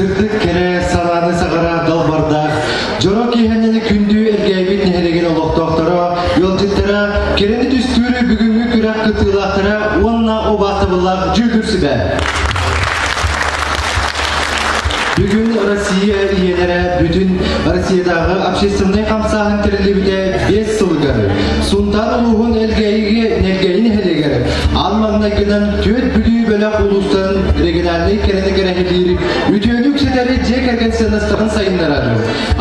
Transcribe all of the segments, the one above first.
Сырдык кэрэ санааны саҕара далбардаах дьоро киэһэннэни күндү Элгээйбит нэһилиэгин олохтоохторо, ыалдьыттара, кэрэни түстүүрү бүгүҥҥү күрэх кыттыылаахтара уонна убаастабыллаах дьүүллүүр сүбэ. Бүгүн Россия ийэлэрэ бүтүн Россиятааҕы общественнай хамсааһын тэриллибитэ 5 сылыгар Сунтаар улууһун Элгээйигэ Нэлгэйи нэһилиэгэр аан маҥнайгынан түөрт Бүлүү бөлөх улуустарын региональнай кэрэни кэрэһилиир үтүөнү үксэтэри дьиэ кэргэн сыаннастарын сайыннарар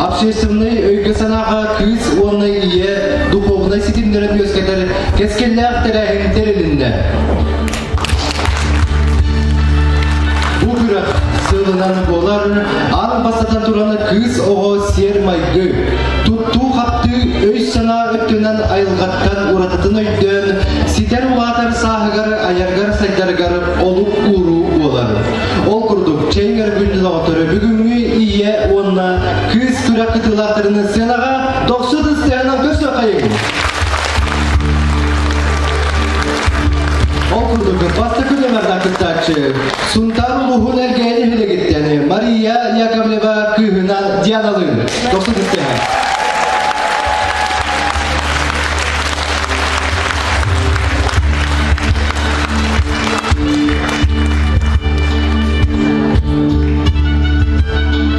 общественнай өйгө-санааҕа кыыс уонна ийэ духовнай ситимнэрин үөскэтэр кэскиллээх тэрээһин тэрилиннэ. Бу күрэх сылынан буолар аан бастатан туран кыыс оҕо сиэр-майгы, туттуу-хаптыы өй-санаа өттүнэн айылҕаттан уратытын өйдөөн, ситэр улаатар сааһыгар айаргар-сайдарыгар олук ууруу буолар. Ол курдук, чэйгэр күндү доҕоттору бүгүҥҥү ийэ уонна кыыс күрэх кытыылаахтарын сценаҕа дохсун ыстыанан көрсүөххэйиҥ! Ол курдук, бастакы нүөмэрдээх кыттааччы Сунтаар улууһун Элгээйи нэһилиэгиттэн Мария Яковлева кыыһынан Дианалыын. Дохсун ыстыаһа.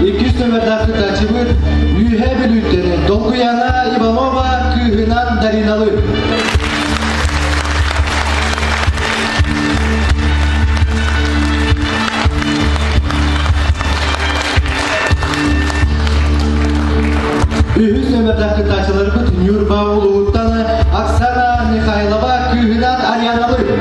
Иккис нүөмэрдээх кыттааччыбыт Үөһээ Бүлүүттэн Долгуяна Иванова кыыһынан Дариналыын. Үһүс нүөмэрдээх кыттааччыларбыт Ньурба улууһуттан Оксана Михайлова кыыһынан Арианалыын.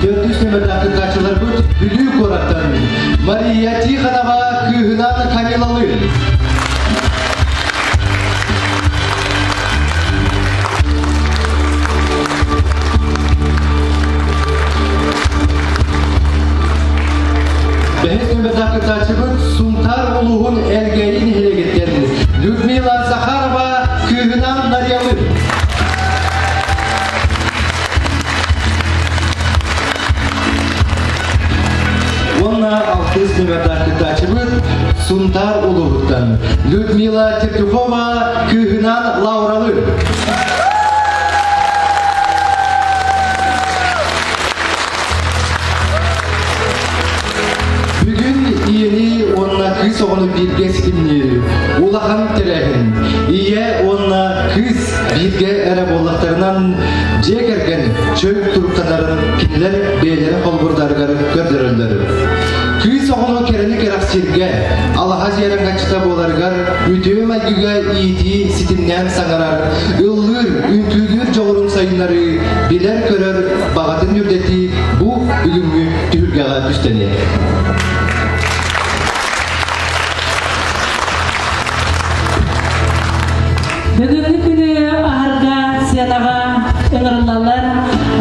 Төрдүс нүөмэрдээх кыттааччыларбыт Бүлүү куораттан Мария Тихонова кыыһынан Камилалыын. Бэһис нүөмэрдээх кыттааччыбыт Сунтаар улууһун Элгээйи нэһилиэгиттэн Людмила Захарова кыыһынан Нарьялыын. Уонна алтыс нүөмэрдээх кыттааччыбыт Сунтаар улууһуттан Людмила Тертюхова кыыһынан Лауралыын. Бүгүн ийэни уонна кыыс оҕону бииргэ ситимниир улахан тэрээһин. Ийэ уонна кыыс бииргэ эрэ буоллахтарынан дьиэ кэргэн чөл туруктанарын кинилэр бэйэлэрин холобурдарыгар көрдөрөллөр. Кыыс оҕону кэрэни кэрэхсииргэ, алаһа дьиэрэҥэччитэ буоларыгар үтүө майгыга иитии ситимнээн саҥарар, ыллыыр, үҥкүүлүүр дьоҕурун сайыннарыы, билэр-көрөр баҕатын үрдэтии бу бүгүҥҥү түһүлгэҕэ түстэниэ. Бүгүҥҥү күнү аһарга сыанаҕа ыҥырыллаллар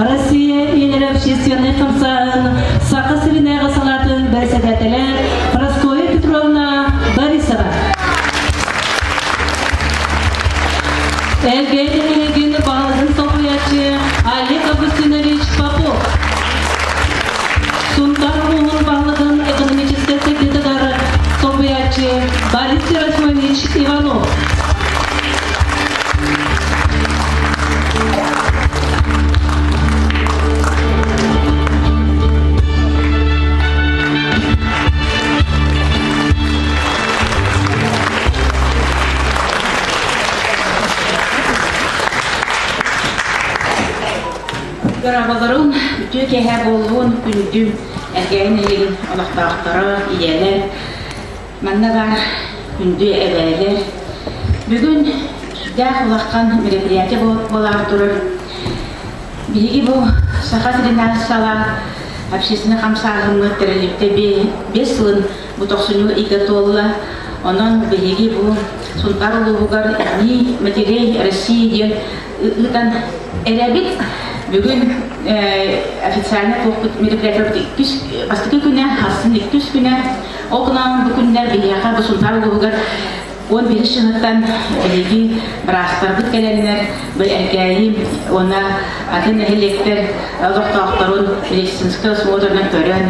Россия ийэлэрэ общественнай хамсааһын Саха сиринээҕи салаатын бэрэссэдээтэлэ Прасковья Петровна Борисова. Элгээйи нэһилиэгин баһылыгын солбуйааччы Олег Августинович Попов. Сунтаар улууһун баһылыгын экономическай сайдыытыгар солбуйааччы Борис Серафимович Иванов. Дорооболорун, үтүө киэһэ буоллун, күндү Эргээйи нэһилиэгин олохтоохторо, ийэлэр, манна баар күндү эбээлэр. Бүгүн сүрдээх улахан мероприятие буолаары турар. Биһиги бу Саха сиринээҕи салаа общественнай хамсааһыммыт тэриллибитэ 5 сылын бу тохсунньу ыйга туолла. Онон биһиги бу Сунтаар улууһугар Дни матерей России диэн ыытан эрэбит. Бүгүн официально туохпут мероприятиебыт иккис бастакы күнэ, ахсын иккис күнэ. Ол гынан бу күннэр биһиэхэ бу Сунтаар улууһугар 11 сылыттан биһиги быраастарбыт кэлэннэр бу Эркээйи уонна атын нэһилиэктэр олохтоохторун медицинскэй осмотрынан көрөн,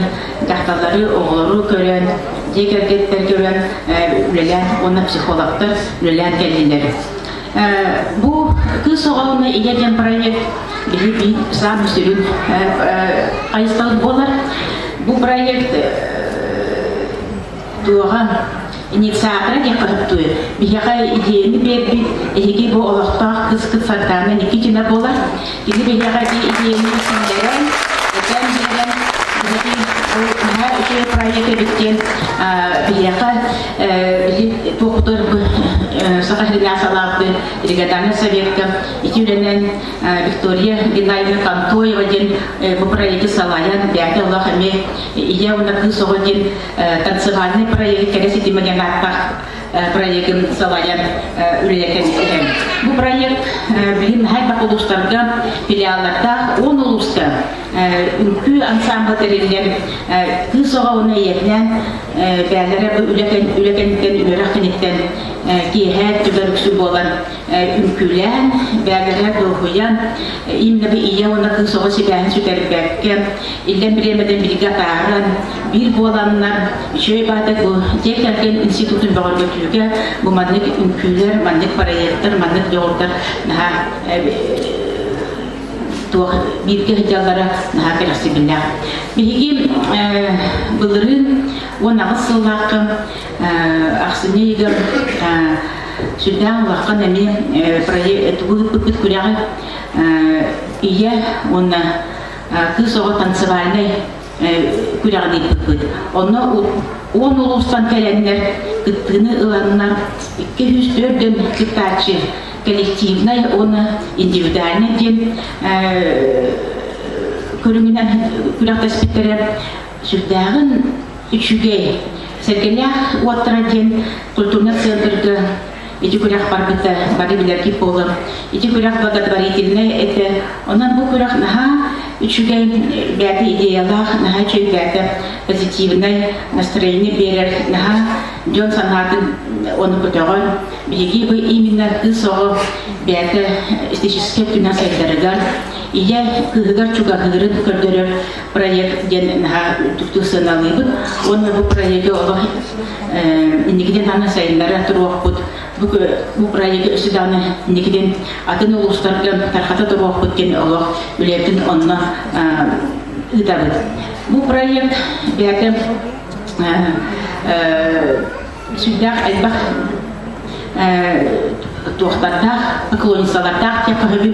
дьахталлары, оҕолору көрөн, дьиэ кэргэттэр көрөн үлэлээн уонна психологтар үлэлээн кэллилэр. Бу кыыс оҕону ийэ диэн проект биһи биир саамай сүрүн хайысхалык буолар. Бу проект туоҕа инициатора диэххэ сөптүө. Биһиэхэ идеяны биэрбит эһиги бу олохтоох кыыс Сардаана Никитина буолар. Кини биһиэхэ ити идеяны киллэрэн, этэн биэрэн, биһиги бу наһаа үчүгэй проект эбит диэн биһиэхэ биһи туохтар Саха сиринээх салааты региональный советка ити үлэнэн Виктория Геннадьевна Контоева диэн бу проекты салайан бэйэтэ олох эмиэ ийэ уонна кыыс оҕо диэн танцевальный проект кэрэ ситимэ диэн ааттаах проегын салайан үлэлэтэн иһэн. Бу проект билин наһаа улуустарга филиаллардаах 10 улууска үҥкүү ансамбла тэриллэн кыыс оҕо уонна ийэтинээн бээлэрэ бу үлэ кэнниттэн үөрэх кэнниттэн киэһэ түгэр үксү буолан үҥкүүлээн, бээлэрэ дуоһуйан, именно бу ийэ уонна кыыс оҕо сибээһин сүтэрбэккэ, иллэҥ бириэмэтин бииргэ атааран, биир буоланнар, үчүгэй баата бу дьиэ кэргэн институтун бөҕөргөтүүгэ бу маннык үҥкүүлэр, маннык проекттар, маннык дьоҕурдар наһаа туох бииргэ сылдьаллара наһаа кэрэхсэбиллээх. Биһиги былырыын 18 сыллаахха ахсынньы ыйыгар сүрдээх улахан эмиэ проект тугу ыыппыппыт күрэҕи ийэ уонна кыыс оҕо танцевальнай күрэҕин ыыппыппыт. Онно 10 улуустан кэлэннэр кыттыыны ыланнар 204 кыттааччы коллективнай уонна индивидуальнай диэн көрүҥүнэн күрэхтэспиттэрэ сүрдээҕин үчүгэй. Сэргэлээх уоттара диэн культурнай центрга ити күрэх барбыта бары билэргит буолан ити күрэх благотворительнай этэ. Онон бу күрэх наһаа үчүгэй бэйэтэ идеялаах, наһаа үчүгэй бэйэтэ позитивнай настроение биэрэр, наһаа дьон санаатын ону көтөҕөн биһиги бу именно кыыс оҕо бэйэтэ эстетическэй өттүнэн сайдарыгар, ийэ кыыһыгар чугаһыырын көрдөрөр проект диэн наһаа үрдүктүк сыаналыыбыт уонна бу проегы олох инникитин даҕаны сайыннара туруохпут. Бу, бу проегы өссө даҕаны инникитин атын улуустарга тарҕата туруохпут диэн олох үлэбитин онно ыытабыт. Бу проект бэйэтэ сүрдээх элбэх туохтардаах, поклонницалардаах диэххэ сөбүй.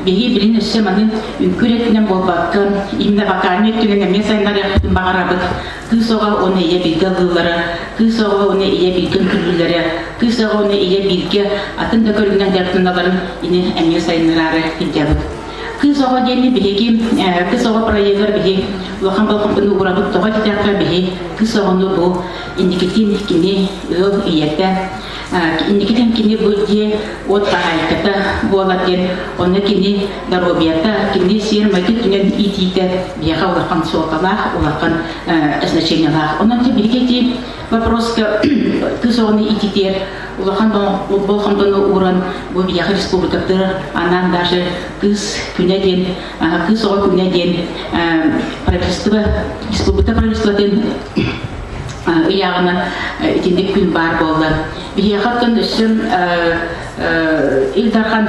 Биһиги билин өссө маны үҥкүү өттүнэн буолбакка, именно вокальнай өттүнэн эмиэ сайыннарыахпытын баҕарабыт. Кыыс оҕо уонна ийэ бииргэ ыллыыллара, кыыс оҕо уонна ийэ бииргэ үҥкүүлүүллэрэ, кыыс оҕо уонна ийэ бииргэ атын да көрүҥнэн дьарыктаналларын ини эмиэ сайыннараары сылдьабыт. Кыыс оҕо диэни биһиги кыыс оҕо проегар биһи улахан болҕомтону уурабыт тоҕо диэтэххэ биһи кыыс оҕону бу инникитин кини ыал ийэтэ инникитин кини бу дьиэ уот хаһаайката буолар диэн онно кини доруобуйата кини сиэр-майгы өттүнэн иитиитэ биһиэхэ улахан суолталаах улахан значениелаах онон биһиги ити вопроска кыыс оҕону иититиэр улахан болҕомтону ууран бу биһиэхэ республикатыгар анаан даже кыыс күнэ диэн кыыс оҕо күнэ диэн правительство республика правительствотын ыйааҕынан итинник күн баар буолла. Биһиэхэ оттон өссө Ил Дархан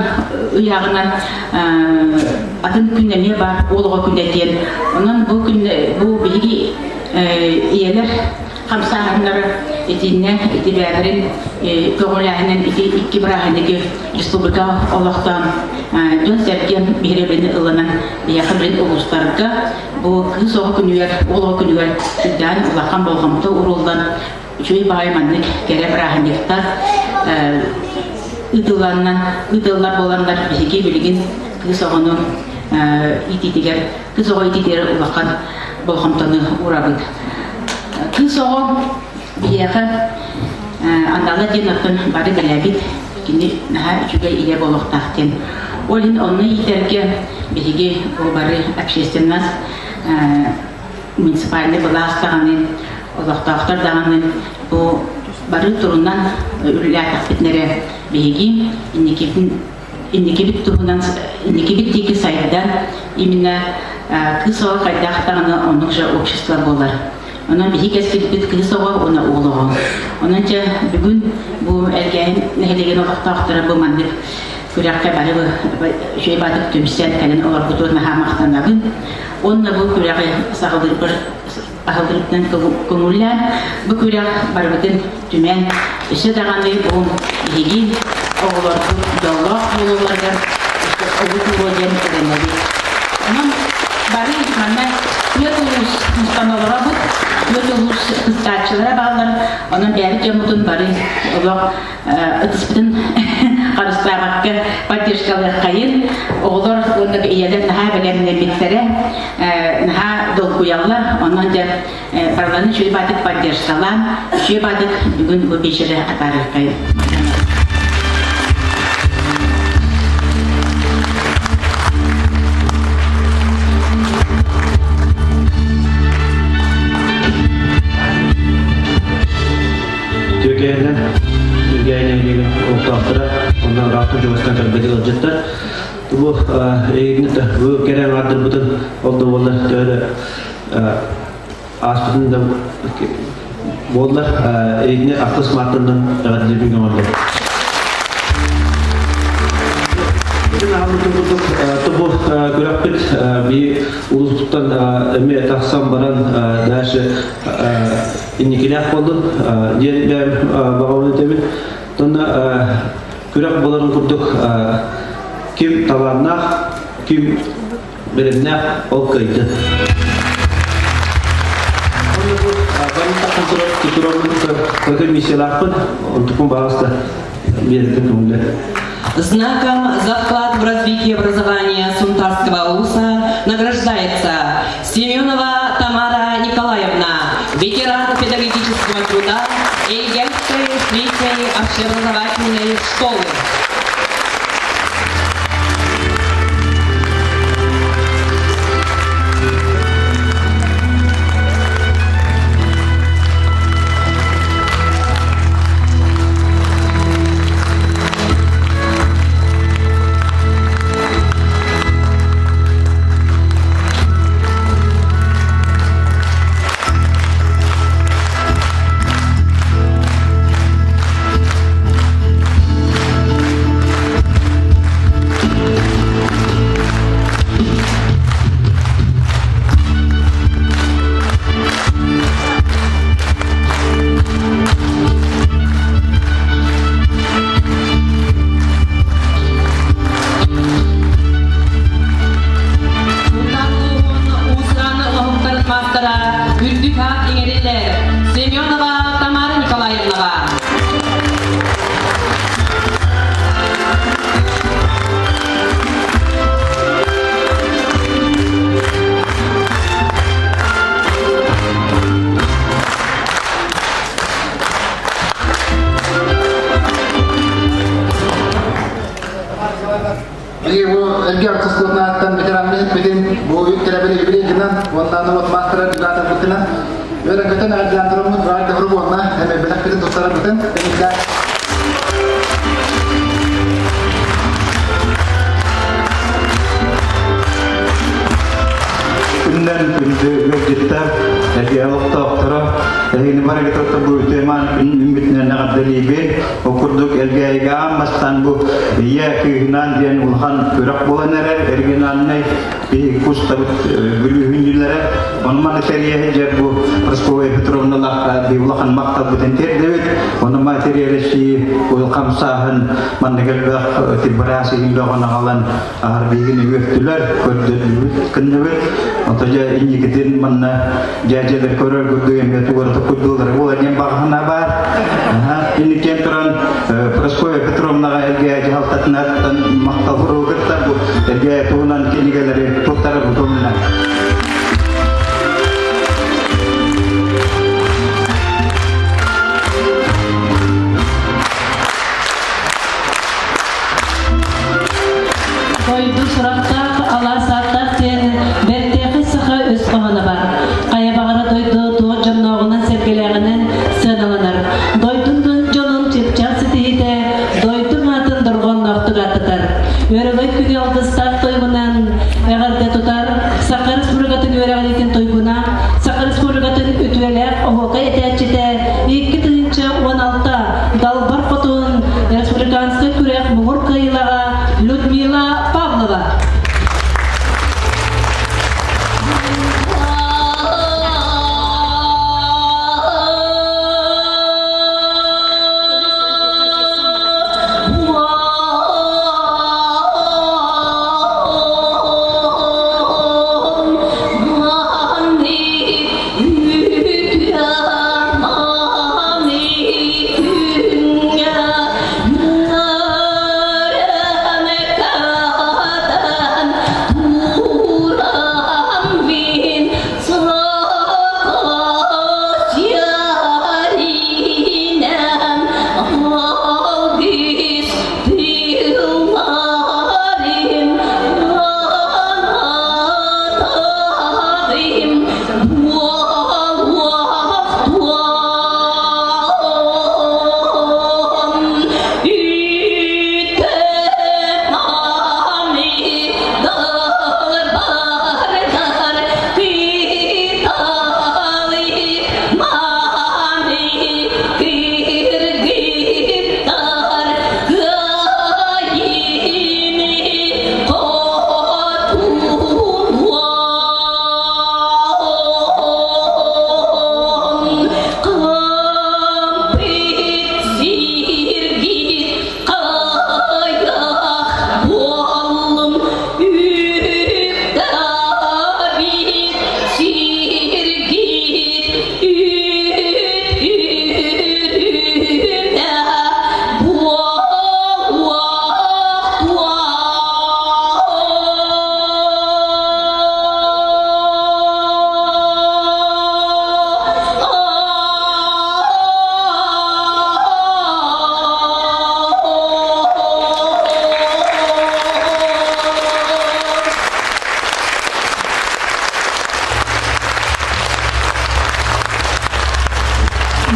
ыйааҕынан атын күн эмиэ баар уол оҕо күнэ диэн. Онон бу күн бу биһиги ийэлэр хамсааһыннара итиннэ ити бэйэлэрин көҕүлээһинэн ити икки бырааһынньыгы республика олохтоон. Дьон-сэргэ биһирэбилин ылынан биһиэхэ билин улуустарга бу кыыс оҕо күнүгэр, уол оҕо күнүгэр сүрдээн улахан болҕомто ууруллан үчүгэй баҕайы маннык кэрэ бырааһынньыктар ыытылланнан ыытыллар буоланнар биһиги билигин кыыс оҕону иитиитигэр кыыс оҕо иитиитигэр улахан болҕомтону уурабыт. Кыыс оҕо биһиэхэ анала диэн оттон бары билэбит кини наһаа үчүгэй ийэ буолуохтаах диэн. Ол иһин онно иитэргэ биһиги бу бары общественность муниципальнай былаас даҕаны, олохтоохтор даҕаны бу бары турунан үлэлээтэхпитинэ эрэ биһиги инникибит инникибит туһунан инникибит диэки сайдан именно кыыс оҕо хайдах даҕаны оннук же общество буолар. Онон биһи кэскилбит кыыс оҕо уонна уол оҕо. Онон дьэ бүгүн бу Элгээйин нэһилиэгин олохтоохторо бу маннык күрэххэ бары үчүгэй баатык түмсэн кэлэн олорбутугар наһаа махтанабын. Уонна бу күрэҕи саҕалыырбар аһыллыбытынан көҥүллээн, бу күрэх барыбытын түмэн, өссө даҕаны бу биһиги оҕолорбут дьоллоох буолалларыгар өссө олук уруо диэн эрэнэбит. Онон бары манна түөрт улуус мустан олоробут, түөрт улуус кыттааччылара бааллар, онон бэйэбит дьоммутун бары олох ытыспытын харыстаабакка поддержкалыаххайын. Оҕолор уонна ийэлэр наһаа бэлэмнэммиттэрэ, наһаа долгуйаллар. Онон дьэ барыларын үчүгэй баатык поддержкалаан, үчүгэй баатык бүгүн бу биэчэри атаарыаххайын. Түөкэйинэн Үргээн нэһилиэгин олохтоохторо онно ыраахтан чугастан кэлбит ыалдьыттар бу эйигин бу кэрэ аҥаардырбытын ол да буоллар төһө да ааспытын да буоллар эйигини ахтыс мааттанан эҕэрдэлиирбин көҥүллэр. Итин курдук бу күрэхпит би улууспуттан эмиэ тахсан баран дальше инникилээх буоллун диэн бэйэм баҕабын этэбин. Онно күрэх буоларын курдук ким талааннаах, ким бэлэмнээх ол кыайды. Комиссиялаахпын, онтукпун баҕаста биэрбин көҥүлэ. Знаком за вклад в развитие образования Сунтарского улуса награждается Семенова Тамара Николаевна, ветеран педагогического труда Эльгельской средней общеобразовательной школы. Султан улууһун уус-уран оҥоһуктарын маастара үрдүк аат иҥэриллэр Семенова Тамара Николаевнаҕа. Биһиги бу Элги артыскуотнааттан ветераннар битин бу үт кэлэбили юбилей гынан уонна вот маастара дьулаатарбытынан үөрэн-көтөн эҕэрдэлээн тураммыт баай төгүрүк уонна эмэбэлэхпитин туттарарбытын эмиздэ Күннэн күндү ыалдьыттар, эһиги олохтоохторо, Эһигини барыгытыттан бу үтүөман күммүтүнэн эҕэрдэлиибин. Ол курдук Элгээйигэ аан бастаан бу ийэ кыыһынаан диэн улахан күрэх буолан эрэр региональнай биһиги кустабыт бүлүүһүнньүлэрэ. Ону маны тэрийэ сылдьар бу Прасковья Петровналаахха биир улахан махталбытын тиэрдэбит. Ону материалистии хамсааһын маннык элбэх быраас иһин бөҕөн аҕалан аһар биһигини үөртүлэр, көрдөрдүбүт, кынныбыт. Ото дьэ инникитин манна дьээдьэлэр көрөр курдук эмиэ тугары курдуулара буолар диэн баҕаһына баар. Инникиэн туран Прасковья Петровнаҕа Элгээйи дьаһалтатынан махтал суругу бу Элгээйи туһунан кинигэлэри туттара бутумна. Дойду сурахтаах алаас ааттаах диэн бэртээхэй саха өс хоһооно бар. Хайа баҕара дойду туох дьоннооҕунан сэргэлээҕинэн сыаналанар. Дойдун дьонун чыпчаал ситиһиитэ дойду аатын дорҕоонноохтук ааттатар. Өрөгөй күнү алгыстаах тойгунан эҕэрдэ тутар Саха Республикатын үөрэҕириитин туйгуна, Саха Республикатын үтүөлээх оһуокай этээччитэ 2016 Далбар Хотун республиканскай күрэх муҥур кыайыылааҕа Людмила Павлова.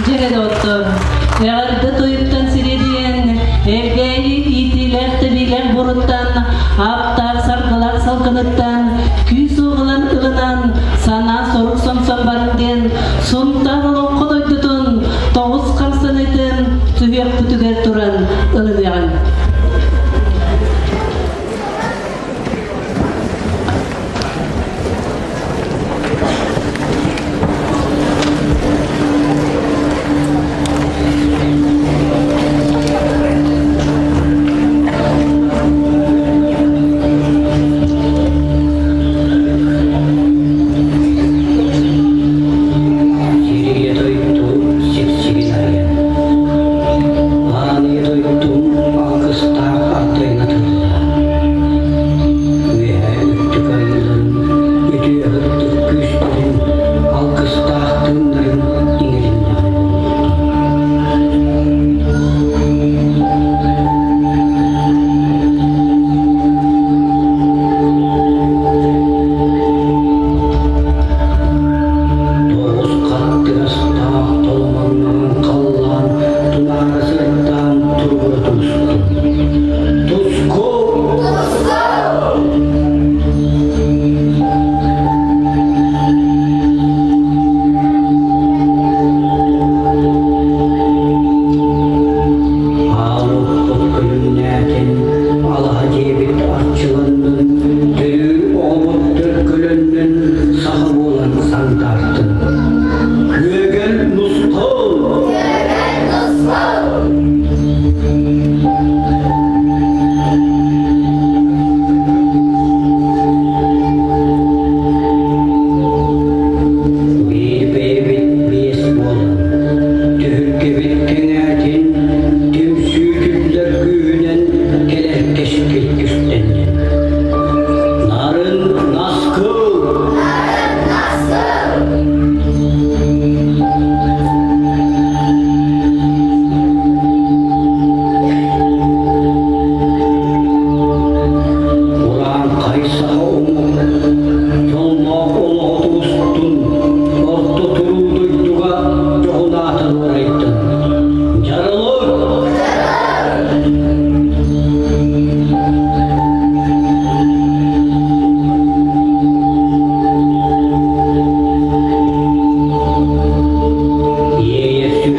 Дьэрэ доҕоттор, эҕэрдэ тойуктан сириэдийэн, Элгээйи иитиилээх тэбиилээх буруттан, аптаах саргылаах салгыныттан, күүс уоҕунан ылынан, санаа сорук сомсон баран диэн Сунтаар олоҥхо дойдутун тоҕус хамсаныытын сүһүөхпүтүгэр туран ылыныаҕыҥ.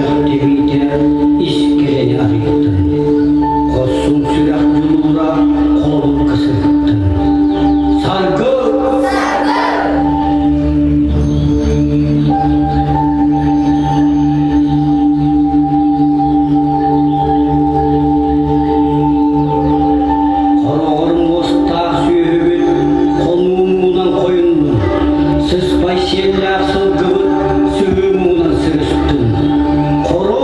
Сүрэх тэбиитэ ис кэрэни арыйдын, Хорсун сүрэх дьулуура холобурга сырыттын. Саргы! Хороҕор муостаах сүөһүбүт хонуу муҥунан хойуннун, сыспай сиэллээх сылгыбыт сыһыы муҥунан сырыстын. Хоро!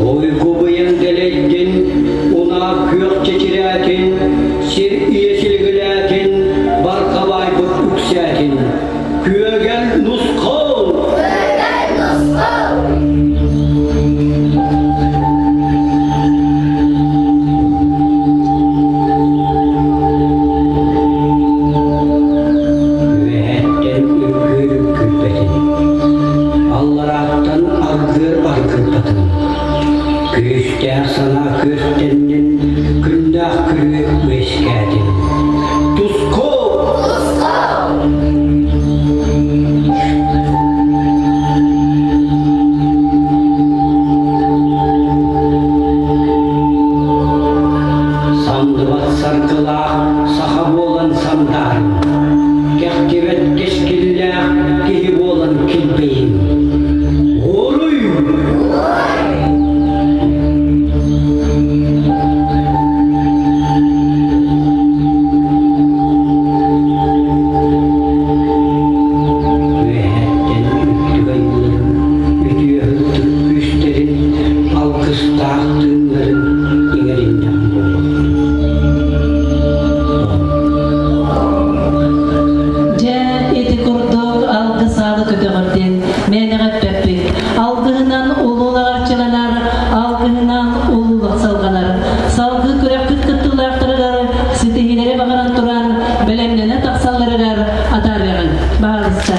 Ойгу быйаҥ дэлэйдин, унаа күөх чэчирээтин, сир ийэ силигилээтин, барҕа баайбыт үксээтин. Күөгэл нусхол! Күөгэл нусхол! Үөһэттэн үҥкүүр үҥкүүрбэтин, алларааттан аргыар аргырбатын, күүстээх санаа күөстэннин, күннээх күрүө үөскээтин. Туску! Самдыбат саргылаах саха буолан сандаарыҥ, кэхтибэт кэскиллээх киһи буолан килбэйиҥ. Уруй! Үөһэттэн үрдүк айыыларын, үтүө ытык күүстэрин, алгыстаах тыыннарын иҥэриннэҕим буолуохтун. Дьэ, ити курдук алгыс аалы көтөҕөр диэн мээнэҕэ эппэппит. Алгыһынан улуулар арчыланар, алгыһынан улуулук салҕанар. Салгыы күрэхпит кыттыылаахтарыгар ситиһиилэри баҕаран туран бэлэмнэнэ тахсалларыгар атаарыаҕыҥ. Баһаалыста.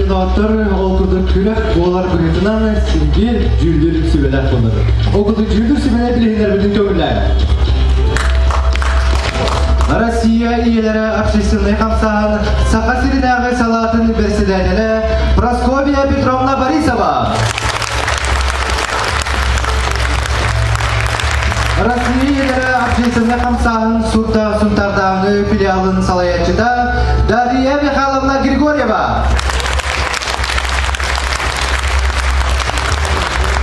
Күндү ол курдук күрэх буолар быһыытынан сиргиир дьүүллүүр сүбэлээх буолар. Ол курдук дьүүллүүр сүбэлэр билиһиннэрбитин көҥүллээн. Россия ийэлэрэ общественнай хамсааһын Саха сиринээҕи салаатын бэрэссэдээтэлэ Прасковья Петровна Борисова. Россия ийэлэрэ общественнай хамсааһын Сурта Сунтаардааҕы филиалын салайааччыта Дария Михайловна Григорьева.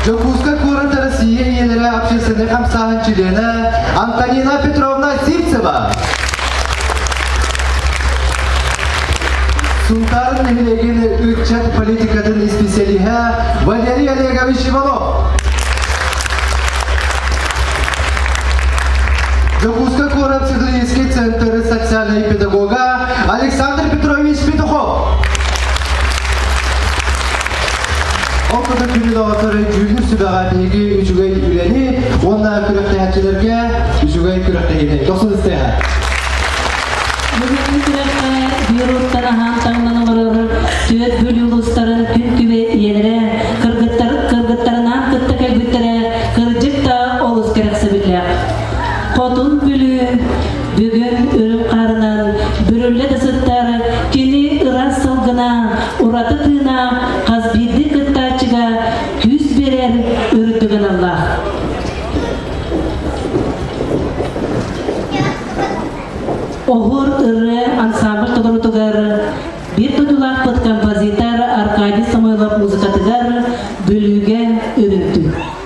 Дьокуускай куорат Россия ийэлэрэ общественнай хамсааһын чилиэнэ Антонина Петровна Сивцева. Сунтаар нэһилиэгин ыччат политикатын исписэлииһэ Валерий Олегович Иванов. Дьокуускай куорат психологический центр социальной педагога Александр Петрович Петухов. Ол курдук күнү доҕоттору дьүүллүүр сүбэҕэ биһиги үчүгэй үлэни уонна күрэхтэһээччилэргэ үчүгэй күрэхтэһиини дохсун истиэхэ. Бүгүҥҥү күрэххэ биир аһаан таҥнан олорор түөрт Бүлүү улуустарын күн күбэй ийэлэрэ кыргыттар кыргыттарынаан кытта кэлбиттэрэ кырдьык да олус кэрэхсэбиллээх. Хотун Бүлүү бүгүн үрүҥ хаарынан бүрүллэ да сыттар кини ыраас сылгына ураты тыына хас биирдии кыттааччыга күүс биэрэр үрдүк аналлаах. Оһуор ырыа ансамбль толорутугар биир дойдулаахпыт композитор Аркадий Самойлов музыкатыгар Бүлүүгэ үрүҥтүү.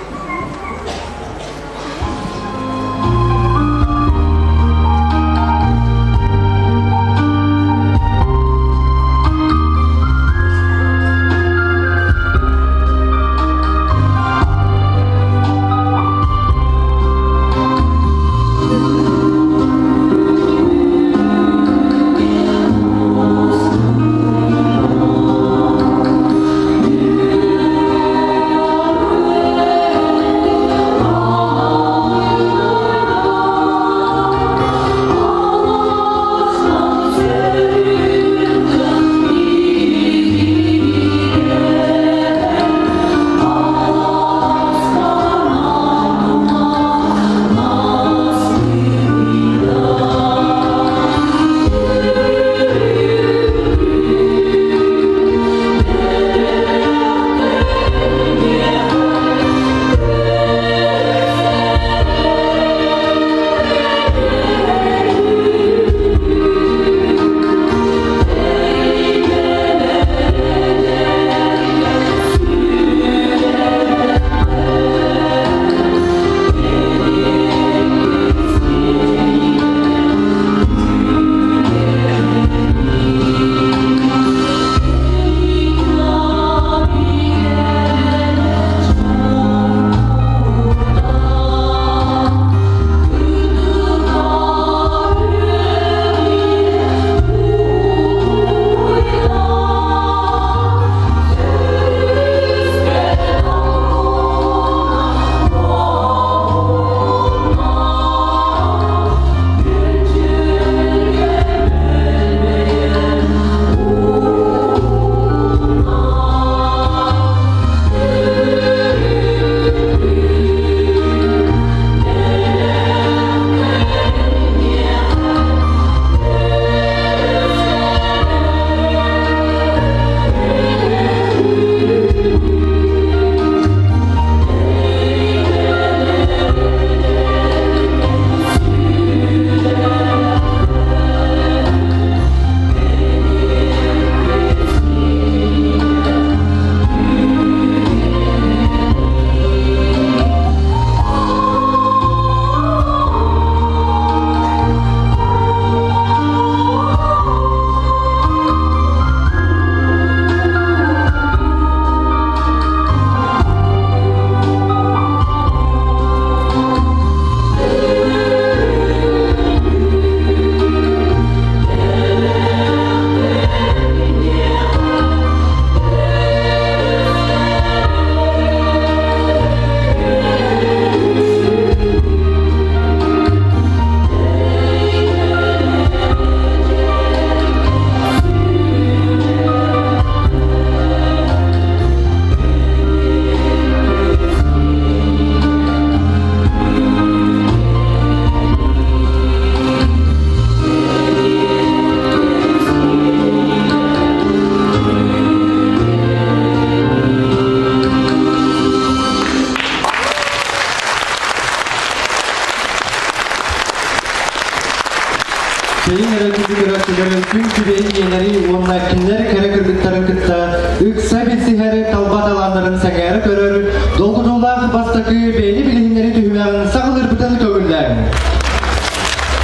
күн күбэй ийэлэри уонна кинилэр кэрэ кыргыттарын кытта ыкса билсиһэр талба талааннарын сэҥээрэ көрөр долгутуулаах бастакы бэйэни билиһиннэри түһүмэҕин саҕалыырбытын көҥүллээҥ.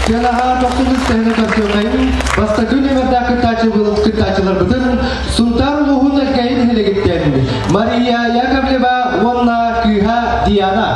Сыанаҕа тохсунус тэһинэ көрсүөххэйин бастакы нүөмэрдээх кыттааччыларбытын Сунтаар улууһун Эркээйи нэһилиэгиттэн Мария Яковлева уонна кыыһа Диана.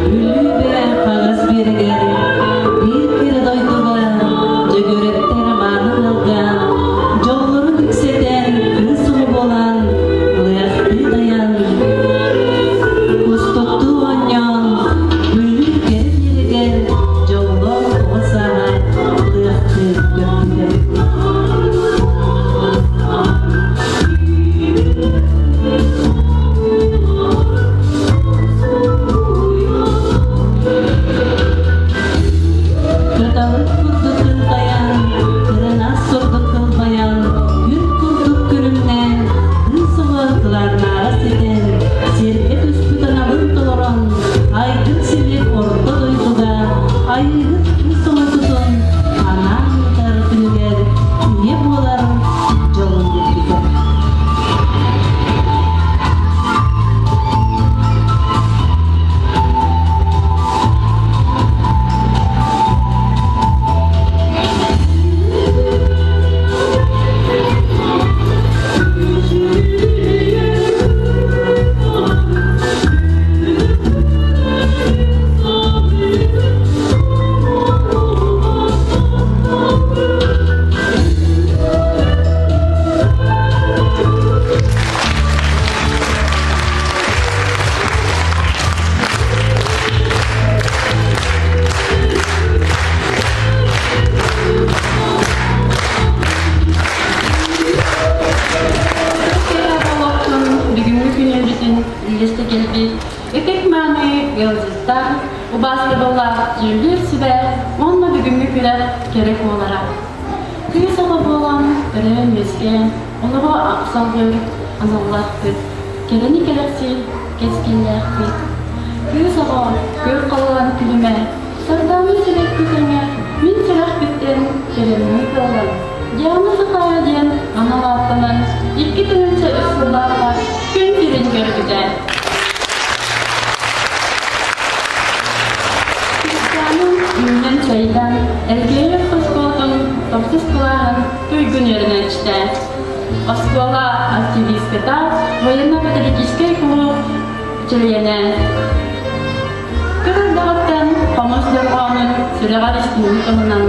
Бүлүүгэ хаҥас биэрэгэр биир кэрэ дойдуга Дьөгүөрэптэр мааны ыалга дьоллорун үксэтэн кыыс оҕо буолан лыахтыы дайан кустуктуу оонньоон Бүлүү кэрэ биэрэгэр дьоллоох оҕо сааһа лыахтыы көппүтэ. Кыталык курдук кынтайан, кырынас курдук кылбайан, күн курдук күлүмнээн, кыыс оҕо кылааннааҕа ситэн, сиргэ түспүт аналын толорон, айгыр силик орто дойдуга айыыһыт кыыс оҕотутун анаан ыытар күнүгэр ийэ буолар дьолун билбитэ. Олохтун бүгүҥҥү күнүбүтүн үллэстэ кэлбит ытык-мааны ыалдьыттар, убаастабыллаах дьүүллүүр сүбэ уонна бүгүҥҥү күрэх кэрэ куолара. Кыыс оҕо буолан төрөөн-үөскээн, олоҕу салгыыр аналлаахпыт, кэрэни кэрэхсиир кэскиллээхпит. Кыыс оҕо күөх халлаан күлүмэ, сардаана сибэкки тэҥэ, мин сүрэхпиттэн кэлэммин кыаллан, Диана Сахая диэн анал ааттанан 2003 сыллаахха күн сирин көрбүтэ. Кыргызстанын үүнэн-сайдан, Элгээйи оскуолатын тохсус кылааһын туйгун үөрэнээччитэ. Оскуола активистката, военно-патриотическай кулууп чилиэнэ. Кыр эрдэҕиттэн хомус дорҕоонун сүрэҕэр истиҥник туһунан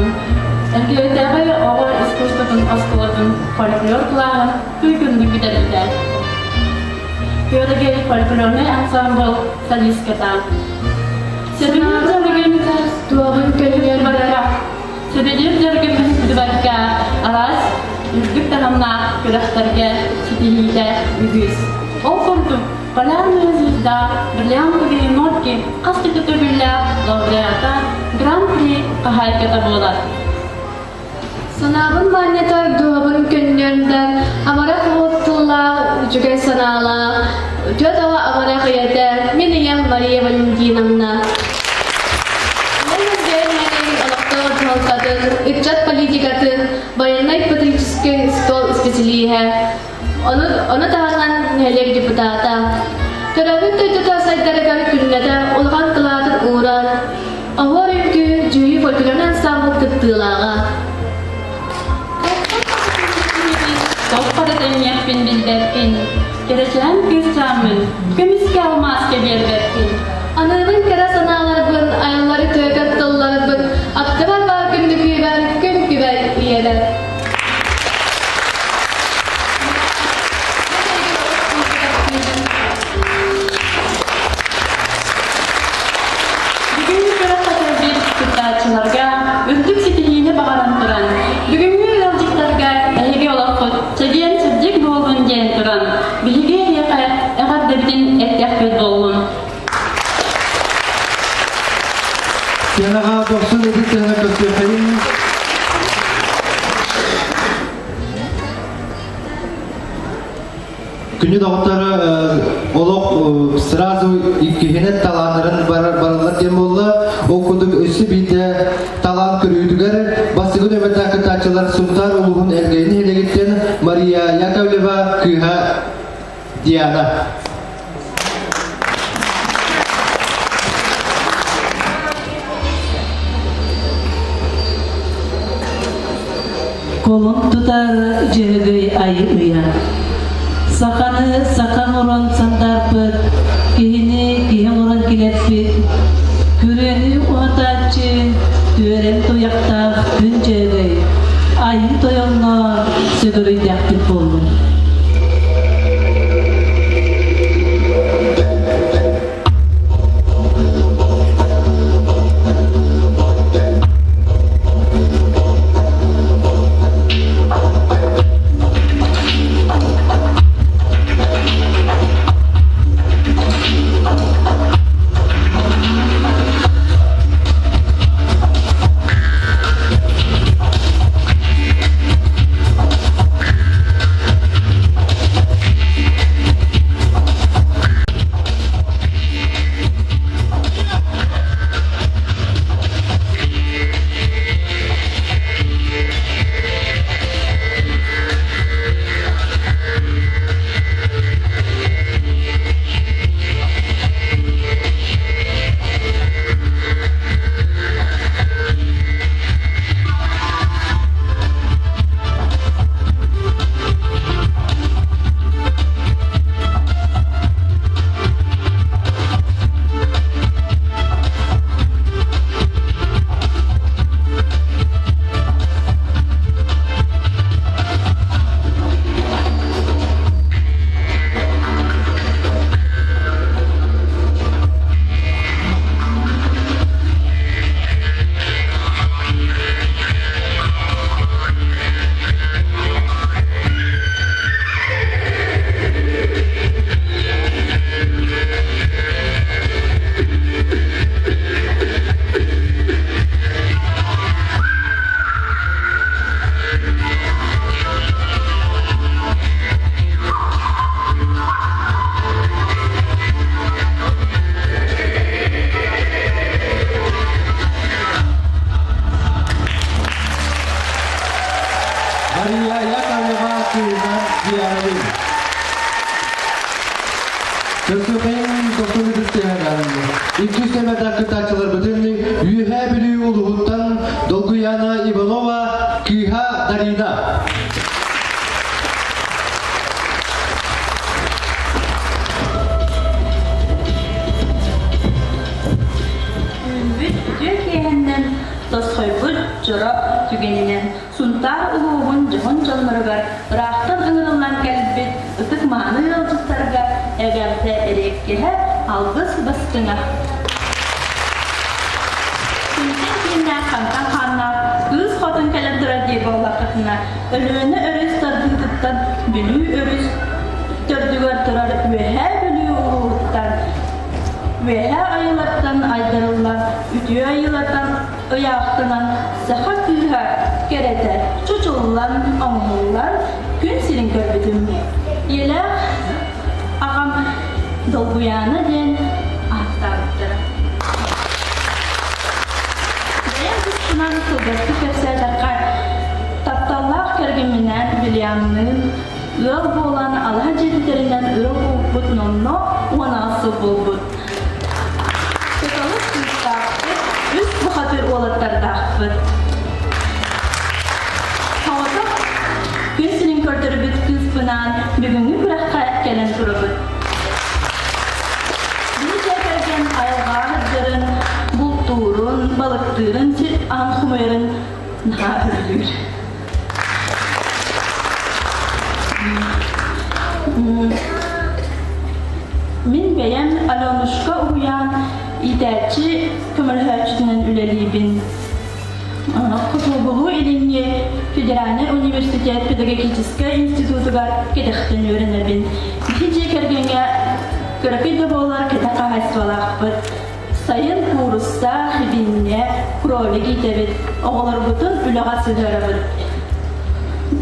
Элгээйитээҕи оҕо искусствотын оскуолатын фольклор кылааһын туйгуннук бүтэрбитэ. Күөрэгэй фольклорнай ансаамбыл солистката. Сөбүлүүр дьарыгын Туоҕун көннөр барара Сөбүлүүр дьарыгын быһыттыбакка араас үрдүк таһымнаах күрэхтэргэ ситиһиитэ үгүс. Ол курдук, Полярная звезда, Бриллиантовые нотки хас да төгүллээх лауреата, Гран-при хаһаайката буолар. Санаабын манньатар, дууһабын көнньүөрдэр, амарах уот тыллаах, үчүгэй санаалаах, үтүө тала амарах ийэтэ, мин ийэм Мария Валентиновна. Ийэм Элгээйи нэһилиэгин олохтоох дьаһалтатын, ыччат политикатын, военнай-патриотическай стол исписэлииһэ, ону, ону таһынан нэһилиэк депутата. Төрөөбүт дойдута сайдарыгар күннэтэ улахан кылаатын ууран, Оһуор үҥкүү дьүүйү фольклорнай ансаамбыл кыттыылааҕа. Тоххо да тэҥниэхпин билбэппин, кэрэчээн кыысчааммын, көмүскэ алмааска биэрбэппин. Аныыбын кэрэ санааларбын. Диянаҕа дохсун ытык тыһына көрсүөххэйин. Күнү доҕоттор олох сразу иккиһинэн талааннарын бараллар диэн буолла. Ол курдук өссө биирдэ талаан көрүүтүгэр бастакы нөмэрдээх кыттааччылар Сунтаар улууһун Элгэйин нэһилиэгиттэн Мария Яковлева кыыһа Диана. Кулун тутар Дьөһөгөй ай ыйа. Саханы саха оҥорон сандаарпыт, киһини киһи оҥорон килэппит, күрүөнү уһатааччы, түөрэн туйахтаах күн Дьөһөгөй, айыы тойоҥҥо сүгүрүйдэхпит буоллун. Мария Яковлева кыыһынан Дианабын. Көрсүөххэйин дохсун ытыстыһанан, иккис нөмэрдээх кыттааччыларбытын Үөһээ Бүлүү улууһуттан Долгуяна Иванова, кыыһа Дарина. Үүммүт үтүө киэһэннэн тосхойбут дьоро түгэнинэн Сунтаар улууһун дьоһун дьонноругар ыраахтан ыҥырыллан кэлбит ытык-мааны ыалдьыттарга эҕэрдэ эриэккэһэ алгыс бастыҥа. Күнтэн кииннээх хантан хааннаах кыыс хотун кэлэн турар дии буоллаххытына, Өлүөнэ өрүс тардыытыттан Бүлүү өрүс төрдүгэр турар Үөһээ Бүлүү улууһуттан Үөһээ айылартан айдарыллан, үтүө айыылартан ыйаахтанан саха кыыһа кэрэтэ чочуллан, оҥоһуллан күн сирин көрбүтүм. Ийэлээх аҕам Долгуйаана диэн ааттаабыттара. Бэйэм туспунан кылгастык кэпсээтэххэ, тапталлаах кэргэмминээн Вильямныын ыал буолан алаһа дьиэтитэринэн ыал буолбут номнуо 18 сыл буолбут. Кыталык кыыстаахпыт, үс бухатыыр уолаттардаахпыт. Соҕотох күн сирин көрдөрбүт кыыспынаан бүгүҥҥү күрэххэ кэлэн турабыт. Бу дьиэ кэргэн айылҕаҕа сылдьарын, бултуурун, балыктыырын, сир аһын хомуйарын наһаа сөбүлүүр. Мин бэйэм Аленушка уһуйаан иитээччи көмөлөһөөччүтүнэн үлэлиибин. Хотугулуу-Илиҥҥи федеральнай университет педагогическай институтугар кэтэхтэн үөрэнэбин. Биһи дьиэ кэргэҥҥэ кыракый да буоллар кэтэх хаһаайыстыбалаахпыт. Сайын куурусса, хибинньэ, кролик иитэбит, оҕолорбутун үлэҕэ сыһыарабыт.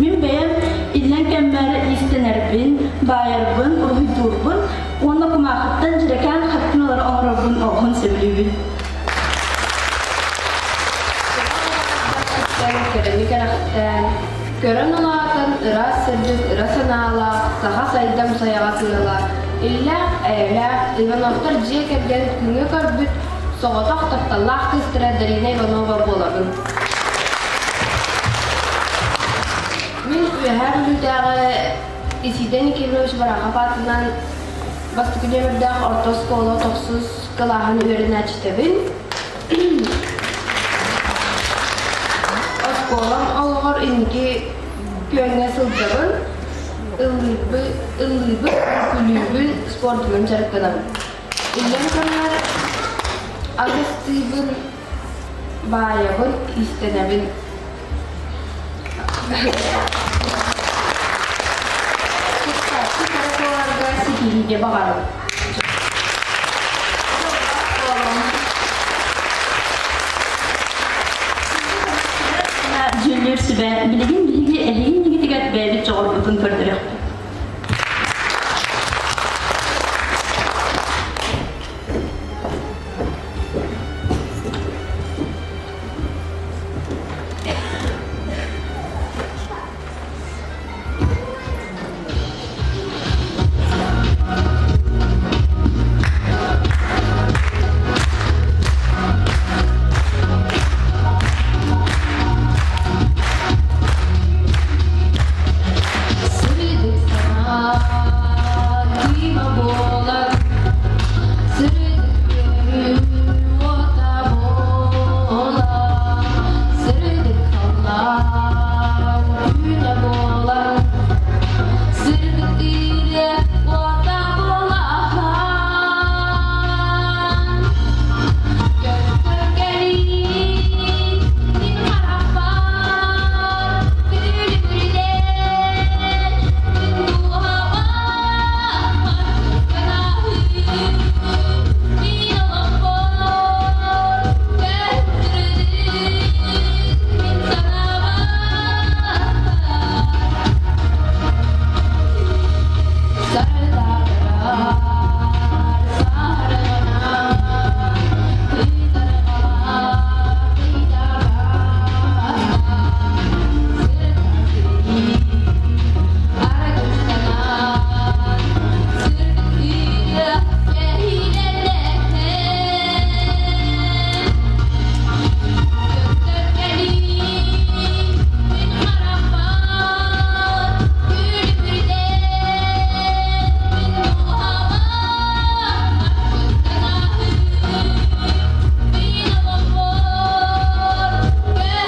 Мин бэйэм иллэҥ кэммэр иистэнэрбин, баайарбын, уруһуйдуурбун уонна кумаахыттан дьэрэкээн хартыыналары оҥорорбун олуһун сөбүлүүбүн. Кэрэни кэрэхтээн, көрөн улаатан ыраас сырдык ыра санаалаах саха сайдам сайаҕас ыала, иллээх-эйэлээх Ивановтар дьиэ кэргэн күҥҥэ көрбүт соҕотох тапталлаах кыыстара Дарина Иванова буолабын. Мин Үөһээ Бүлүүтээҕи Исида Никифорович Барахов аатынан бастакы нүөмэрдээх орто оскуола тохсус кылааһын үөрэнээччитэбин. Оскуолам олоҕор инники күөҥҥэ сылдьабын, ыллыыбын, ыллыыбын, күлүүбүн, спордунан дьарыктанабын. Иллэҥ кэммэр арыстыыбын, баайабын, иистэнэбин. Кыттааччы кэрэ буоларга ситиһиигэ баҕарабын. Дьүүллүүр сүбэ билигин биһиги эһиги иннигитигэр бэйэбит дьоҕурбутун көрдөрүөхпүт. Сырдык санаа киимэ буолар, сырдык үөрүү уота буолар, сырдык халлаан түүнэ буолар, сырдык иирэ уота буолар. Көстөр кэлии мин харахпар күлүмүрдэн мин дууһабар мин олохпор көстүрдүн мин санаабар сардаҕар сарҕанар ыйдарҕалар ыйдарбаттар аргыстанар сырдык кэһиилэнэн көстөр кэлии мин харахпар күлүмүрдэн мин дууһабар мин олохпор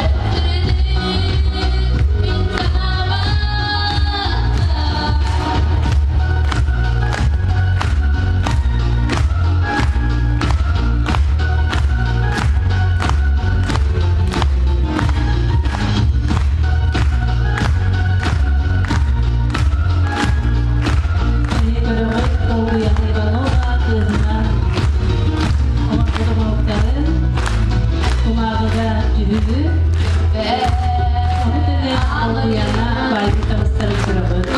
көстүрдүн мин санаабар. Көрөҕүт Долгуяна Иванова кыыһынан оҥорбут оҥоһуктарын кумааҕыга түһүгү, ону тэҥэ Долгуяна баайбыт таҥастарын көрөҕүт.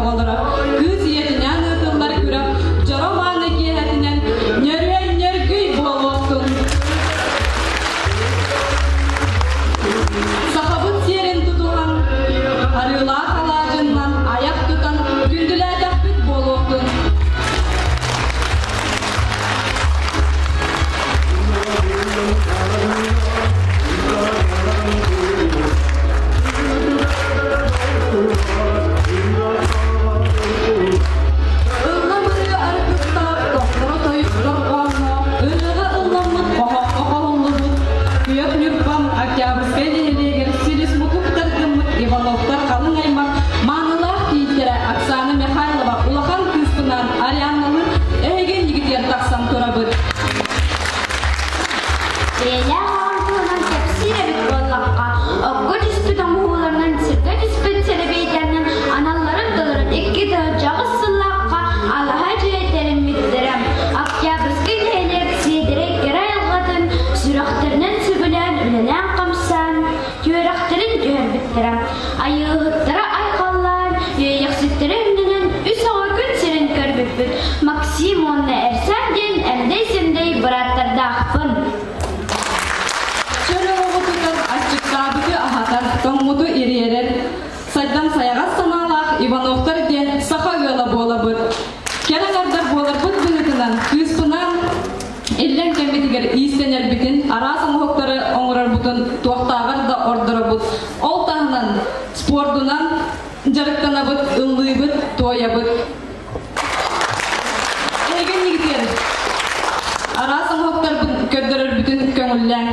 оҕолоро кыыс ийэтинээн ыытыллар күрэх дьоро мааны киэһэтинэн нөрүөн нөргүй буолуохтун! Сахабыт сиэрин тутуһан, арыылаах алаадьыннан айах тутан күндүлээтэхпит буолуохтун! Ылламырыы аргыстаах тохторо тойук дорҕоонноох ырыаҕа ылламмыт хоһооххо хоһуллубут Күөх Ньурбам Октябрьскай нэһилиэгэр силис мутук тардыммыт Ивановтар халыҥ аймах маанылаах кийииттэрэ Оксана Михайлова улахан кыыспынаан Арианналыын эһиги иннигитигэр тахсан турабыт. Бэйэлээх оҕом туһунан кэпсиир эбит буоллахха, окко түспүт оҥоһууларынан сиргэ түспүт сэрэбиэйдэринэн аналларын толорон 2008 сыллаахха алаһа дьиэ тэриммиттэрэ. Октябрьскай нэһилиэк сиэдэрэй кэрэ айылҕатын сүрэхтэринэн сөбүлээн үлэлээн-хамсаан, түөрэхтэрин түһэрбиттэрэ. Айыыһыттара айхаллаан, үөйэхситтэрэ үрдүнэн үс оҕо күн сирин көрбүппүт. Максим уонна Эрсаан диэн эмдэй-сэмдэй бырааттардаахпын. Чөл оҕоҕу тутар, аччыктаабыты аһатар, тоҥмуту ириэрэр, сайдам сайаҕас санаалаах Ивановтар диэн саха ыала буолабыт. Кэрэ аҥардар буоларбыт быһыытынан кыыспынаан Иллэҥ кэммитигэр иистэнэрбитин, араас оҥоһуктары оҥорорбутун туохтааҕар да ордоробут. Ол таһынан спордунан дьарыктанабыт, ыллыыбыт, туойабыт. Эһиги иннигитигэр араас оҥоһуктарбын көрдөрөрбүтүн көҥүллээҥ.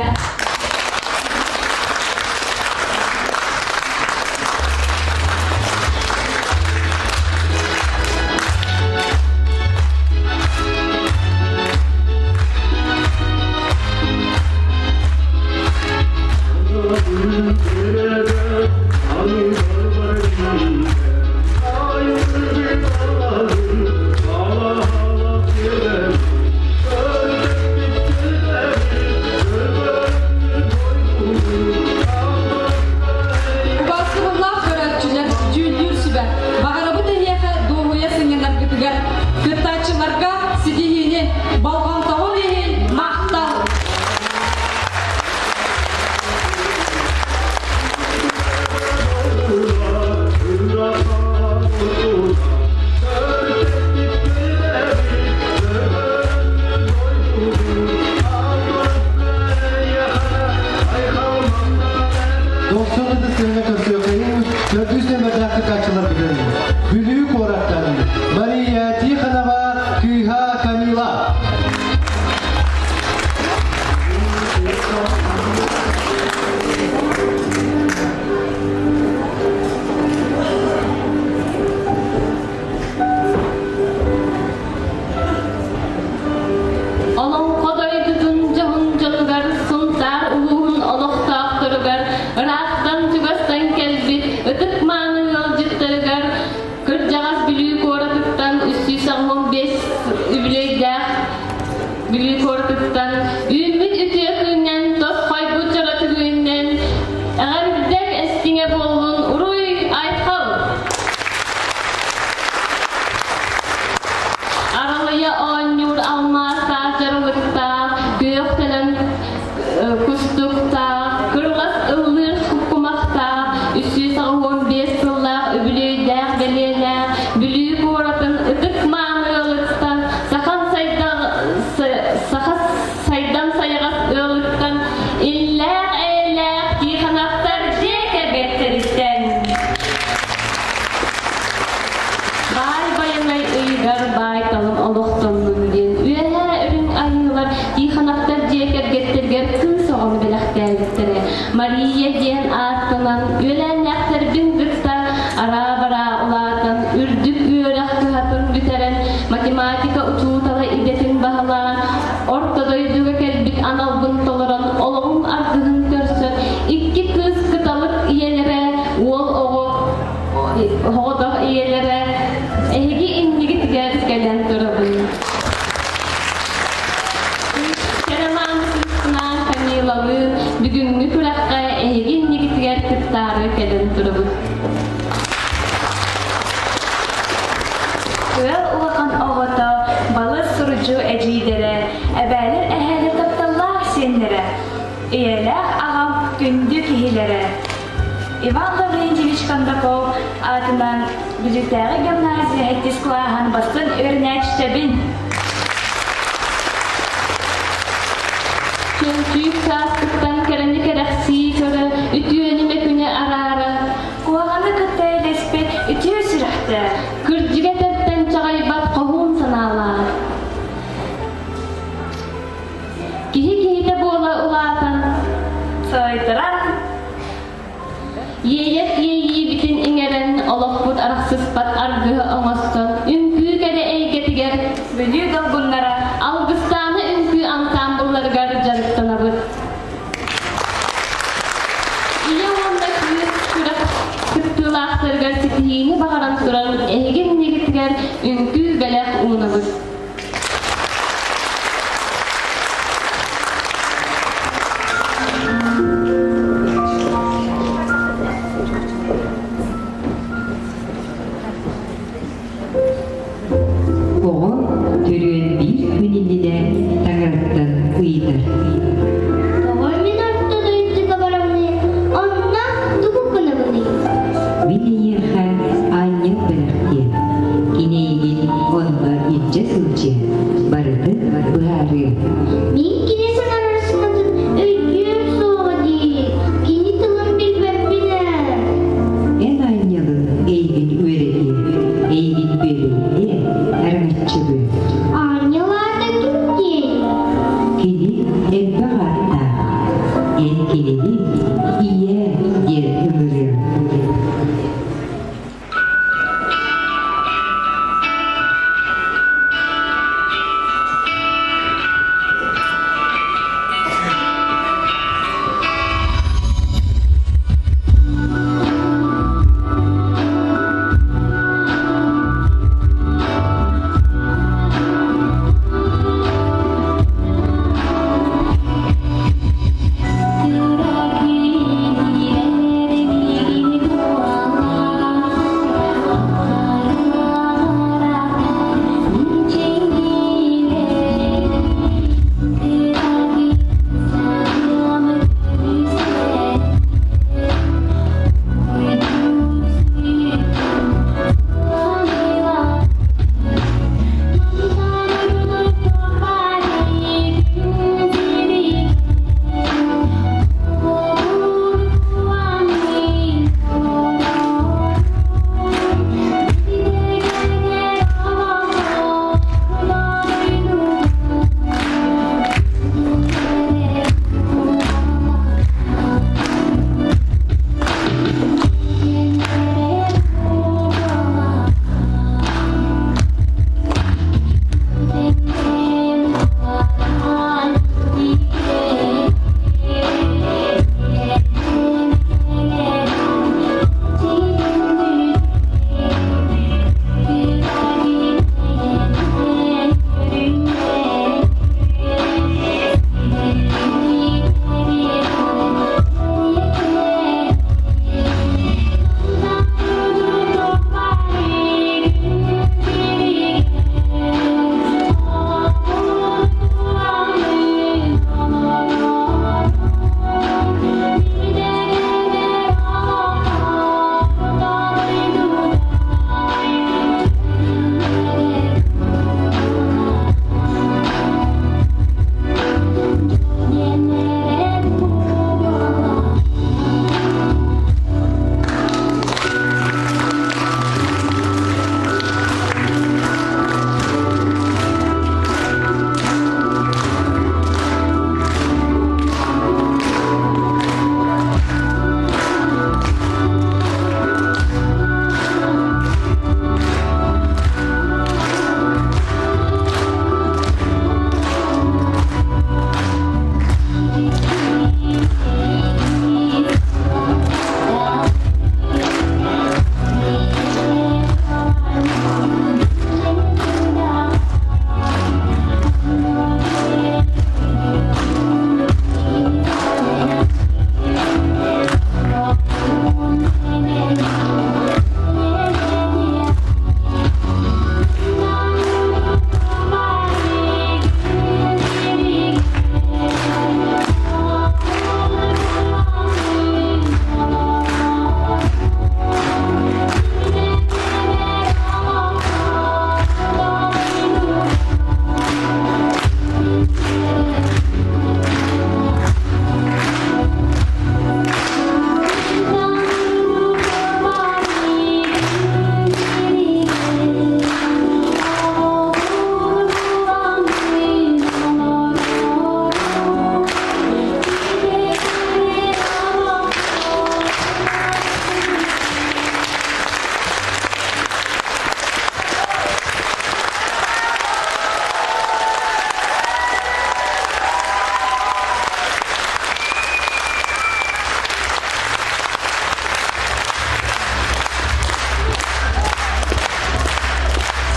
Убаастабыллаах көрөөччүлэр, дьүүллүүр сүбэ, баҕарабыт эһиэхэ дуоһуйа сынньанаргытыгар, кыттааччыларга ситиһиини, болҕомтоҕун иһин махтал! Дохсун ытыстыына көрсүөххэйин төрдүс нүөмэрдээх кыттааччыларбытын Бүлүү куораттан Мария Тихонова кыыһа Камила. Олоҥхо дойдутун дьоһун дьонугар Сунтаар улууһун олохтоохторугар ыраахтан-чугастан кэлбит ытык-мааны ыалдьыттарыгар кырдьаҕас Бүлүү куоратыттан 385 үбүлүөйдээх Бүлүү куоратыттан үүммүт үтүө күнүнэн тосхойбут дьоро түгүнэн эҕэрдэ эстиҥэ буоллун уруй айхал! Аралыйа оонньуур алмаастаах дьаралыктаах, күөх төлөн кустуктаах, кырылас ыллыыр кумахтаах, 385 сыллаах үбүлүөйдээх бэлиэлээх Бүлүү куоратын ытык-мааны ыалыттан саха сайдам сайаҕас ыалыттан иллээх-эйэлээх Тихоновтар дьиэ кэргэттэриттэн Баай Байанай ыйыгар баай талым олохтоннун диэн үөһээ үрүҥ айыылар Тихоновтар дьиэ кэргэттэригэр кыыс оҕону бэлэхтээбиттэрэ. Мария диэн ааттанан үөлээннээхтэрбин кытта араа-бараа улаатан, үрдүк үөрэх кыһатын бүтэрэн, математика учуутала идэтин баһылаан, орто дойдуга кэлбит аналбын толорон, олоҕум аргыһын көрсөн, икки кыыс кыталык ийэлэрэ, уол оҕо оҕотох ийэлэрэ, эһиги иннигитигэр кэлэн турабын. Кэрэмаан кыыспынаан Камилалыын бүгүҥҥү күрэххэ эһиги иннигитигэр кыттаары кэлэн турабыт. Ыал улахан оҕото, балыс сурдьу эдьиийдэрэ, эбээлэр эһээлэр тапталлаах сиэннэрэ, ийэлээх аҕам күндү киһилэрэ. Иван Лаврентьевич Кондаков аатынан Бүлүүтээҕи гимназия сэттис кылааһын бастыҥ үөрэнээччитэбин. Чөмчүүк сааскыттан кэрэни кэрэхсии көрө, үтүөнү мөкүнү араара, Куһаҕаны кытта эйэлэспит үтүө сүрэхтээх. Кырдьыга этэртэн чаҕыйбат хоһуун санаалаах. Киһи киһитэ буола улаатан, Салайтаран Иэйэр иэйиибитин иҥэрэн, олохпут арахсыспат аргыһы оҥостон, үҥкүү кэрэ эйгэтигэр Бүлүү долгуннара Алгыстаана үҥкүү ансаамбылларыгар дьарыктанабыт. Ийэ уонна кыыс күрэх кыттыылаахтарыгар ситиһиини баҕаран туран, эһиги иннигитигэр үҥкүү бэлэх уунабыт. Оҕо төрүөн биир күн иннинэ таҥараттан ыйытар. Тоҕо мин орто дойдуга бараммын, онно тугу гынабыный? Мин эйиэхэ аанньал бэлэхтиэм. Кини эйигин онно илдьэ сылдьыа, барытын быһаарыа. Мин кини саҥарар саҥатын өйдүөм суоҕа дии. Кини тылын билбэппин ээ. Эн аанньалыҥ эйигин үөрэтиэ, эйигин бүөбэйдиэ, араҥаччылыа. Аанньал аата ким диэй? Кини элбэх ааттаах. Эн кинини ийэ диэн ыҥырыаҥ.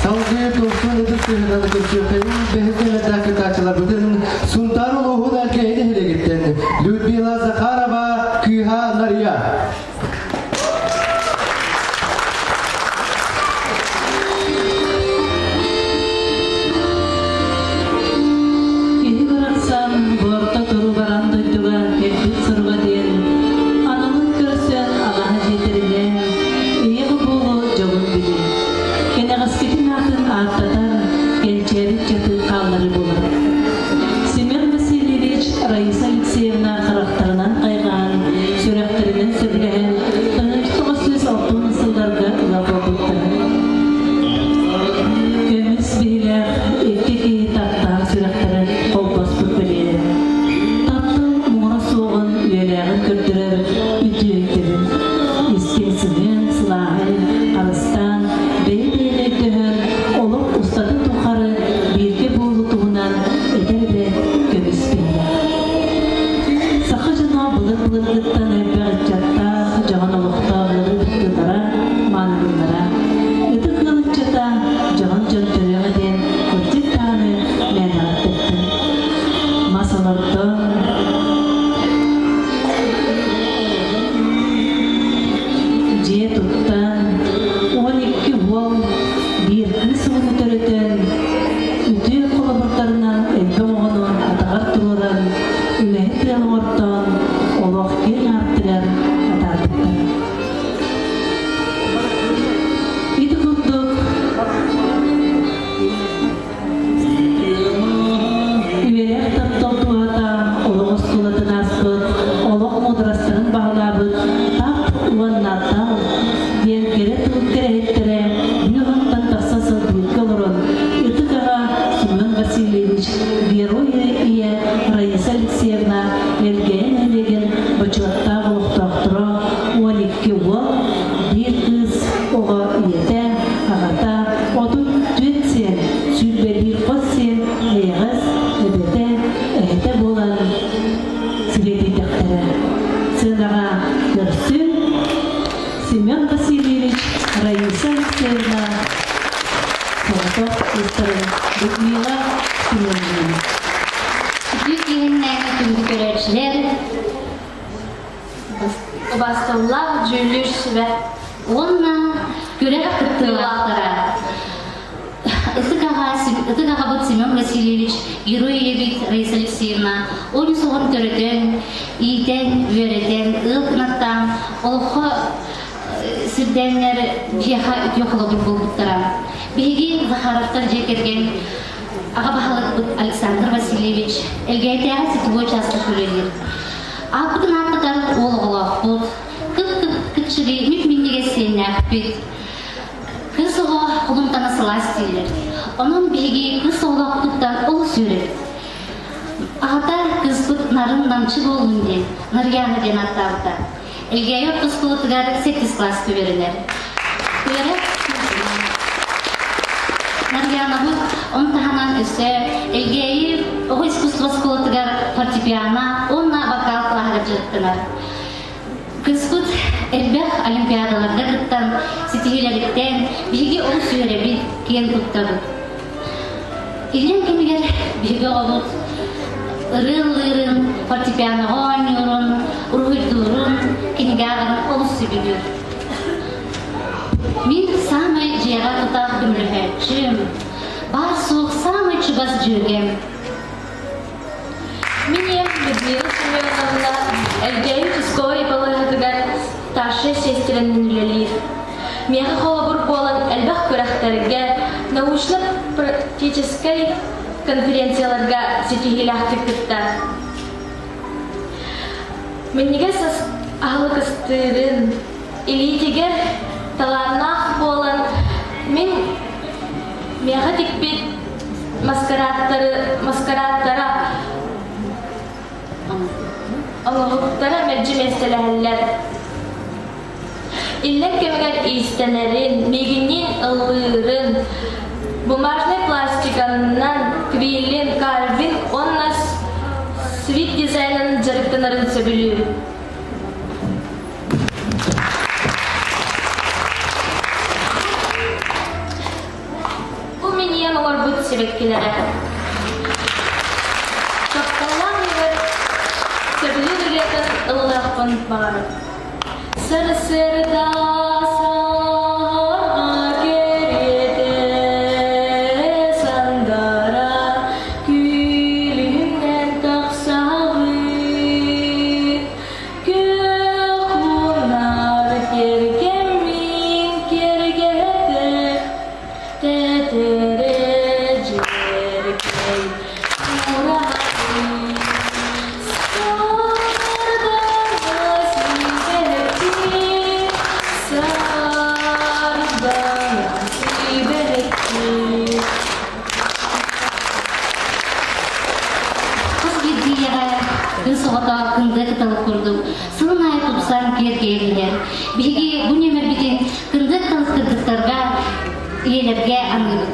Салгыы тохсон ытыс тыаһынан көрсүөххэйин бэһис нүөмэрдээх кыттааччыларбытын Сунтаар улууһун Элгээйи нэһилиэгиттэн Людмила Захарова, кыыһа Нария. Киһи барахсан бу орто туру баран дойдуга кэлбит суруга диэн аналын көрсөн алаһа дьиэтэринэн ийэ буолу дьолун билин. Кэнэҕэскитин аатын ааттатар, кэнчээри ыччаты хааллары булар. Семен Васильевич Раиса Алексеевна харахтарынан хайҕаан, сүрэхтэринэн сөбүлэһэн, 1960 сылларга ыла буолбуттара. Көмүс биһилэх икки киһи таптаан сүрэхтэрэ холбоспут бэлиэлэрэ. Таптал муҥура суоҕун үйэлээҕин көрдөрөр үтүө өйдөбүл. Истиҥ сыһыан, сылааһын харыстаан, бэйэ-бэйэни өйдөһөн, олох устатын тухары бииргэ буолуу туһунан этэр эбээт көмүс биһилэх. Саха дьоно былыр-былыргыттан элбэх ыччаттаах, дьоһун олохтоох ыалы ыттылара, маанылыыллара. Ытык ыал ыччата дьоһун дьон төрүөҕэ диэн кырдьык даҕаны мээнэҕэ эппэттэр. Мас олордон, дьиэ туттан, 12 уол, биир кыыс оҕону төрөтөн, үтүө холобурдарынан элбэх оҕону атаҕар туруоран, үлэһит ыал оҥортоон, олох киэҥ аартыгар атаарбыттар. Ити курдук Үөрэх таптал туһата олох оскуолатын ааспыт, олох муударастарын баһылаабыт тап уонна тал диэн кэрэ тыл кэрэһиттэрэ бүөҕүттэн тахса сыл бииргэ олорон, ытык аҕа Семен Васильевич, Герой ийэ Раиса Алексеевна Элгээйи нэһилиэгин бочуоттаах олохтоохторо 12 уол, биир кыыс оҕо ийэтэ, аҕата, 34 сиэн, 21 хос сиэн эйэҕэс эбэтэ, эһэтэ буолан сириэдийдэхтэрэ. Сыанаҕа көрсүн Семен Васильевич, Раиса Алексеевна соҕотох кыыстарын Людмила Семеновна. Үтүө киһиннээҕи күндү көрөөччүлэр, Убаастабыллаах дьүүллүүр сүбэ уонна күрэх кыттыылаахтара Ытык аҕа, ытык аҕабыт Семен Васильевич, герой ийэбит Раиса Алексеевна он үс оҕон төрөтөн, иитэн, үөрэтэн, ыал кынаттаан, олоххо сирдээннэр биһиэхэ үтүө холобур буолбуттара. Биһиги Захаровтар дьиэ кэргэн аҕа баһылыкпыт Александр Васильевич Элгээйдээҕи сетевой участок үлэлиир. Ааппытын ааттатар уол оҕолоохпут, кып-кып кыпчыгый мип-минньигэс сиэннээхпит. Кыыс оҕо холумтана сылаас дииллэр. Онон биһиги кыыс оҕолоохпутуттан олус үөрэбит. Аҕата кыыспыт нарын намчы буоллун диэн Нарыйаана диэн ааттаабыта. Элгээйи орто оскуолатыгар сэттис кылааска үөрэнэр. Үөрэх Нарьянабыт он таһынан өссө Элгээйи оҕо искусство оскуолатыгар фортепиано уонна вокал кылааһыгар дьарыктанар. Кыыспыт элбэх олимпиадаларга кыттан ситиһиилэриттэн биһиги олус үөрэбит, киэн туттабыт. Илин кэмигэр биһиги оҕобут ырыа ыллыырын, фортепианоҕа оонньуурун, уруһуйдуурун, кинигэ ааҕарын олус сөбүлүүр. Мин саамай дьиэҕэ тутаах көмөлөһөөччүм, баар-суох саамай чугас дьүөгэм. Мин ийэм Людмила Семеновна Элгээйи участковай балыыһатыгар старшай сиэстэрэнэн үлэлиир. Миэхэ холобур буолан элбэх күрэхтэргэ, научно-практическай конференцияларга ситиһиилээхтик кыттар. Минньигэс аһылык ыстыырын, илиитигэр талааннаах буолан мин миэхэ тикпит маскарааттары маскарааттара оҥоһуктара мэлдьи миэстэлэһэллэр. Иллэҥ кэмигэр иистэнэрин, миигинниин ыллыырын, бумажнай пластиканан квиллин, кальвин уонна свит дизайнын дьарыктанарын сөбүлүүр. сибэккилэрэ. Тапталлаах ийэбэр сөбүлүүр ырыатын ыллыахпын баҕарабын. Сарсыарда саһарҕа кэриэтэ сандара күлүмнэн тахсабыт. Күөх муннар кэргэммин кэргэтэ тэтэрэ дьэркэй ураһабын. Сардаҥа сибэкки, сардаҥа сибэкки. Хас биирдии ийэҕэ кыыс оҕото кындыа кыталык курдук сылын аайы тупсан киэркэйэн иһэр. Биһиги бу нүөмэрбитин кындыа кыталык кыргыттарга, ийэлэргэ аныыбыт.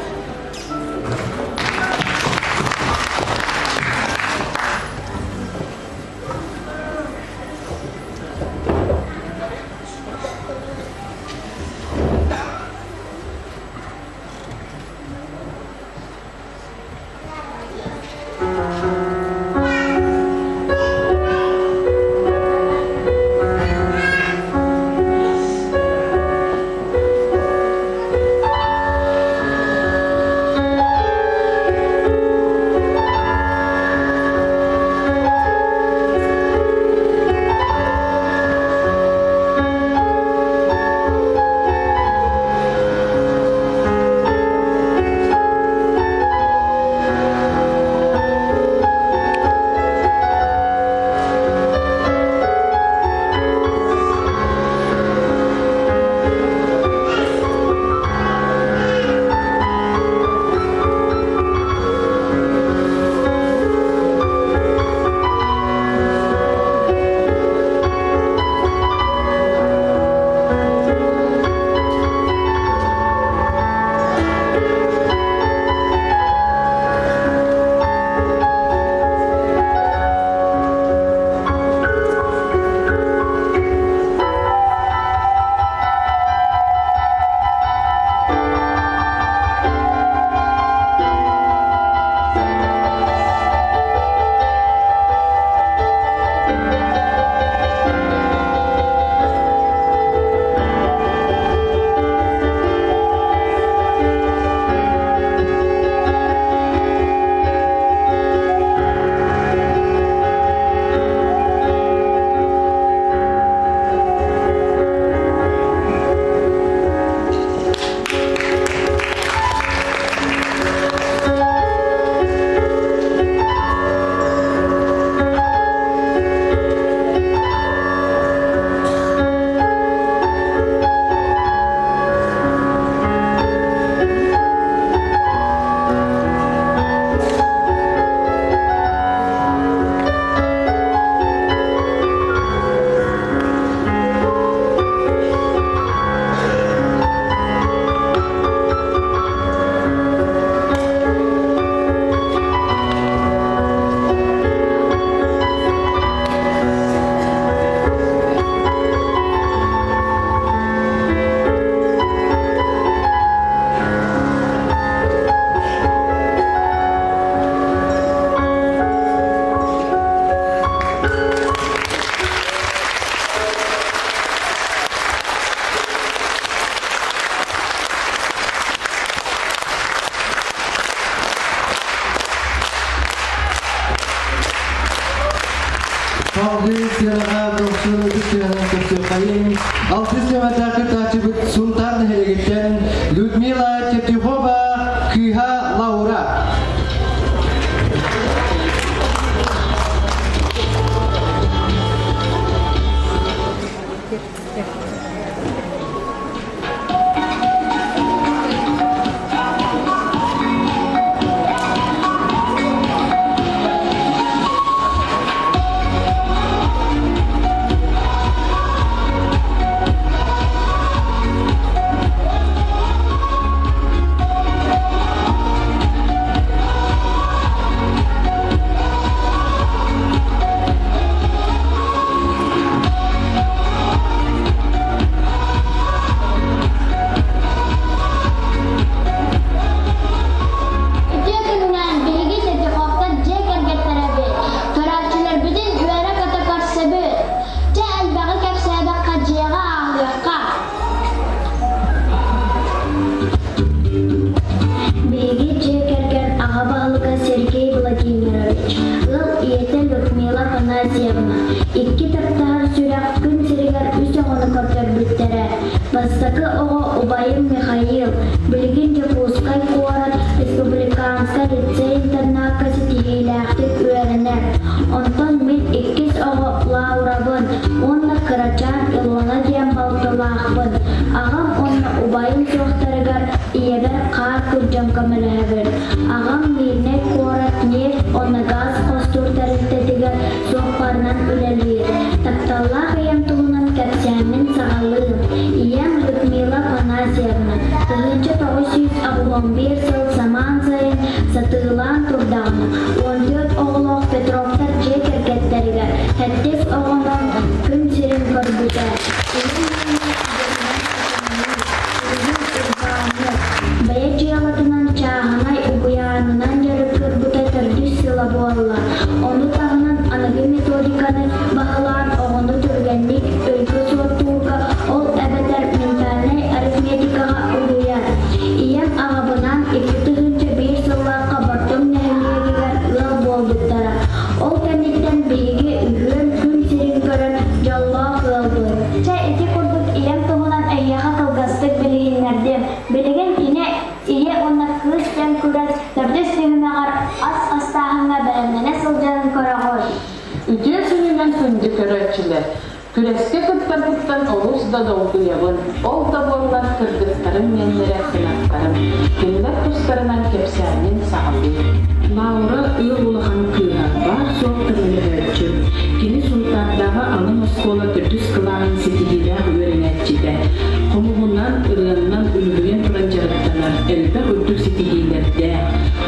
Салгыы сыанаҕа дохсун ытыс тыаһынан көрсүөххэйиҥ. Алтыс сыаната кыттааччыбыт Сунтаар нэһилиэгиттэн Людмила Тетюхова кыыһа Лаура. балтылаахпын. Аҕам уонна убайым суохтарыгар ийэбэр хаар күрдьэн көмөлөһөбүн. Аҕам Мирнэй куорат нефть уонна газ хостуур тэрилтэтигэр суоппарынан үлэлиир. Тапталлаах ийэм туһунан кэпсээммин саҕалыым. Ийэм Людмила Афанасьевна 1981 сыл самаан сайын сатыылаан турдаҕына, 14 оҕолоох Петровтар дьиэ кэргэттэригэр сэттис оҕонон күн сирин көрбүтэ. Ийэм Бэйэ дьыалатынан чааһынай уһуйаанынан дьарыктырбыта төрдүс сыла буолла. Ону таһынан аныгы методиканы баһылаан оҕону түргэнник өйгө суоттуурга, ол эбэтэр ментальнай арифметикаҕа уһуйар. Ийэм аҕабынаан 2001 сыллаахха Бортуҥ нэһилиэгигэр ыал буолбуттара. Ол кэнниттэн биһиги үһүөн күн сирин көрөн дьоллоох ыалбыт. Чэ, ити курдук ийэм туһунан эйиэхэ кылгастык билиһиннэрдим. Билигин кини ийэ уонна кыыс диэн күрэс төрдүс түһүмэҕэр ас астааһыҥҥа бэлэмнэнэ сылдьарын көрөҕүт. Үтүө сүнньүнэн күндү көрөөччүлэр! Күрэскэ кыттарбыттан олус да долгуйабын. Ол да буоллар кыргыттарым миэннэрэ кынаттарым. Кинилэр тустарынан кэпсээнин саҕалыыр. Лаура ыал улахан кыыһа, баар-суох көмөлөһөөччү. Кини Сунтаардааҕы алын оскуола төрдүс кылааһын ситиһиилээх үөрэнээччитэ. Хомуһунан, ырыаннан үлүһүйэн туран дьарыктанар, элбэх үрдүк ситиһиилэрдээх.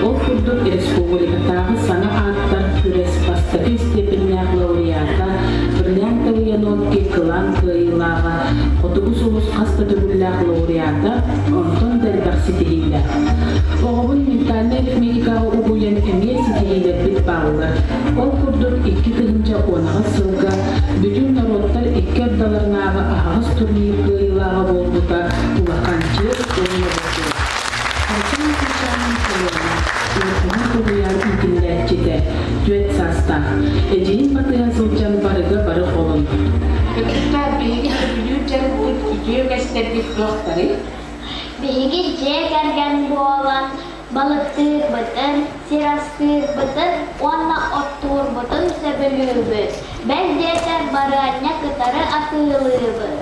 Ол курдук республикатааҕы саҥа ааттар күрэс бастакы истиэпэннээх лауреата, Бриллиантовые нотки кылаан кыайыылааҕа, Хотугу сулус хас да төгүллээх лауреата, онтон да элбэх ситиһиилээх. Оҕобун ментальнай арифметикаҕа угуйан эмиэ ситиһиилэрбит бааллар. Ол курдук 2018 сылга бүтүн норуоттар икки ардыларынааҕы аһаҕас турнир кыайыылааҕа буолбута улахан чиэс уонна бочуот. Артем Кучанин Соломон, Уорҕаһын уһуйаан иитиллээччитэ, түөрт саастаах. Эдьиийин батыһа сылдьан барыга бары холонор. Кыргыттар, биһиги сөбүлүүр дьарыкпыт үтүө үгэстэрбит туохтарый? Биһиги дьиэ кэргэн буолан балыктыырбытын, сир астыырбытын уонна оттуурбутун сөбүлүүбүт. Бэл диэтэр барыанньа кытары атыылыыбыт.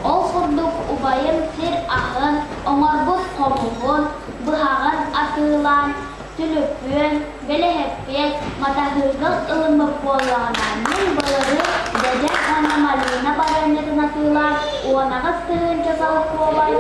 Ол курдук убайым сир аһын, оҥорбут хомуһун, быһаҕын атыылаан, түлүпүөн, бэлэһэппиэт, матаһыыкыл ылыммыт буоллаҕына, мин былырыын дьэдьэн уонна малина барыанньатын атыылаан 18 000 солкуобай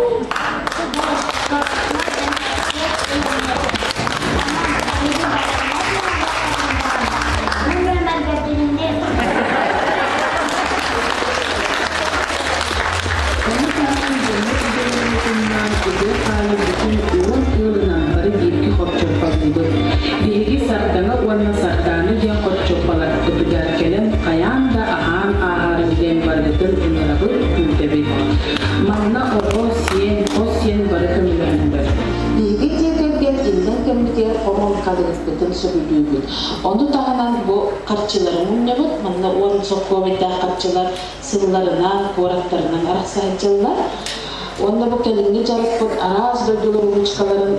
Ону таһынан дьоммут идэлэрин тумнаан үтүө хаалар бүтүн уон ыалынан бары бииргэ хорчоппалыыбыт. Биһиги Сардаҥа уонна Сардаана диэн хорчоппаларбытыгар кэлэн хайаан да аһаан ааһаарыҥ диэн барыгытын ыҥырабыт, күүтэбит. Манна оҕо, сиэн, хос сиэн бары көмөлөһөллөр. Биһиги дьиэ кэргэн иллэҥ кэммитигэр хомууркалыырбытын сөбүлүүбүт. Ону таһынан бу харчылары мунньабыт. Манна 10 солкуобайдаах харчылар сылларынан, куораттарынан арахса сылдьаллар. Уонна бу кэлиҥҥи дьарыкпыт араас дойдулар ручкаларын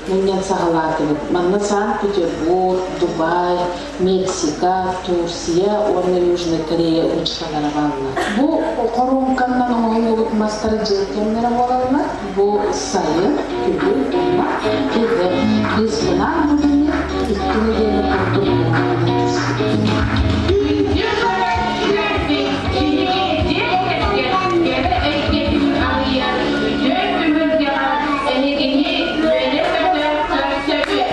мунньан саҕалаатыбыт. Манна Санкт-Петербург, Дубай, Мексика, Турция уонна Южная Корея ручкалара бааллар. Бу хоруоҥканнан оҥоһуллубут мастары дьыл кэмнэрэ буолаллар. Бу сайын, күһүн уонна кыһын. Кыыспынаан бу күнү икки нэдиэлэ курдук Күндү көрөөччүлэрбит, биһиги дьиэ кэргэн кэрэ эйгэтин арыйар үтүө түһүлгэҕэ эһигини үөрэ-көтө көрсөбүт.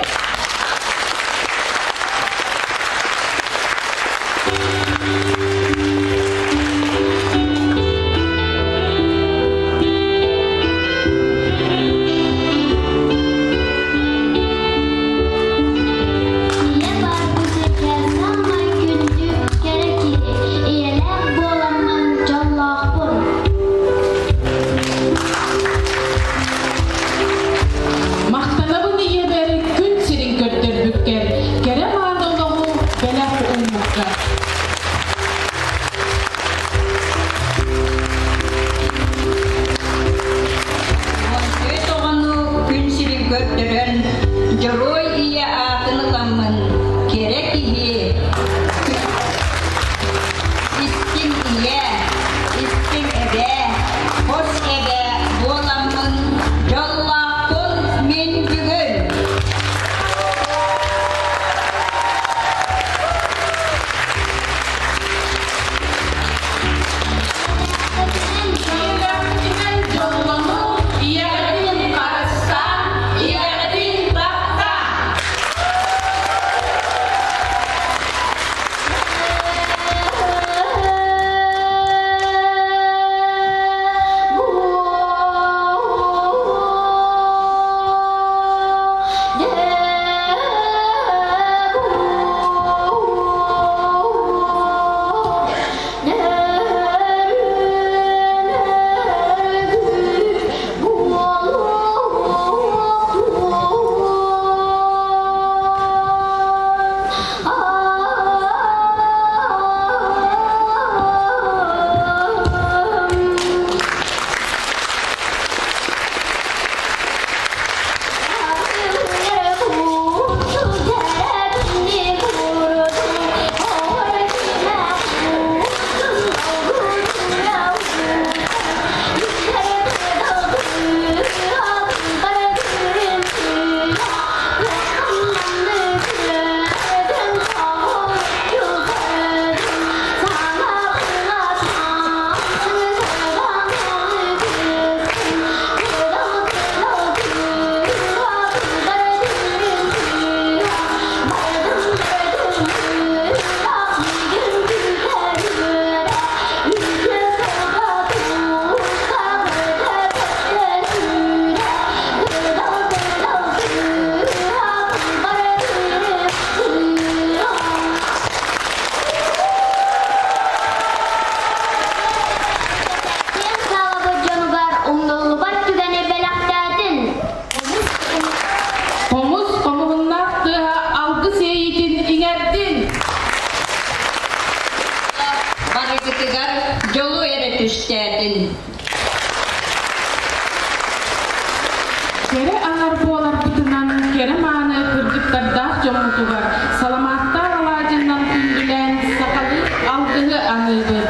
аҥар буоларбытынан кэрэ-мааны кыргыттардаах дьоммутугар саламааттаах алаадьыннан күндүлээн сахалыы алгыһы аныыбыт.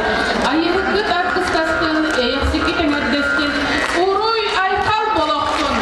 Айыһыккыт аргыстастын, эйэхсиккит эҥэрдэстин, уруй-айхал болохтун!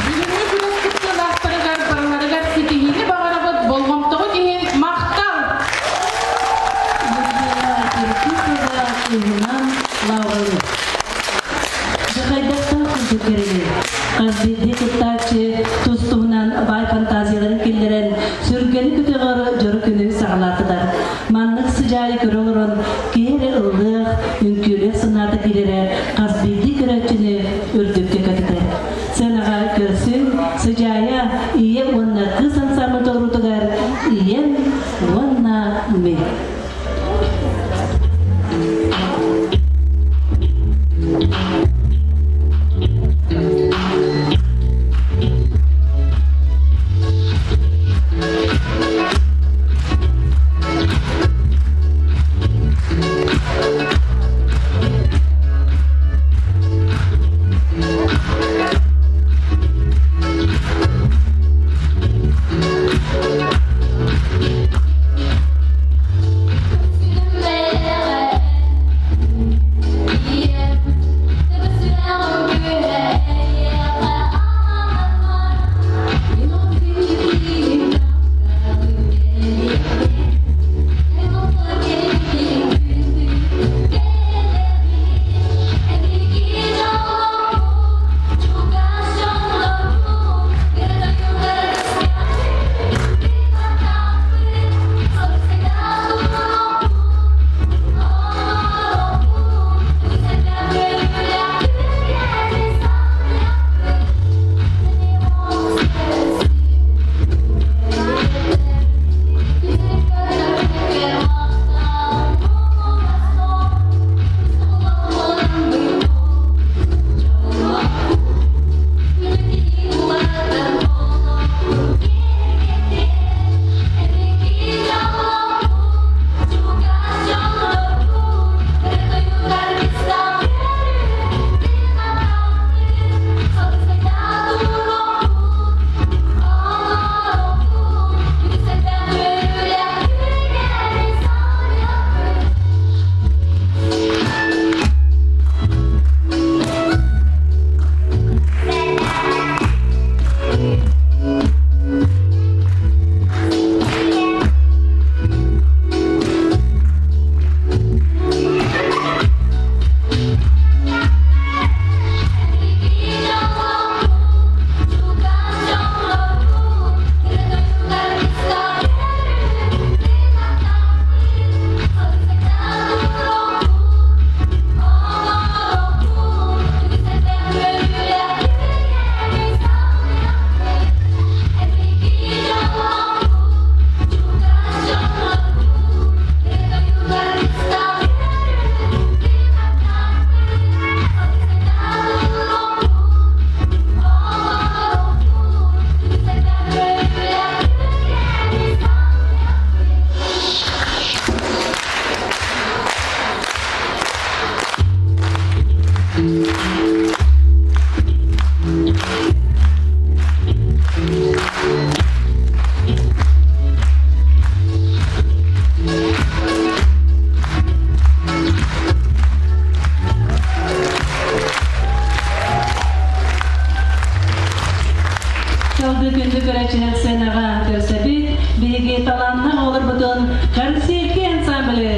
Бүгүҥҥү күрэс кыттыылаахтарыгар барыларыгар ситиһиини баҕарабыт, болҕомтоҕут иһин махтал! Людмила Киркисова кыыһынан Лаураны. Дьэ хайдахтаах курдук кэрэний? Хас биирдии кыттааччы тус-туһунан баай фантазияларын киллэрэн, сүргэни көтөҕөр дьоро күнү саҕалаатылар. Маннык сыдьаайы көрө олорон, киһи эрэ ыллыах, үҥкүүлүөх санаата киирэрэ хас биирдии көрөөччүнү үрдүккэ көтүтэр. Сыанаҕа көрсүҥ, сыдьаайа, ийэ уонна кыыс ансаамбыл толоруутугар ийэм уонна мин. Салгыы күндү көрөөччүлэр сценаҕа көрсөбүт биһиги талааннаах оҕолорбутун Карусельки ансамблы!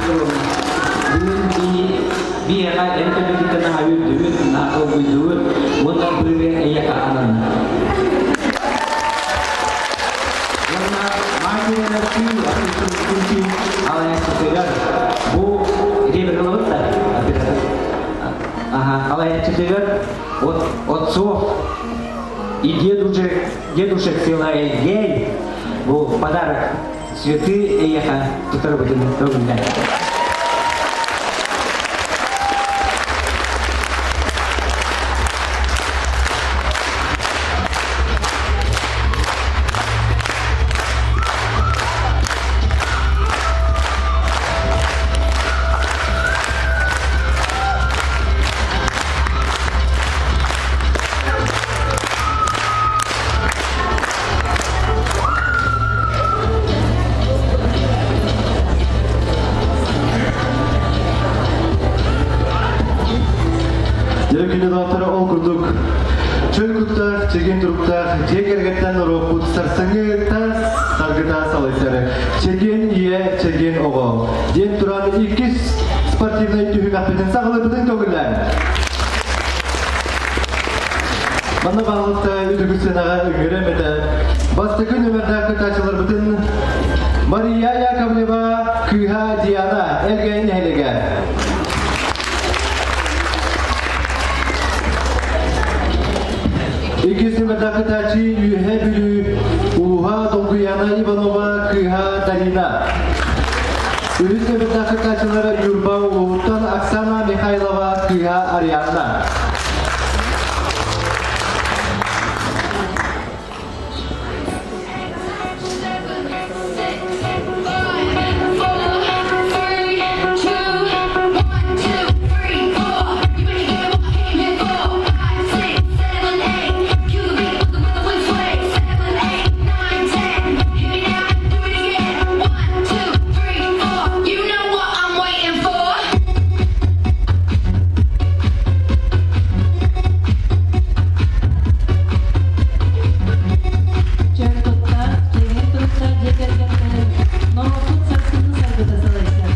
Егоровна, бүгүн биһиэхэ эн көмөтүттэн наһаа үөрдүбүт, наһаа долгуйдубут уонна бу ырыа эйиэхэ ананна. Уонна Мартин Күнчү алайааччытыгар бу ревергалабыт да оператор аха алайааччытыгар от отцов и дедушек дедушек села Элгей бу подарок цветы эйиэхэ тутарбытын көҥүллэн. Дьэ күнү доҕотторо ол курдук чөл куттаах, чэгиэн туруктаах дьиэ кэргэттэн норуоппут сарсыҥҥы тас саргыта салайсар Чэгиэн ийэ, чэгиэн оҕо диэн туран иккис спортивнай түһүмэхпитин саҕалыырбытын көҥүллээн. Манна баһылыкта үрдүкү сыанаҕа ыҥырам этэ. Бастакы нүмердээх кыттааччыларбытын Мария Яковлева, кыыһа Диана, Элгэйин нэһилиэгэ. Иккис нүмердээх кыттааччы Үөһээ Бүлүү улууһа Долгуяна Иванова, кыыһа Дарина. Үһүс нүмердээх кыттааччылар Ньурба улууһуттан Оксана Михайлова, кыыһа Арианна. Чөл туттар, чэгиэн туруктар дьиэ кэргэттэрин норуоппут сарсыҥҥы саргыта салайсар.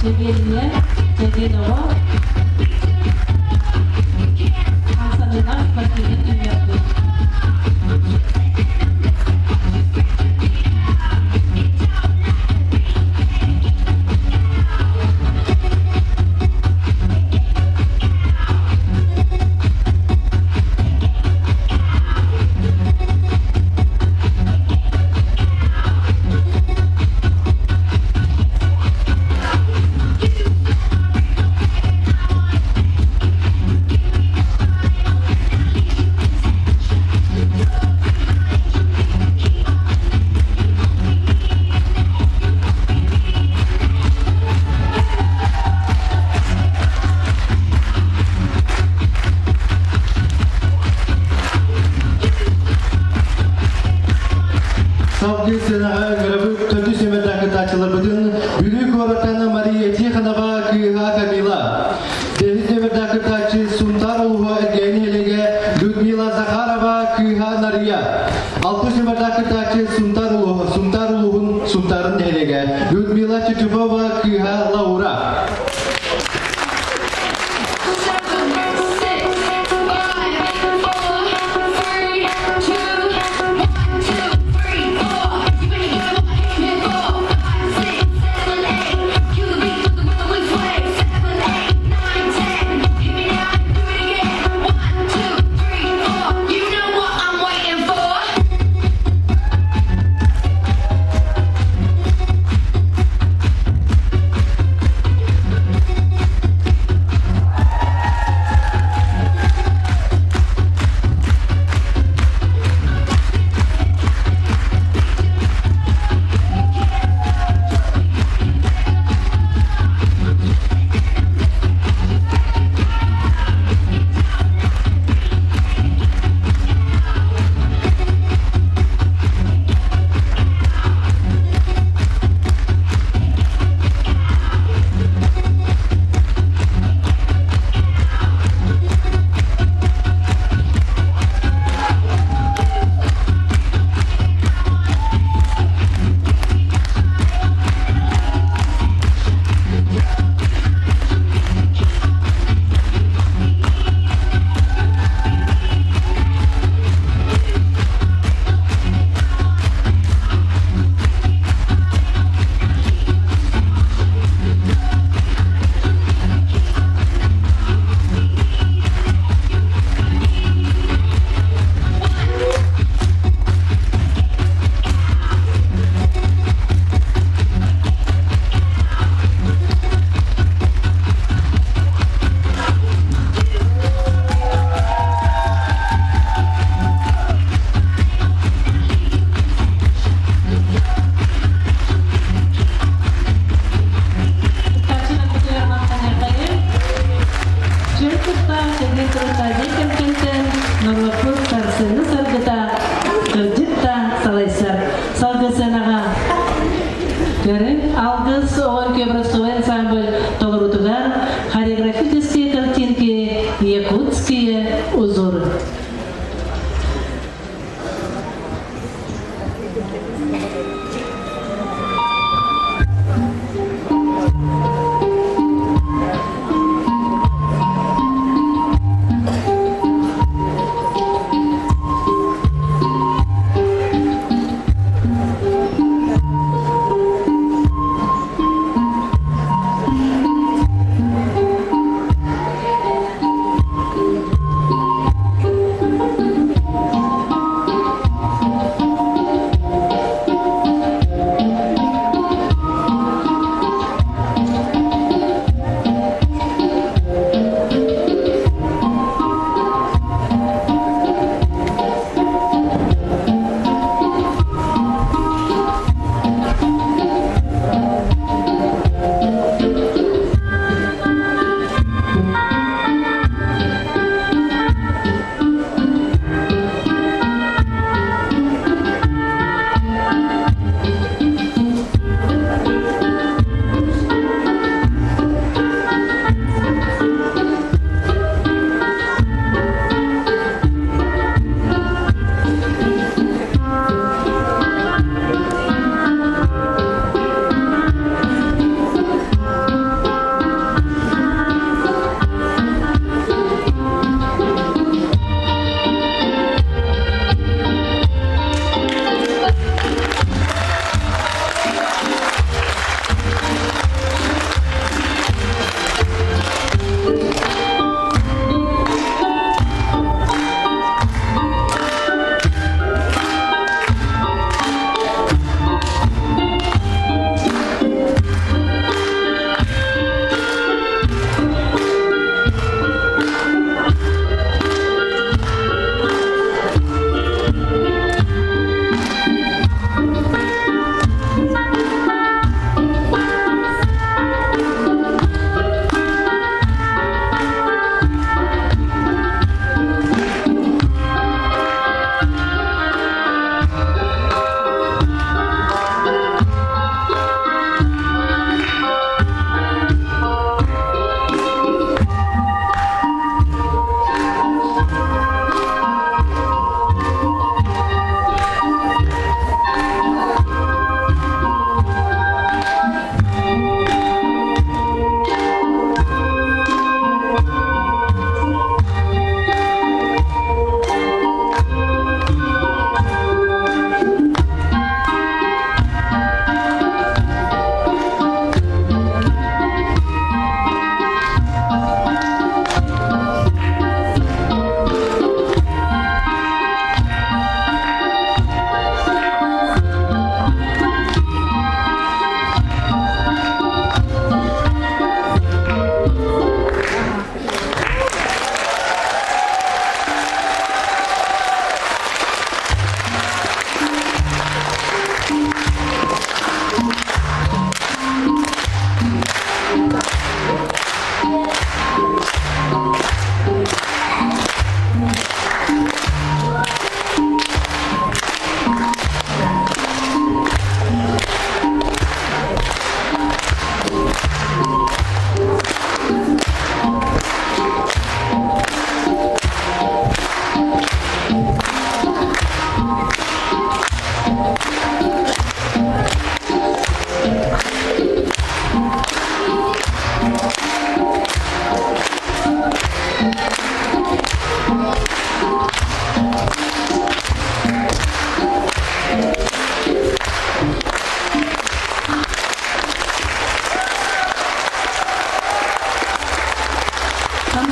Чэгиэнньэ, чэгиэн оҕо, хамсаныылаах спортивнай түһүмэхпит. Салгыы сыанаҕа ыҥырабыт төрдүс нүмердээх кыттааччыларбытын Бүлүү куораттан Мария Тихонова кыыһа Камила, бэһис нүмердээх кыттааччы Сунтаар улууһа Эргээни нэһилиэгэ Людмила Захарова кыыһа Нария, алтыс нүмердээх кыттааччы Сунтаар улууһа Сунтаар улууһун Сунтаарын нэһилиэгэ Людмила Чичупова кыыһа Лаура.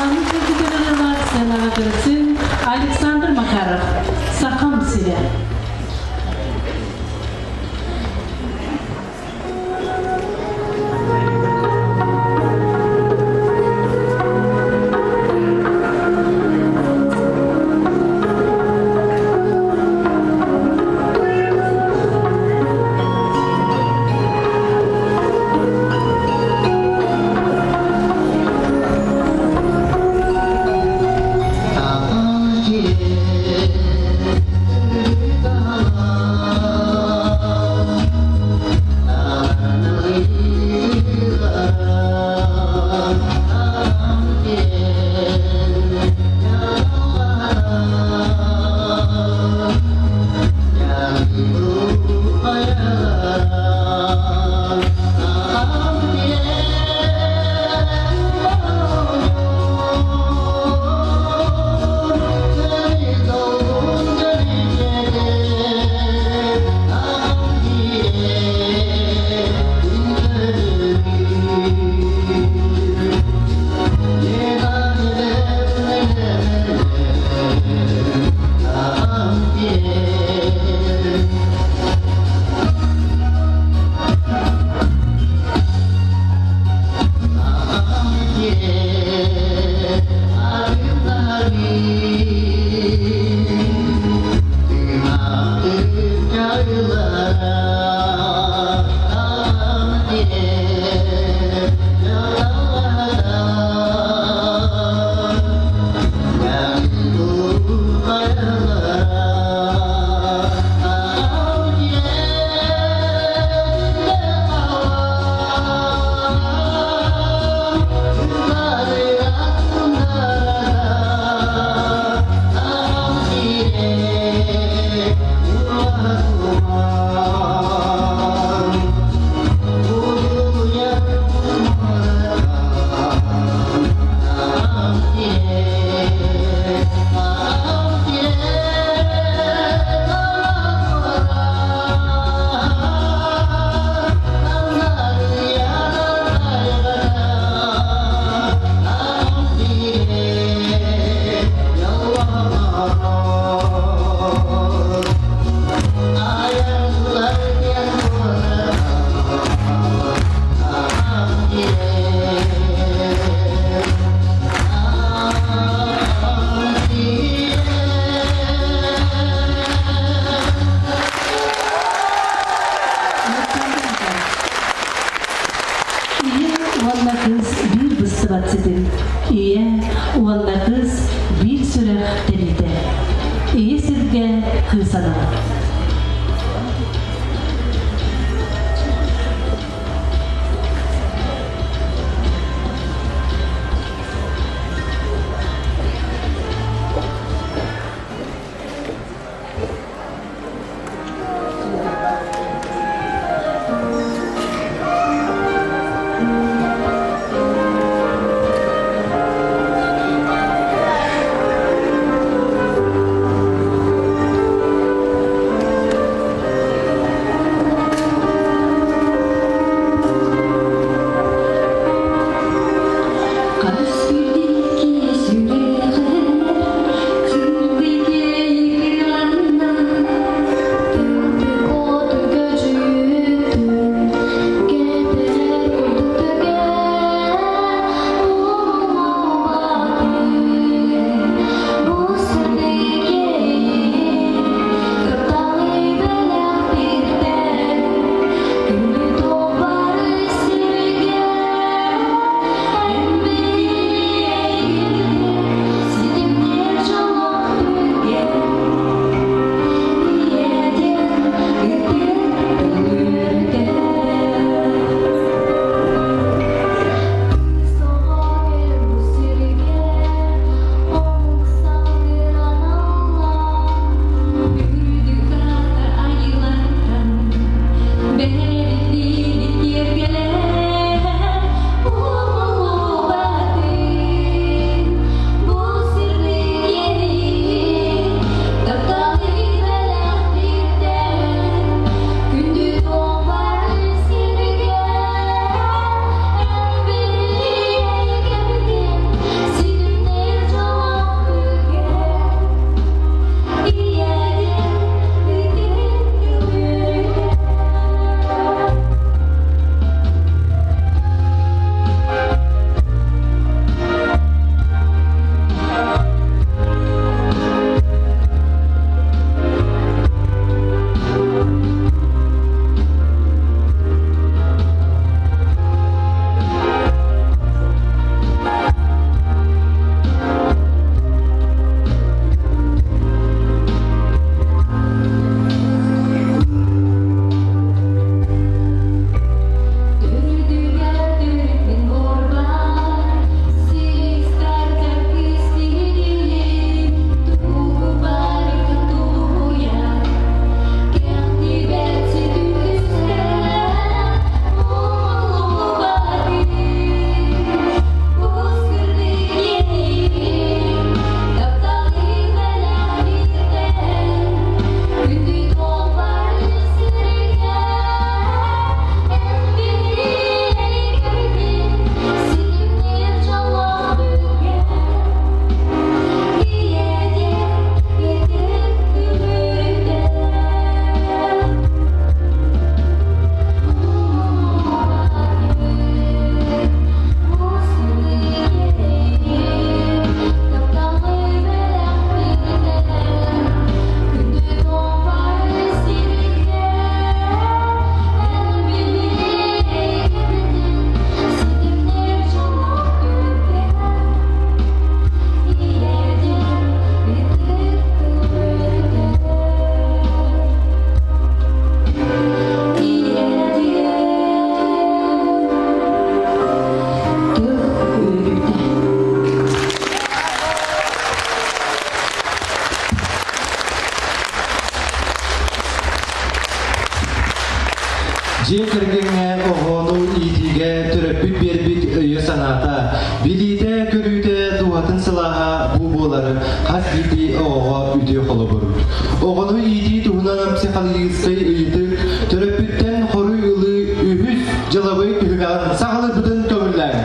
Саханы сиргитэр ырыалаах сценаҕа көрсүҥ Александр Макаров «Сахам сирэ». Ийэ уонна кыыс биир быстыбат ситим. Ийэ уонна кыыс биир сүрэх тэбиитэ. Ийэ сиргэ кыыс анала. билиитэ-көрүүтэ, дууһатын сылааһа бу буолар хас биирдии оҕоҕо үтүө холобур. Оҕону иитии туһунан психологическай ыйытык төрөппүттэн хоруй ылыы үһүс дьылабый түһүмэҕин саҕалыырбытын көҥүллээҥ.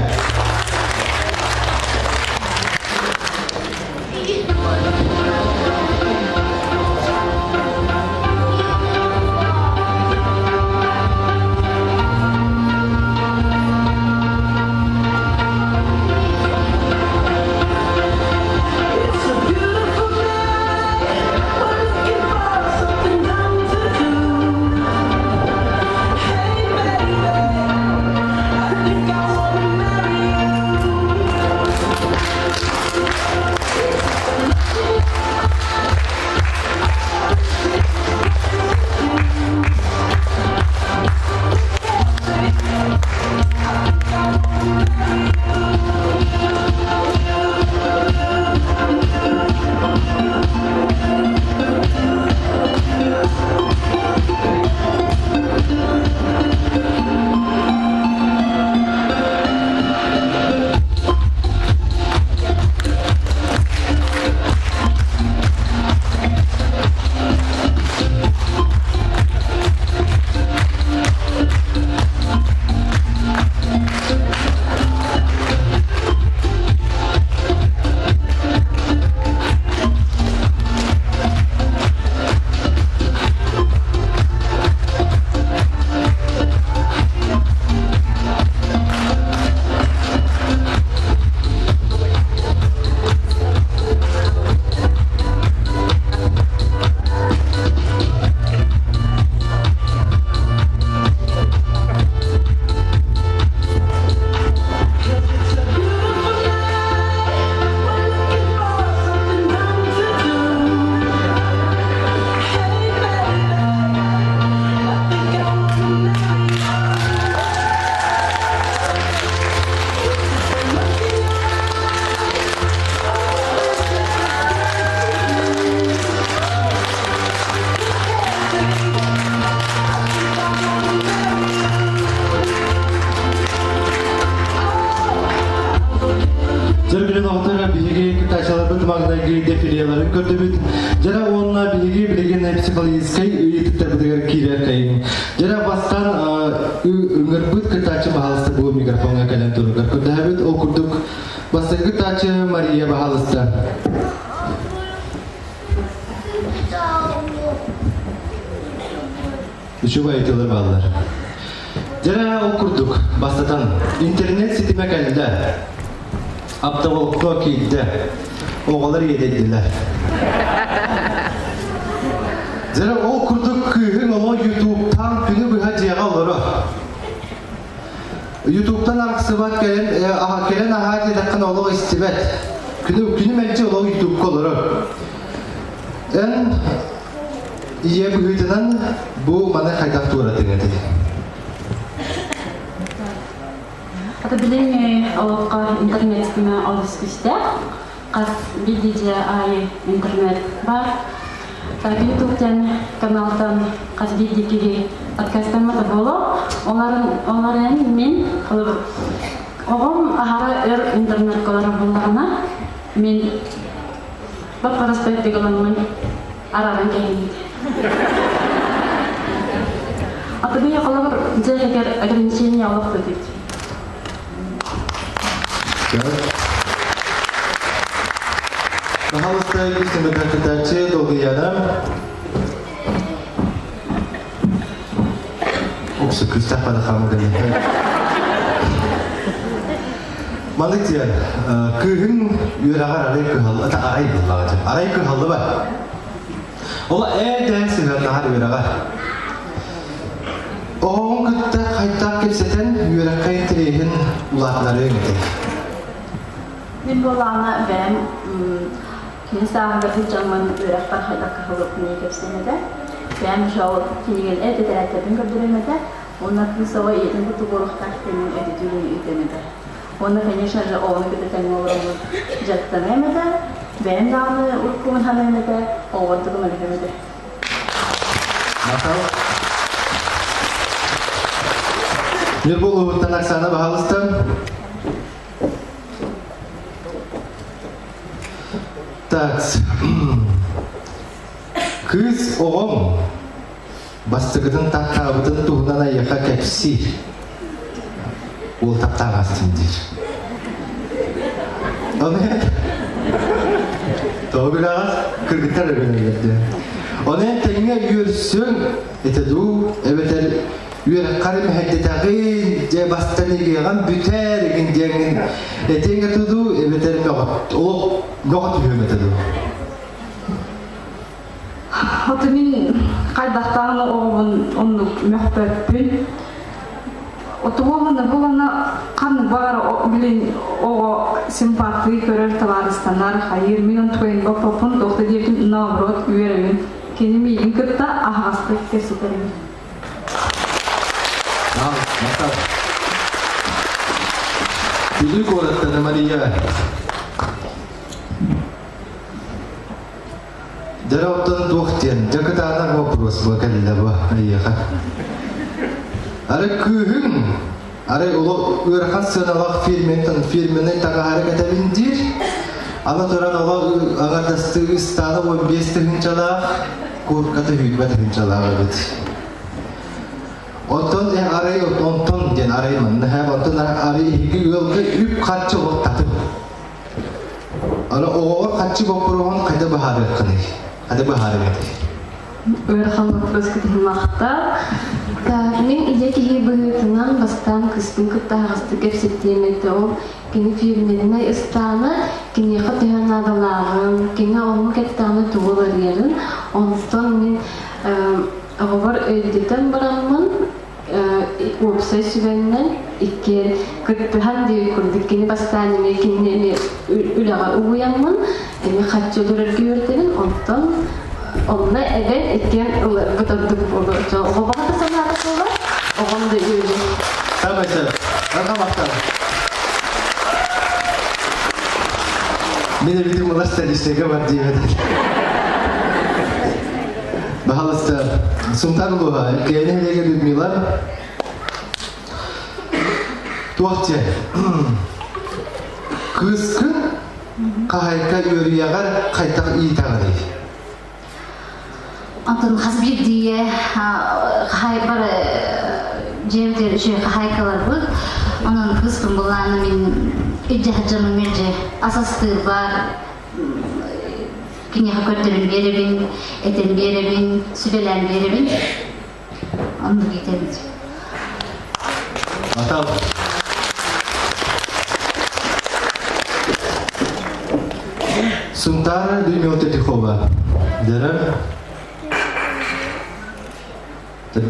Дьэ, оҕотор биһиги кытаачаларбыт маҥнайгы дефилеларын көрдүбүт. Дьэ, уонна биһиги билигин психологическай ыйытыктарбытыгар киирэр кайын. Дьэ, бастаан ыҥырбыт кытааччы баһаалыста бу микрофоҥҥа кэлэн туругар көрдөһөбүт. Ол курдук бастакы кытааччы Мария баһаалыста. Үчүгэй ыйытыылар бааллар. Дьэ, ол курдук, бастатан, интернет ситимэ кэллэ. Оптоволокно киирдэ. Оҕолор иэдэйдилэр. Дьэ, ол курдук кыыһыҥ олоо ютубтан күнү быһа дьиэҕэ олоро. Ютубтан арахсыбат кэлэн, кэлэн аһаа диэтэххинэ олох истибэт. Күнү, күнү мэлдьи олох ютубка олорор. Эн ийэ быһыытынан бу маны хайдах туоратыҥ этэй? Ата билиҥҥи олоххо интернет ситимэ олус күүстээх. Хас биирдии дьиэ аайы интернет баар. Так Ютубтан каналтан хас биирдии киһи подкастаммата буолуо. Оларын оларын мин оҕом аһара өр интернетка олорор буоллаҕына мин баппарастайдык ыламмын арааран кэһиибит. Атыгый холобур дьиэ иһигэр ограничение олох дэтит. Пожалуйста, кытааччы Долгуяна. Уксу күстэх падахамы Маннык диэн, кыыһыҥ үөрэҕэр арай кыһалла, арай буоллаҕа дьэ, арай кыһаллыба. Ол ээдээн сыһыаннаһар үөрэҕэр. Оҕоҕун кытта хайдах кэпсэтэн үөрэххэ интэриэһин улаатынарыаҥ этэй? Мин буоллаҕына бэйэм кини сааһыгар сылдьаммын үөрэхпэр хайдах кыһаллыбыппын кэпсиэм этэ. Бэйэм ол кинигэни тэтэрээттэрбин көрдөрүөм этэ. Уонна кыыс оҕо ийэтин кытта буолуохтаах диэн өйдөтүүнү ыытыам этэ. Уонна, конечно же, оҕону кытта тэҥҥэ олороммун дьарыктаныам этэ, бэйэм даҕаны уруккубун саныам этэ, оҕолордугу мөлөһүөм этэ. Махтал. Ньурба улууһуттан Оксана баһаалыста. Так, кыыс оҕом бастакытын таптаабытын туһунан айыаха кэпсиир. Уол таптаабастын диир. Ону тоҕо билэҕит? Кыргыттар өлөллөр диэн. Ону эн тэҥҥэ үөрсүҥ этэ дуу, эбэтэр үөрэххэр мэһэйдэтэҕин, дьэ бастан игиэҕин бүтээр игин диэҥҥин этиэҥ этэ дуу, эбэтэр мөҕө олох мөҕө түһүөм этэ дуу. Ото мин хайдахтаан оҕобун оннук мөхпөппүн. Ото буолана буолана ханнык баҕар билин оҕо симпатыы көрөр табаарыстанар хайыыр мин онтукайын боппоппун туох да диэбитим наоборот үөрэбин. Кини миигин кытта аһаҕастык кэпсэтэрин. Бүлүү куораттан Мария Дьэ оттон туох диэн, дьэ кытаанах вопрос бу кэллэ бу эйиэхэ. Арай кыыһыҥ, арай улу ыарахан сыаналаах фирментэн фирменный таҥаһары кэтэбин диир. Аны туран оло аҥардастыы ыстаана 15 тыһыынчалаах, курката 20 тыһыынчалаах эбит. Оттон арай онтон диэн арай манна онтон арай иһиги ыалга үп-харчы олох татым. Аны оҕоҕор харчы боппуруоһун хайда быһаарыаххыный? Хайда быһаарыаҥ Ыарахан вопрос кытыһымахта. Так, мин ийэ киһи быһыытынан бастаан кыыспын кытта аһаҕастык кэпсэтиэм этэ. Ол кини фирменнэй ыстаана киниэхэ төһө наадалааҕын, кини оннук эттэҕинэ тугу уларыйарын. Онтон мин оҕобор өйдөтөн бараммын уопсай сүбэннэн иккиэн кыттыһан диэбит курдук кини бастаан эмиэ кинини эмиэ үлэҕэ угуйаммын эмиэ харчы өлөрөргө үөрдэбин онтон онно эбэн иккиэн ыларбыт ордук буолуо оҕо баҕата санаата буолар оҕом да үөрүө Самай сөп. Арҕамахтан. Мин эбитим ылар статистика бар диэбэтин. Баһалыста, Сунтаар улууһа, Элгээйи нэһилиэгэ Людмила. Туох диэн? Кыыскын хаһайка үөрүйэҕэр хайдах иитэҕиний? Онтон хас биирдиигэ хаһайбар дьиэбитигэр үчүгэй хаһайкаларбыт. Онон кыыспын булаана мин илдьэ сылдьаммын мэлдьи ас астыырбар киниэхэ көрдөрөн биэрэбин, этэн биэрэбин, сүбэлээн биэрэбин. Оннук иитэбит. Атал. Сунтаара Людмила Тетихова. Дэрэр.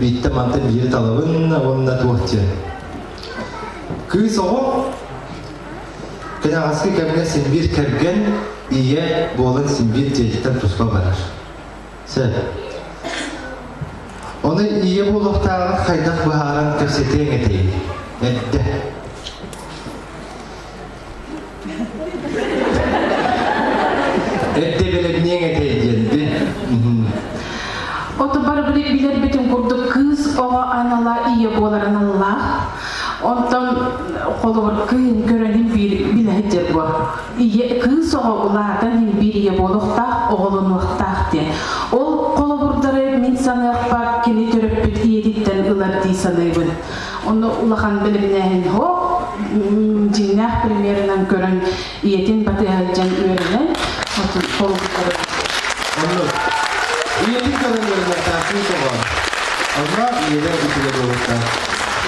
Бииттэ мантан биири талабын уонна туох диэн. Кыыс оҕо кэнэҕэски кэмҥэ син биир кэргэн, ийэ буолан син биир дьиэтиттэн туспа барар. Сөп. Ону ийэ буолуохтааҕын хайдах быһааран кэпсэтиэҥ этэй? Эрдэ. Эрдэ бэлэмниэҥ этэй диэн би. Ото бары билэрбитин курдук кыыс оҕо анала ийэ буолар аналлаах. Онтон холобур кыыһын көрөн иһин биир билэһит бу. Ийэ кыыс оҕо улаатан иһин биир ийэ буолуохтаах, оҕолонуохтаах диэн. Ол холобурдары мин саныахпар кини төрөппүт ийэтиттэн ылар дии саныыбын. Онно улахан бэлэмнээһин һоох, дьиҥнээх примерынан көрөн ийэтин батыһа сылдьан үөрэнэн холобурдары. Оннук. Ийэтин көрөн үөрэнэртээх кыыс оҕо. Онно ийэлэр үчүгэй буолуохтаах.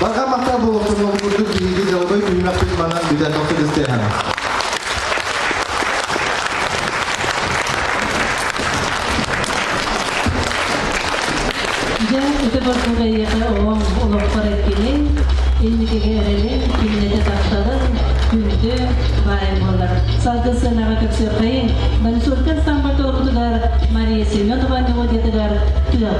Барҕа махтал буолуохтун ол курдук биһиги дьалабай түһүмэхпит манан бүтэн тохту истиэхэ. Дьэ, ити курдук эйиэхэ оҕоҥ олоххор эркинин, инникигэ эрэлин, күннэтэ тапталын, күндү баай буолар. Салгын сыанаҕа көрсүөххэйиҥ. Бонусурка ансамбль Мария Семенова мелодиятыгар тыал.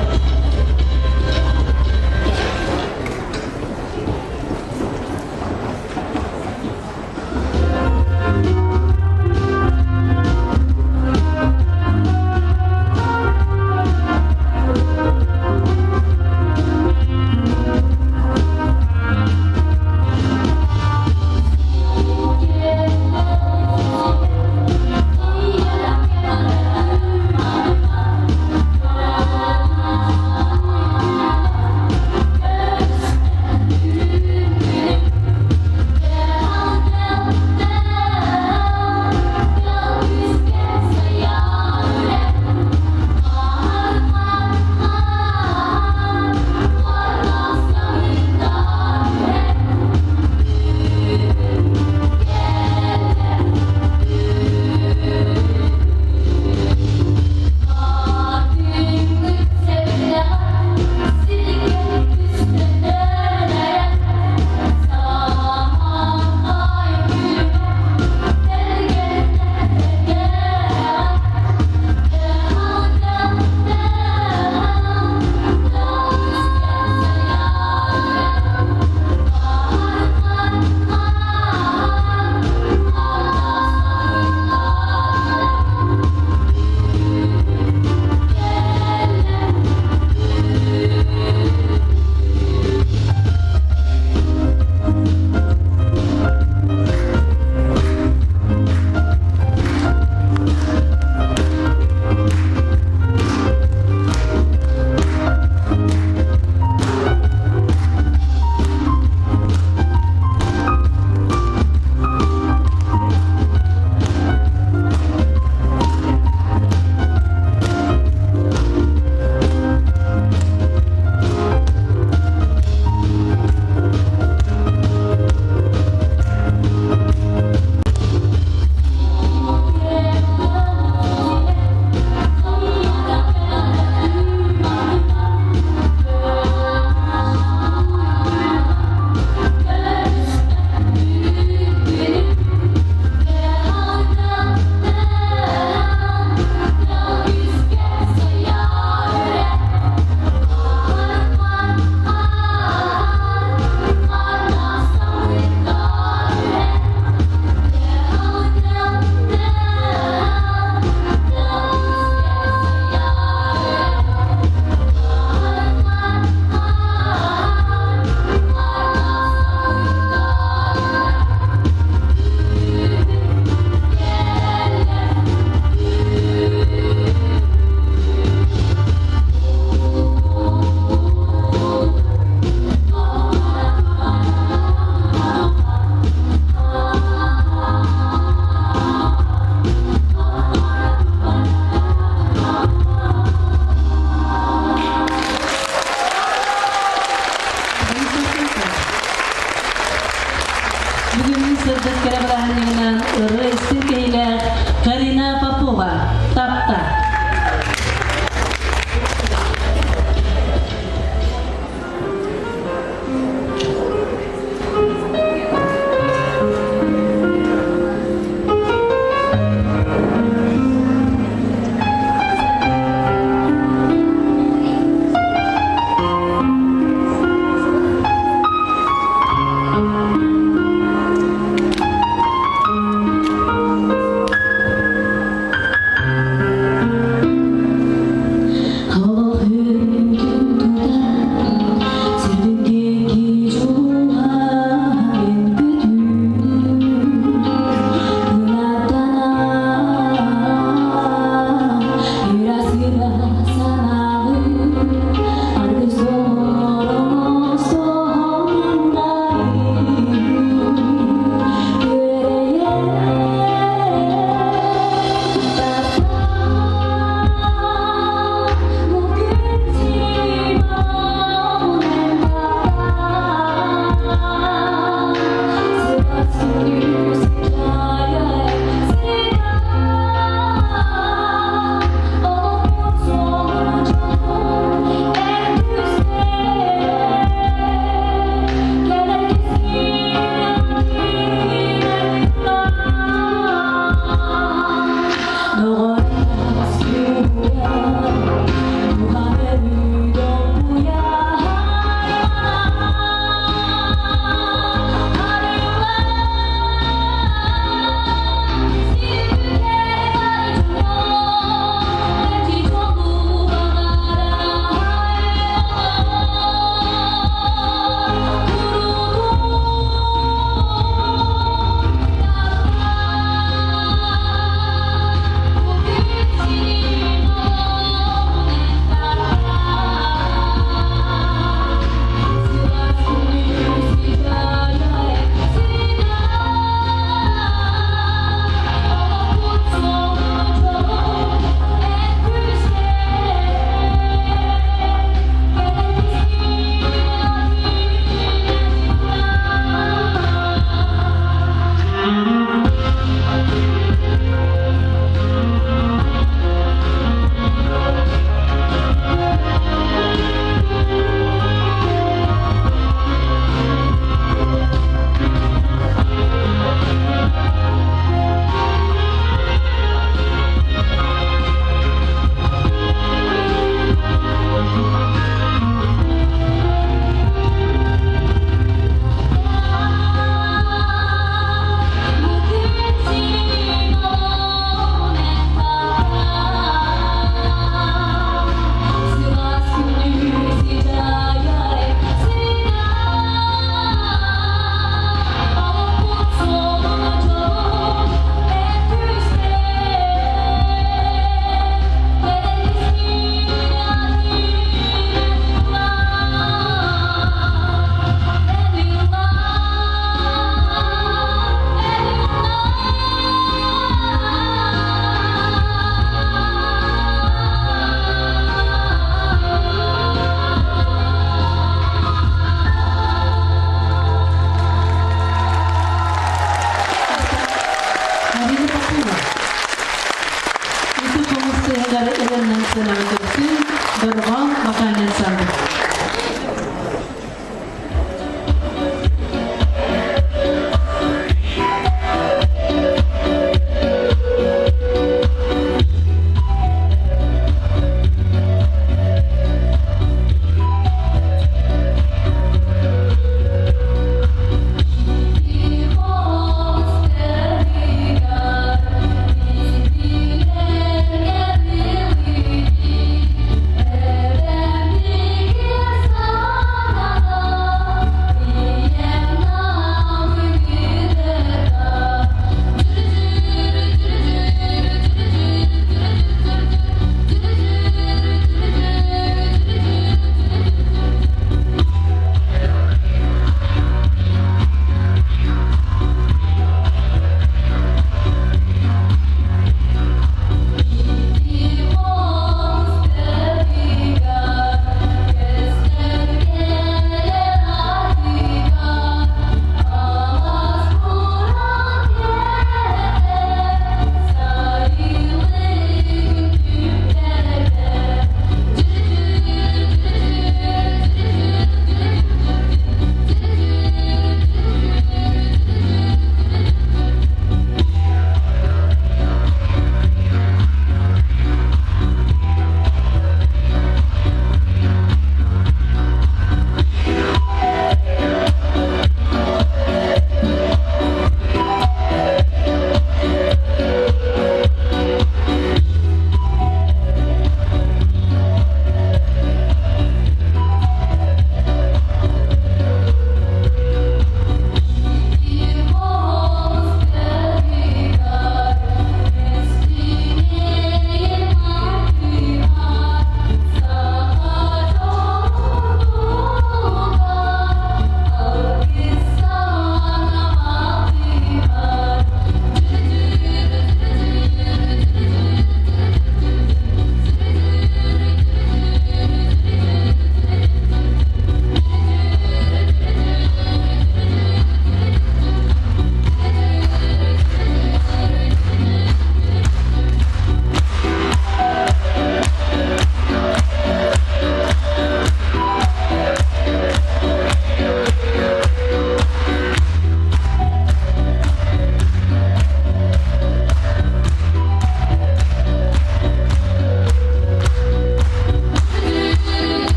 сценаҕа көрсүҥ, Дорҕоон вокальный ансамбль.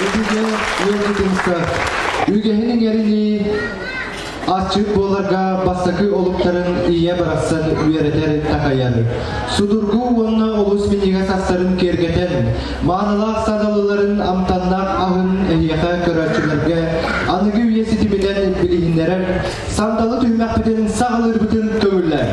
Өбүгэ ыалдьытымса үгэһин иҥэринии асчыт буоларга бастакы олуктарын ийэ барахсан үөрэтэр такайар. Судургу уонна олус минньигэс астарын киэргэтэн, маанылаах сандалыларын амтаннаах аһын эһиэхэ көрөөччүлэргэ аныгы үйэ ситиминэн билиһиннэрэр сандалы түһүмэхпитин саҕалыырбытын көҥүллэр.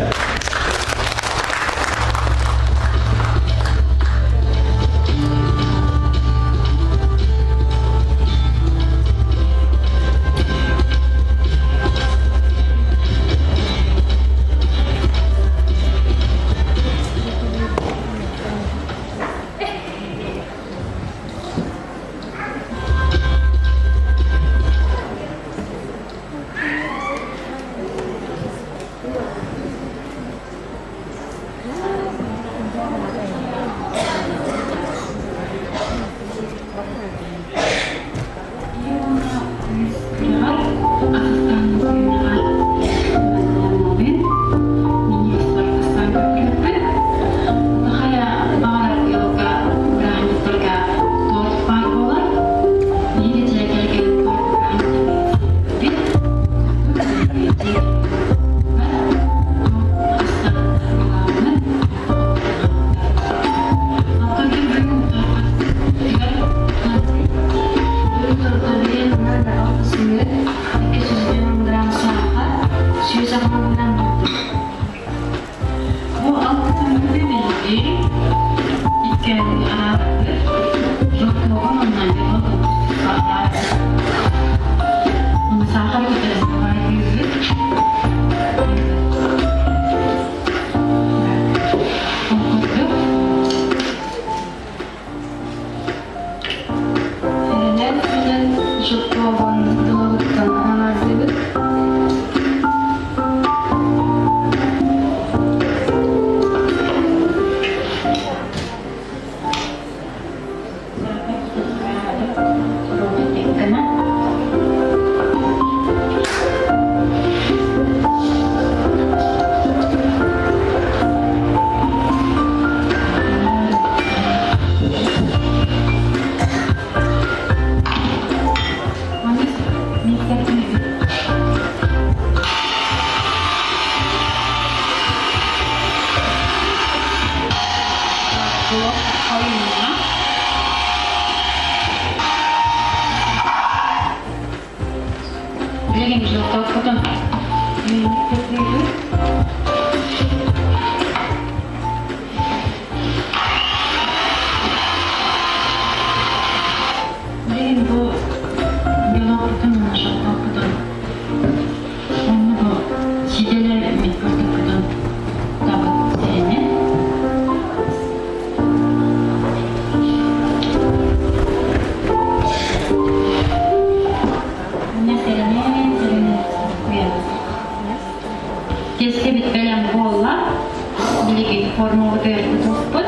формабытыгар кутуохпут.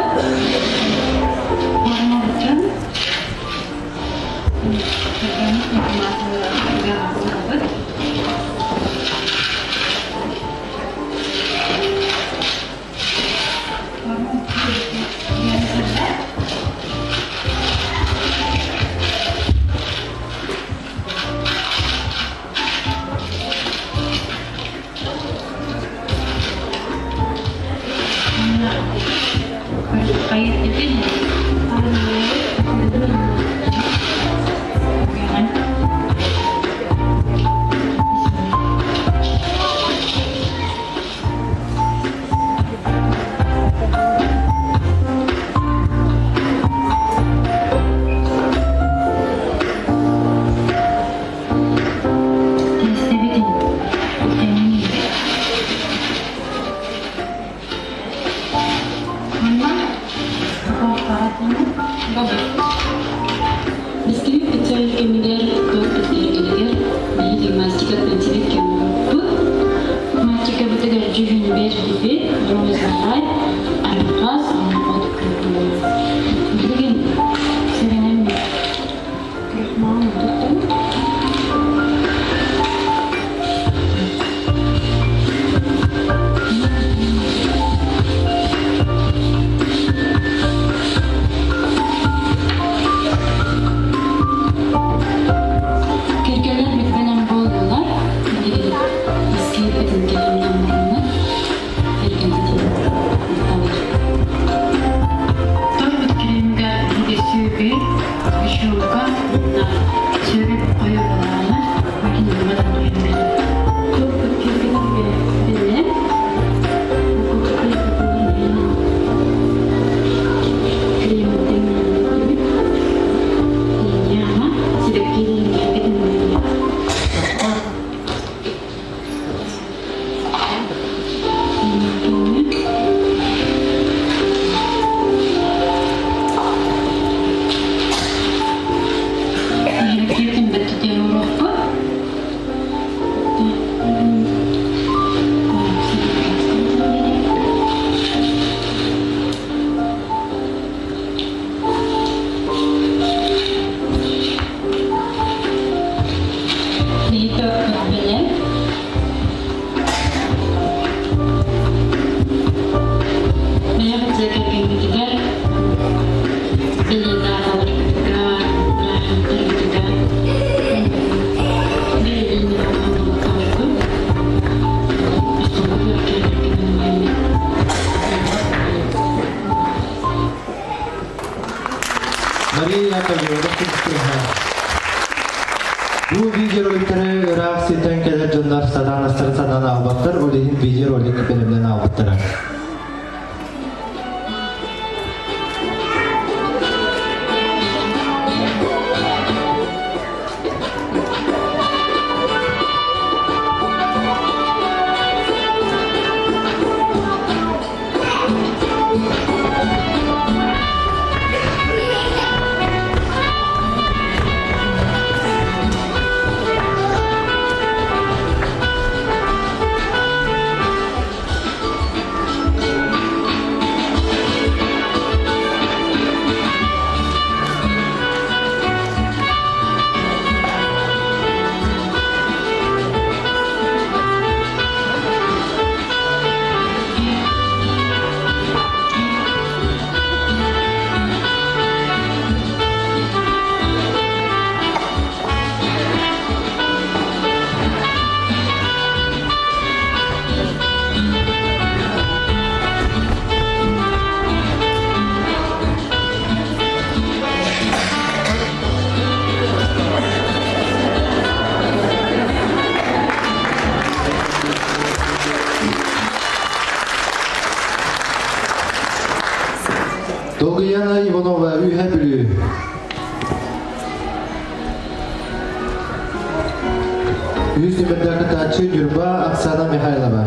Формабытын информацияга Бисквит пиццерия кэмигэр, торт пиццериятыгар биһи гимнастика принцибит кэммиппут. Математикабытыгар дьүһүн бэрдибит, розовай, арҕас, от кыһыл. Билигин сэрэнэн крахмал туттум. Кэргэннэр бүтбэнэн буоллулар. Билигин искиэппитин кэлимнэн мурунна. Кэргэнтитин ыыталар. Торбут кремигэр биһиги сүөгэй, сгущенка уонна сүөгэй хойуу буоллаҕына, макинаммытын түһэрбит. Торпут кэргэнэргэ бэлэм. Мария Яковлева Бу видеороликтары ыраах сиртэн кэлэр дьоннор сатаан астарын санаан аалбаттар, ол иһин видеоролик бэлэмнэн аалбыттара. Долгуяна Иванова, Үһэ Бүлүү. Үс нүмердээх кытааччы Ньурба Оксана Михайлова.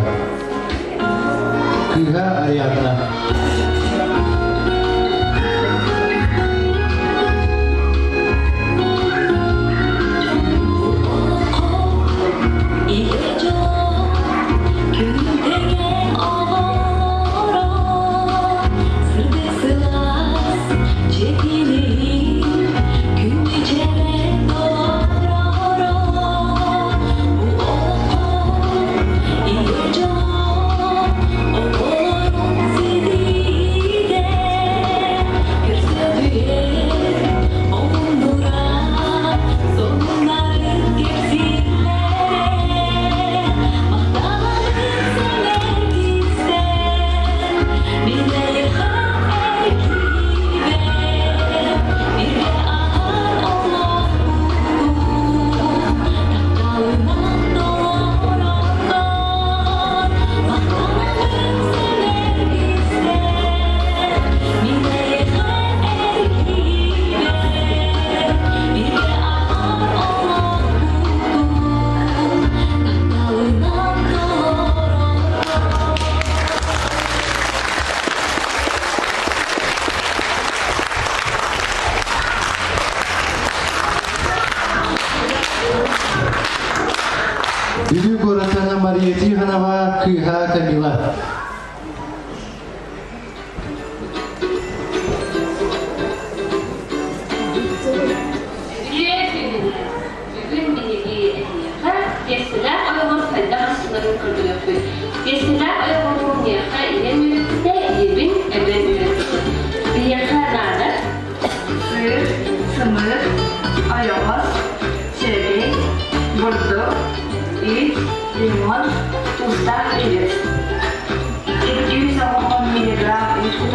Кыыһа Ариадна.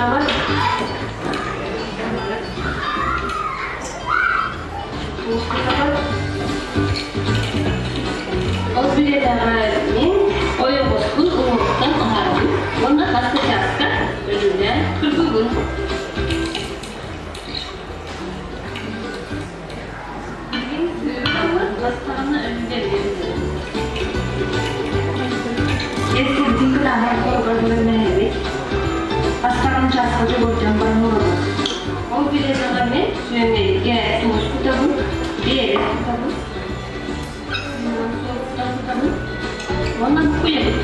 Быһабыт. Туус кутабыт. Ол билиэтэҕэ мин ойоҕоспун уҥуохтан аһарабын уонна хас да чааска өлүүлээн кырбыыбын. Билигин сыыры бастаҕына өлүүлэргэ Эс-сирдин кытаанах хоругар бэлэмнэһэбит. Астарын чааска дьобурдьан баран олоробут. Ол билиэтэҕэ мин сүөмэйгэ туус кутабын, биэрэс кутабын, кутабын уонна буккуйабын.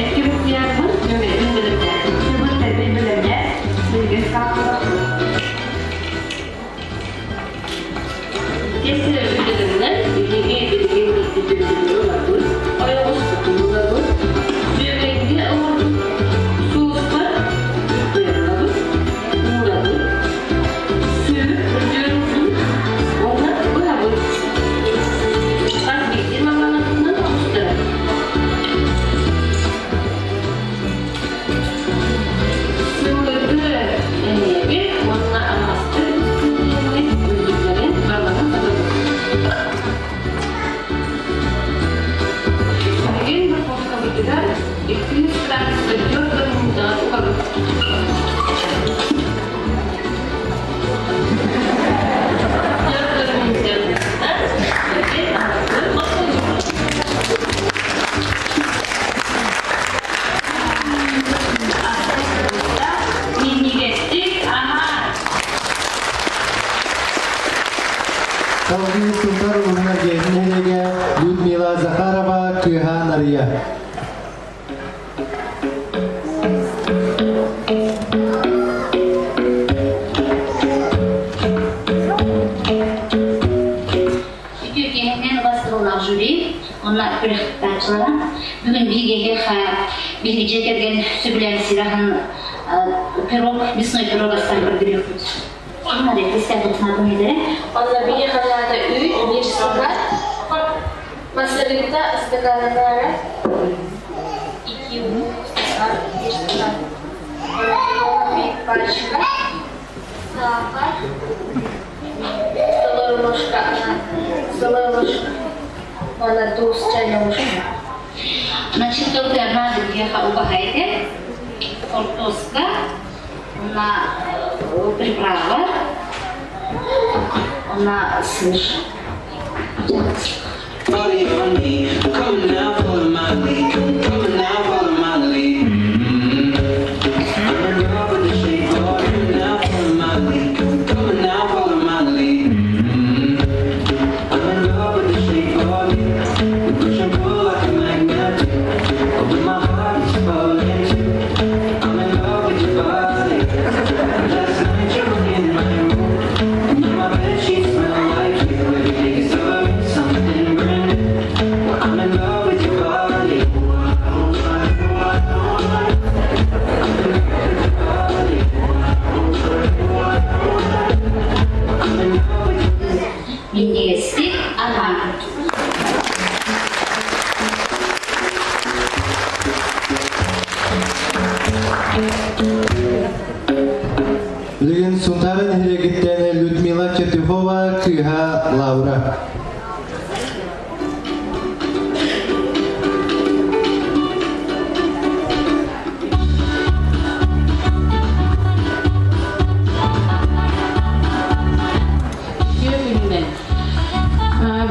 Экки буккуйарбын сүөмэйбин бэлэмнээтим. Сыбыт тэрбэй бэлэмнээх, билигин саахалаппыт. Иккис үрдүнэн биһиги билигин бүтүннүү ылабыт, ойоҕоспутун ылабыт, сүөгэйгэ оҥорбут сууспар ылабыт, уурабыт, сүүр үрдүөрүн уонна быһабыт. Хас биирдии маманатынан оҕустарабыт. Сылгы эһиэбит уонна аһаҕастык үстүүннэммит үрдүлэрин барыларын сатабыт. Билигин духовкабытыгар 200 градуска 4 минутаҕа угабыт. 4 минутаҕа билигин аһаҕастык босхолуубут. Минньигэстик аһаа! Салгыы Сунтар улууһун Эргээһин нэһилиэгэ Людмила Захарова, Кыыһа Нарыйа. Үтүө киэһэнэн убастабыллаах жюри, онно күрэхтааччылара. Бүгүн биһиги биһиги дьиэ кэргэн сөбүлээн сираһын пирог, мясной пирог астаан көрдөрүөхпүт. Онно истэн тутунатын илэрэ. Онно биһи ханаата үүт, биир стакан, масырыыта ыстакааннаара, икки стакан, биир стакан, биир пачка, саахар, Столовая ложка, столовая ложка, уонна туус чайная ложка. Значит, только однажды биһиэхэ убаһа хортуоска, на приправа, на сыр. Party on me, come now, follow my lead. Come now, follow my lead. I'm in love with the shape of you. Now follow my lead. Come now, follow my lead. I'm in love with the shape of you. We push and pull like a magnet do. Although my heart is falling too. I'm in love with your body. Last night you were in my room. And now my bed sheets smell like you. Every day is something brand new. Well, I'm in love with your body. Минньигэстик аһаа! Билигин Сунтаар нэһилиэгиттэн Людмила Кетюхова, кыыһа Лаура. Үтүө күнүнэн.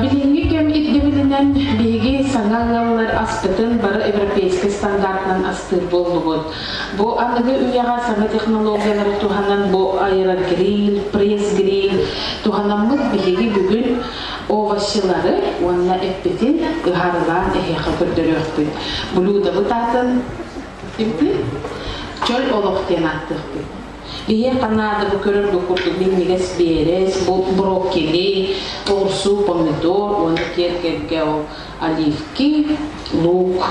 Билиҥҥи кэм ирдэбилинэн биһиги саҥа ыаллар аспытын бары европейскай стандартынан астыыр буоллубут. Бу аныгы үйэҕэ саҥа технологиялары туһанан бу аэрогриль, пресс-гриль туһанаммыт биһиги бүгүн овощилары уонна эппитин ыһаарылаан эһиэхэ көрдөрүөхпүт. Блюдобыт аатын Чөл олох диэн ааттыахпыт. Биһиэхэ наада бу көрөргө курдук минньигэс биэрэс, брокколи, оҕурсуу, помидор уонна киэргэлгэ ол оливки, лук.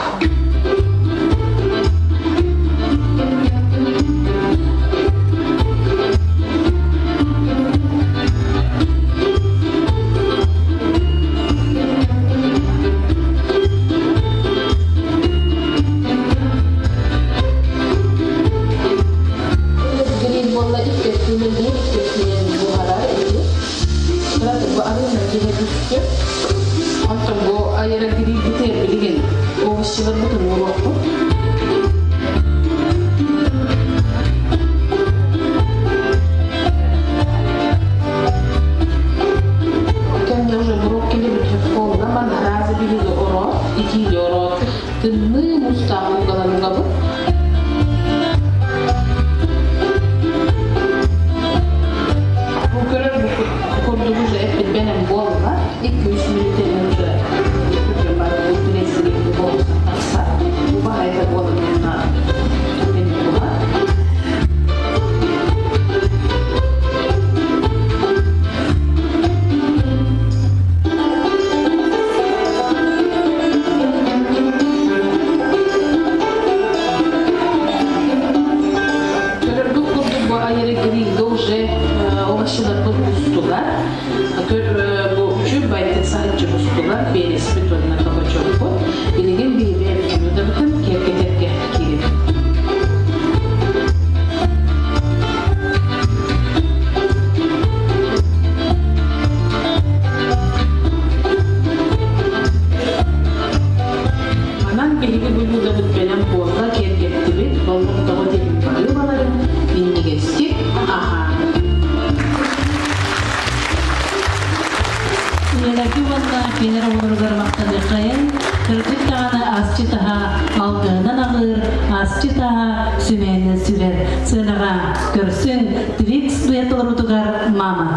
аэры грильга уже овощиларбыт устулар. Бу үчү байтын саһыччы устулар, переспит уонна кабачокпут. Билигин биһиги блюдобытын киэркэтэргэ киирибит. Манан биһиги блюдобыт бэлэм буолла, киэргэттибит, болҕомтоҕо диэн бары баларын минньигэстик аһаа. Ийэлэргэ уонна кинилэр оҕолоругар махтаныаххайын, кырдьык даҕаны асчыт аһа алгыһынан аҕыыр, асчыт аһа сүмэһинэн сүлэр. Сыанаҕа көрсүҥ, Твикс дуэт толоруутугар «Мама».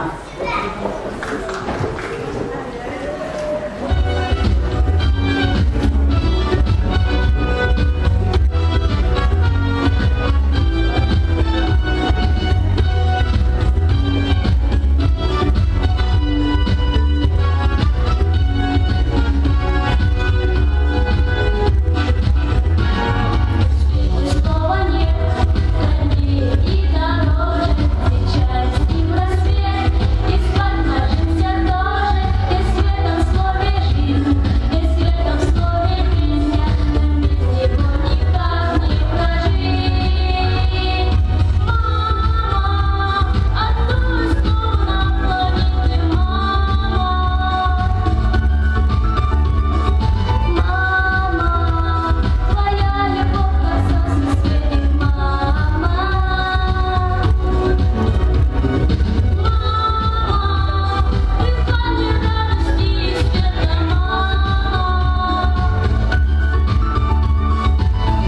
Слова нет, и дороже, сейчас им рассвет, и спать ложимся тоже, если в этом слове жизнь, если в этом слове песня, нам без него никак не прожить. Мама, одно слово на планете, мама. Мама, твоя любовь как солнце светит, мама. Мама, дыхание радости и света, мама.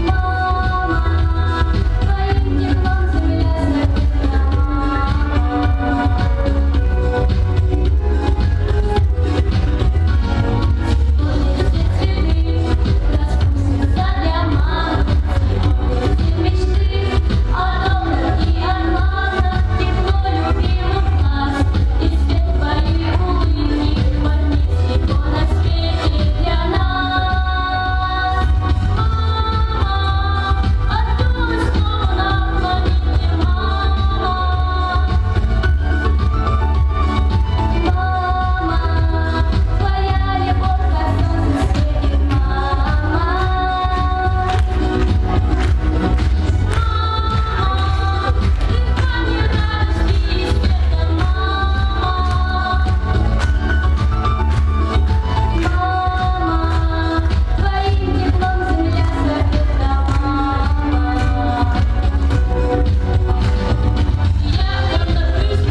Мама, твоим теплом земля согрета, мама. Распустятся для мамы все мечты о домах и алмазах, тепло любимых глаз и свет твоей улыбки важней всего на свете для нас. Мама, одно слово на планете, мама. Мама, твоя любовь как солнце светит, мама. Мама, дыхание радости и света, мама. Мама, твоим теплом земля согрета, мама. Ийэ уонна кыыс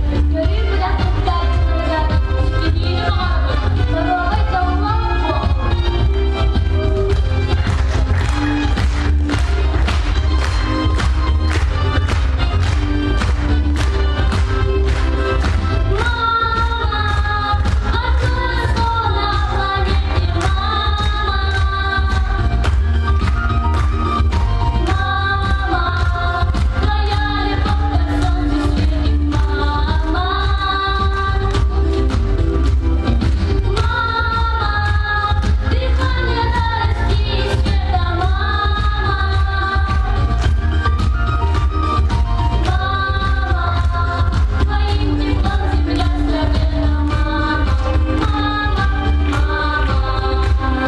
Көрүү күрэх кыттааччыларыгар ситиһиини баҕарабыт, доруобай дьоллоох буолуҥ! Мама, одно слово на планете, мама. Мама, твоя любовь как солнце светит, мама. Мама, дыхание радости и света, мама. Мама, твоим теплом земля согрета, мама, мама, мама.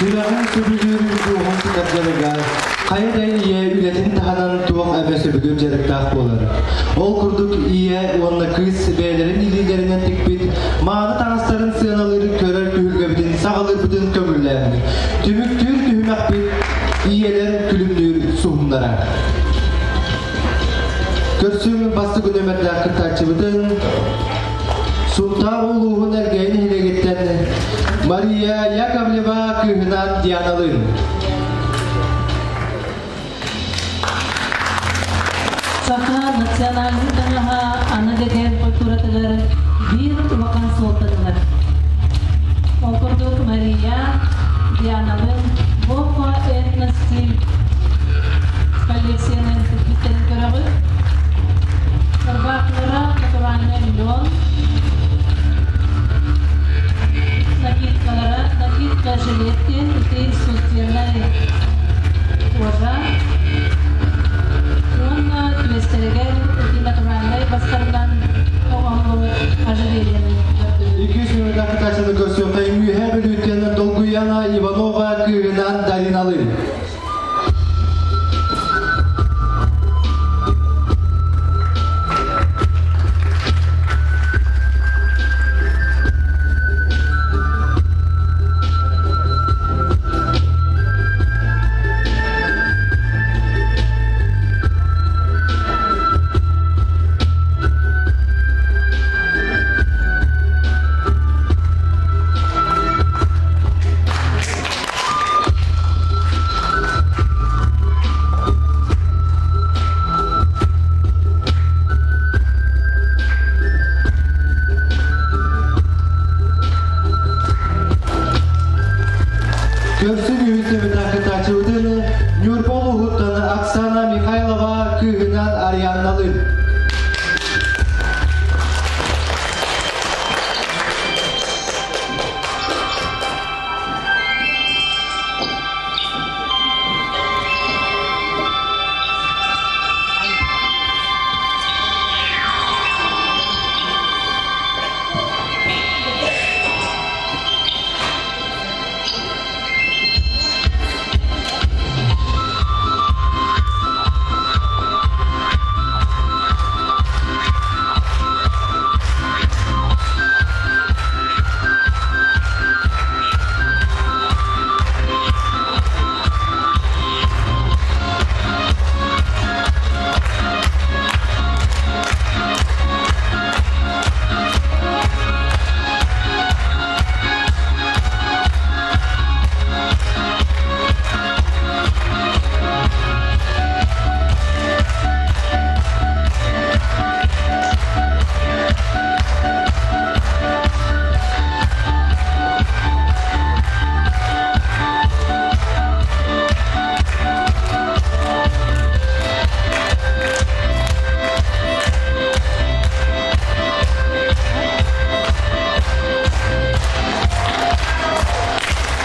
Сүрэҕин сөбүлүүр дууһун тутар дьарыга хайа да ийэ үлэтин таһынан туох эмэ сөбүлүүр дьарыктаах буолар. Ол курдук ийэ уонна кыыс бэйэлэрин илиилэринэн тикпит мааны таҥастарын сыаналыыр көрөр түһүлгэбитин саҕалыырбытын көҥүллээн түмүктүүр түһүмэхпит ийэлэр күлүмнүүр суһумнара. Көрсүҥ бастакы нүөмэрдээх кыттааччыбытын Сунтаар улууһун Элгээйи нэһилиэгиттэн Мария Яковлева кыыһынаан Дианалыын. Саха национальнай таҥаһа аныгы кэм культуратыгар биир улахан суолтанылар. Ол курдук Мария Дианалыын Боппо этно-стиль коллекциянан тикпиттэрин көрөҕүт. Ырбаахылара натуральный лен, накидкалара. кытааччыны көрсүөххэ Үөһээ Бүлүүттэн Долгуяна Иванова кыыһынан Дариналыын. Көрсүн үһүс кытааччыбытын Ньурба улууһуттан Оксана Михайлова кыыһынан Арианналыын.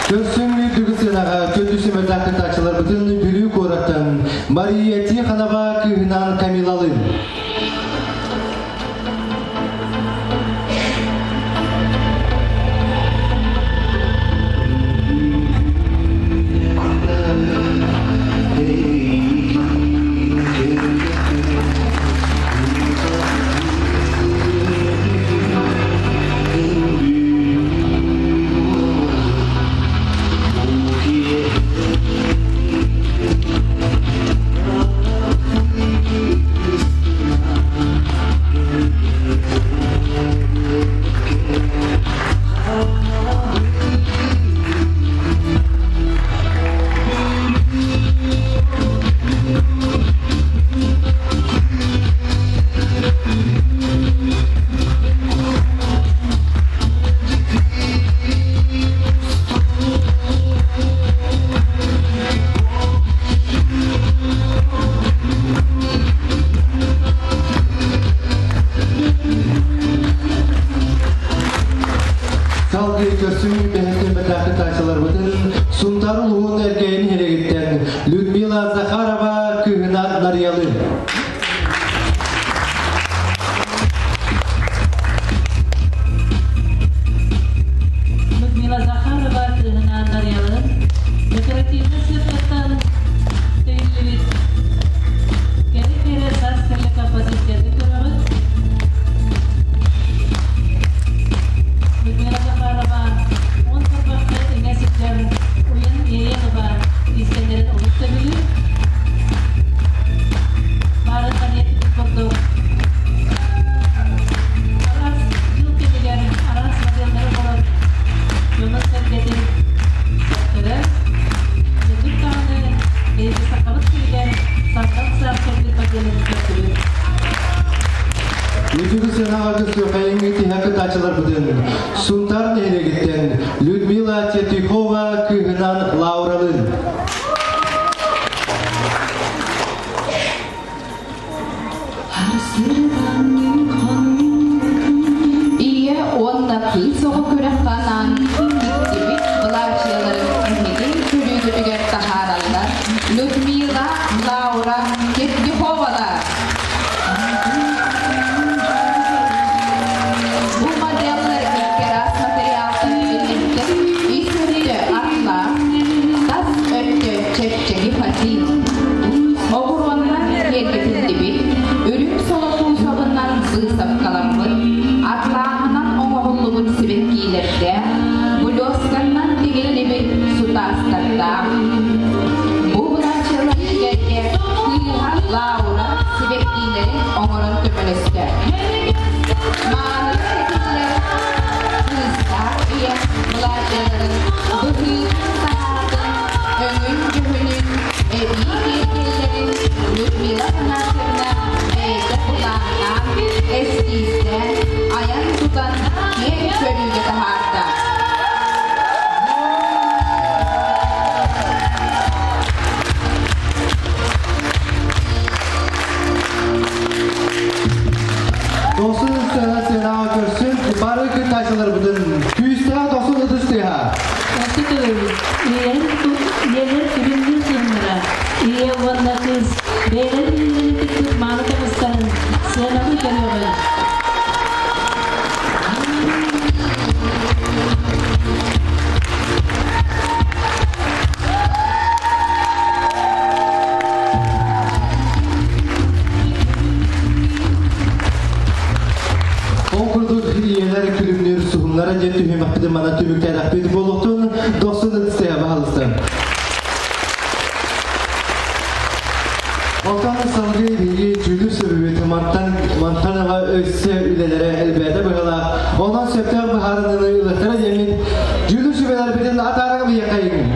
Көрсүн үрдүгү сыанаҕа көтү сэмэрдээх кытааччыларбытын Бүлүү куораттан Мария Тихонова кыыһынан Камилалыын. Салгыы көрсүҥ бэһэс кытааччыларбытын Сунтаар улууһун Эркээйин нэһилиэгиттэн Людмила Захарова кыыһынан Нарыйалыын. Людмила Захарова кыыһынаан Нарыйалыын декоративнай сыыпкаттан тэриллибит кэрэ-кэрэ саас кэлэ композицияны көрөҕүт. Людмила Захарова уон тарбахха иҥэ сылдьар уйан Еенова иистэннэрин олус сөбүлүүр. Баарын саныыр курдук араас дьыл кэмигэр араас моделлары оҥорон дьонун-сэргэтин сөхтөрөр. Үрдүк даҕаны биһиги сахабыт сиригэр сандал саас кэлбит моделын көрдүбүт. Үрдүкү сыанаҕа көрсүөххэйиҥҥи тиһэх кытааччыларбытын Сунтаар нэһилиэгиттэн Людмила Тетюхова кыыһынан Лауралыын. Ийэ уонна кыыс оҕо күрэххэ анаан тиктибит былаачыйаларын эһиги көрүүгүтүгэр таһаараллар Людмила Лаура Кирдюховалар. Бу моделлар икки араас материалтан кыттааччыларбытын күүстээх дохсун ытыс тыаһа. Өссө төгүл ийэлэр күлүмнүүр сыһыннара, ийэ уонна кыыс бэйэлэрин илиилэрин тикпит мааны таҥастарын сыанабыл көрүөҕүҥ. Ол курдук ийэлэр күлүмнүүр суһумнара диэн түһүмэхпитин мана түмүктээтэхпит буолуохтун дохсун ытыстыа баһалыста. Онтон салгыы биһиги дьүүлүр сөбүбүт мантан мантан ыла өссө үлэлэрэ элбээтэ быһыылаах. Онон сөптөөх быһаарыныыны ылыахтара диэммит дьүүлүр сүбэлэрбитин атааран биһиэхэйиҥ.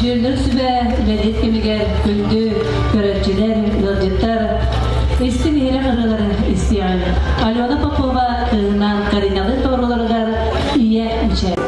Дьүүллүүр сүбэ үлэлиир кэмигэр күндү көрөөччүлэр, ыалдьыттар истиҥ иһирэх ырыалары истиэҕиҥ. Алена Попова кыыһынаан Кариналыын толоруларыгар Ийэ мичээр.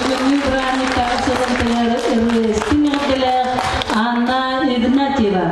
Көмүү бырааһынньыктааҕы сылын кэлэр ырыа эҕэрдэлээх Анна Игнатьева.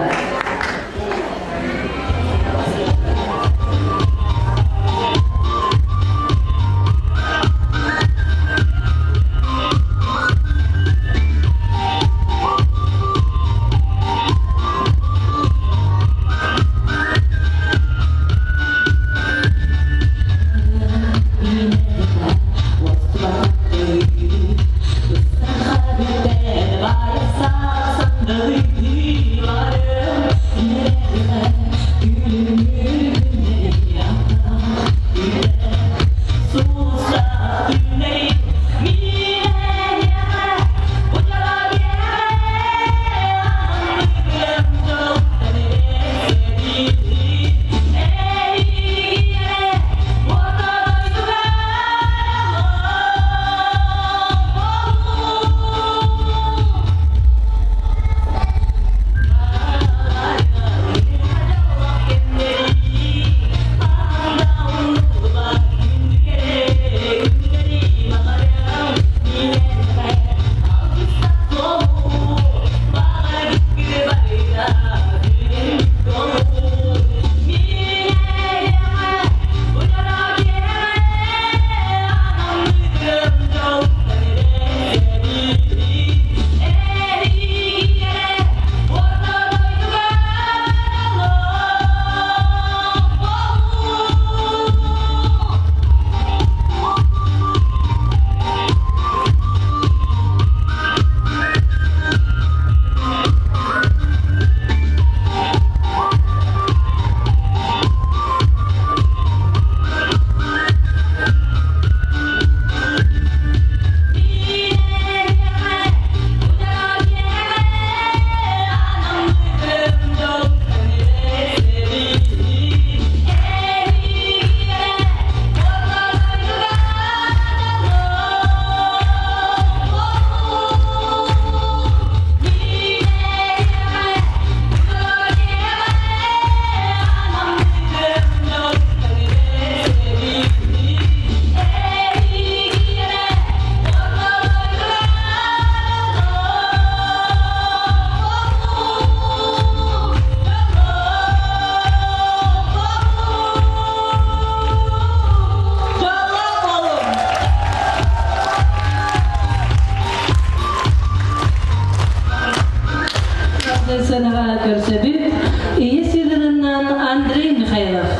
Сыанаҕа көрсөбүт Ийэ сыыларынан Андрей Михайлов.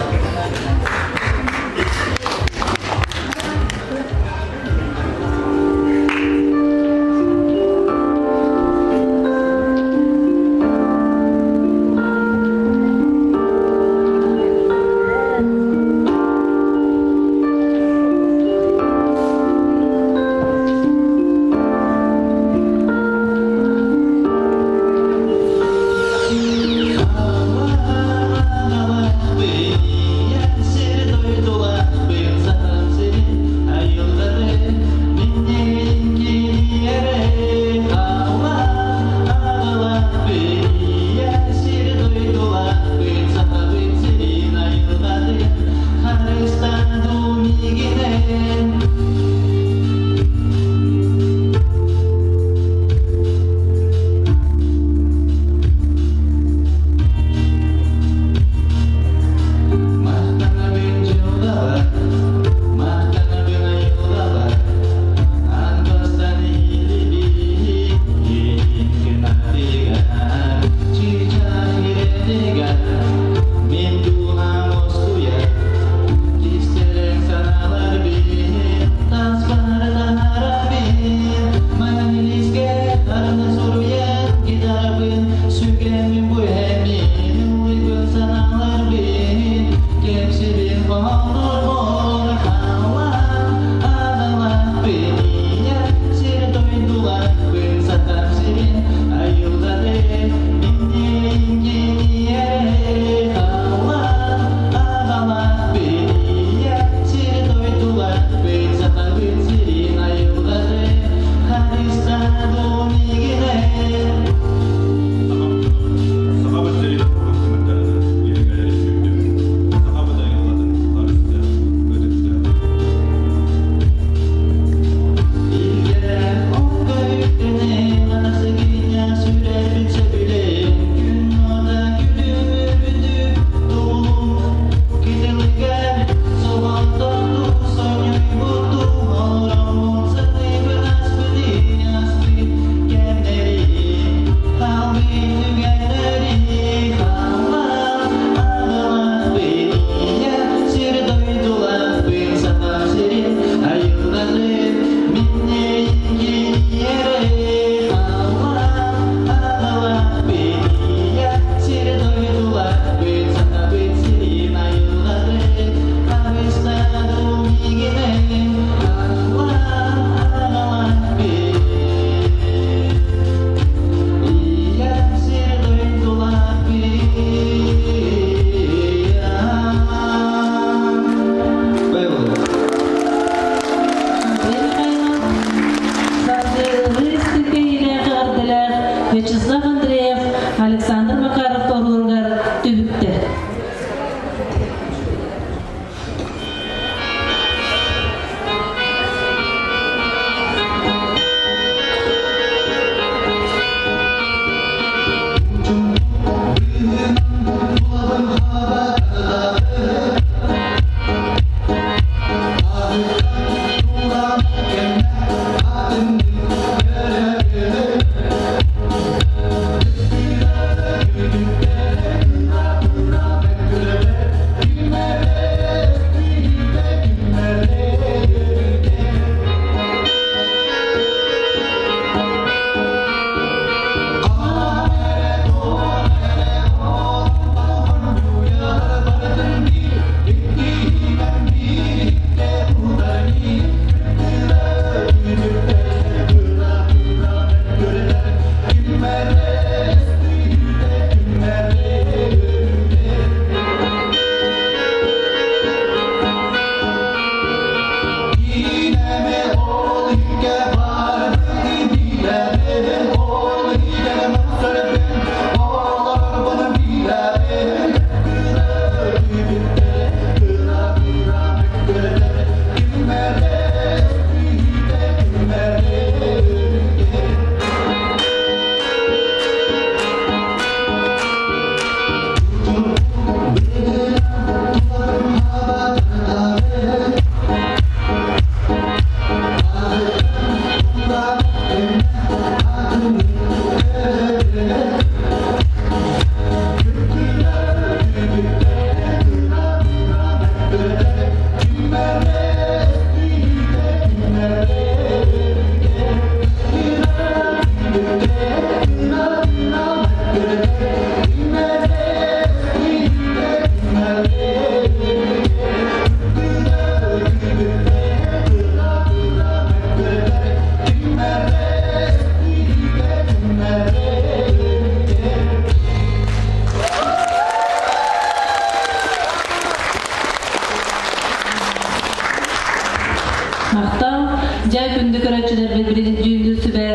билигин дьүүллүүр сүбэ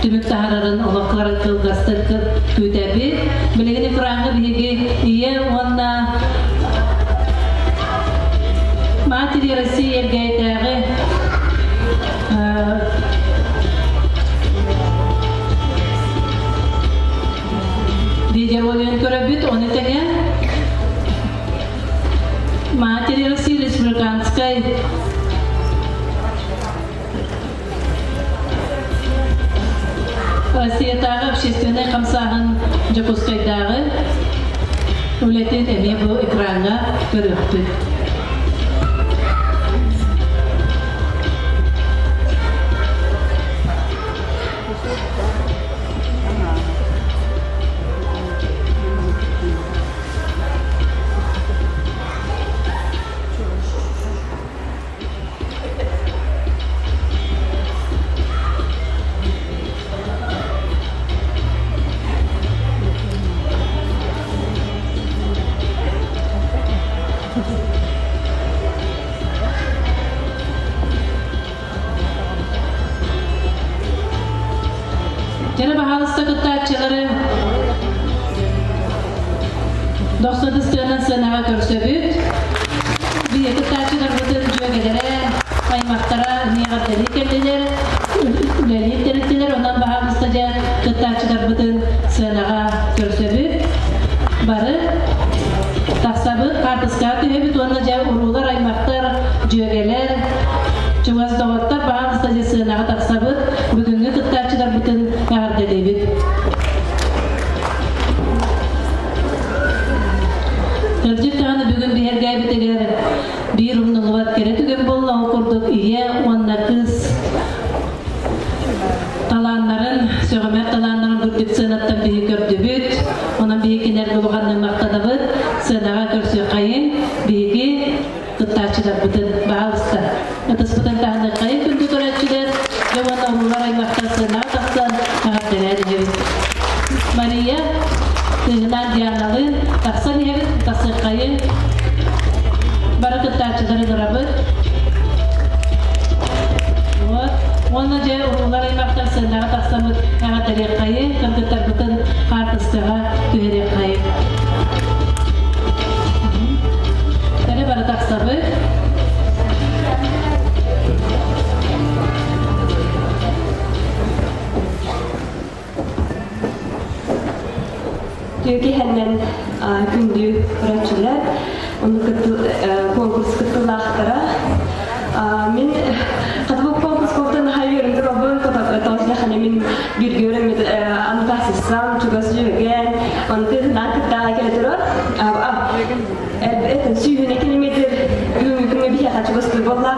түмүк таһаарарын олохтор кылгастык күүтэбит. Билигин экраҥҥа биһиги ийэ уонна Матери России Элгээйитээҕи видеоролигын көрөбүт, ону тэҥэ Матери России республиканскай Россиятааҕы общественнай хамсааһын Дьокуускайдааҕы үлэтин эмиэ бу экраҥҥа көрүөхпүт. Кэрэ баһаалыста кыттааччылары дохсун ыстыанан сыанаҕа көрсөбүт. Биһиги кыттааччыларбытын дьүөгэлэрэ, аймахтара эҕэрдэлии кэллилэр, үлэлиир тэрилтэлэр. Онон баһаалыста дьэ кыттааччыларбытын сыанаҕа көрсөбүт. Бары тахсабыт, хаартыскаҕа түһэбит уонна дьэ уруулар, аймахтар, дьүөгэлэр, чугас доҕоттор баһаалыста дьэ сыанаҕа тахсабыт. Бүгүҥҥү кыттааччыларбытын эҕэрдэлиибит. Кырдьык даҕаны бүгүн биһэргээбитигэр биир умнуллубат кэрэ түгэн буолла ол курдук ийэ уонна кыыс талааннарын, сөҕүмэр талааннарын үрдүк сыанаттан биһи көрдүбүт. Онон биһи кинилэргэ улаханнык махтанабыт. Сыанаҕа көрсүөххэйиҥ. Биһиги кыттааччыларбытын баһаалыста ытыспытын таһыныаххайыҥ күндү көрөөччүлэр. Дьэ уонна уруулар аймахтар сыанаҕа тахсан эҕэрдэлээн иһэбит. Мария кыыһынаан Дианалыын тахсан иһэбит, тахсыаххайыҥ. Бары кыттааччылары ыларабыт. Вот. Уонна дьэ уруулар аймахтар сыанаҕа тахсаммыт эҕэрдэлиэххэйиҥ, кыргыттарбытын хаартыскаҕа түһэриэххэйиҥ. Кэлэ бары тахсабыт. Түөкэһэннэн күндү көрөөччүлэр, ону конкурс кыттыылаахтара. Мин хатыбык конкурс куотан хайыырын туробун, тоҕус мин бииргэ үөрэммит анкасыссам, чугас дьүөгэн, онтуһунан кыттааҕа кэлэ турар. Сүүһүнэ километр бүгүҥҥү күҥҥэ биһиэхэ чугастыы буолла.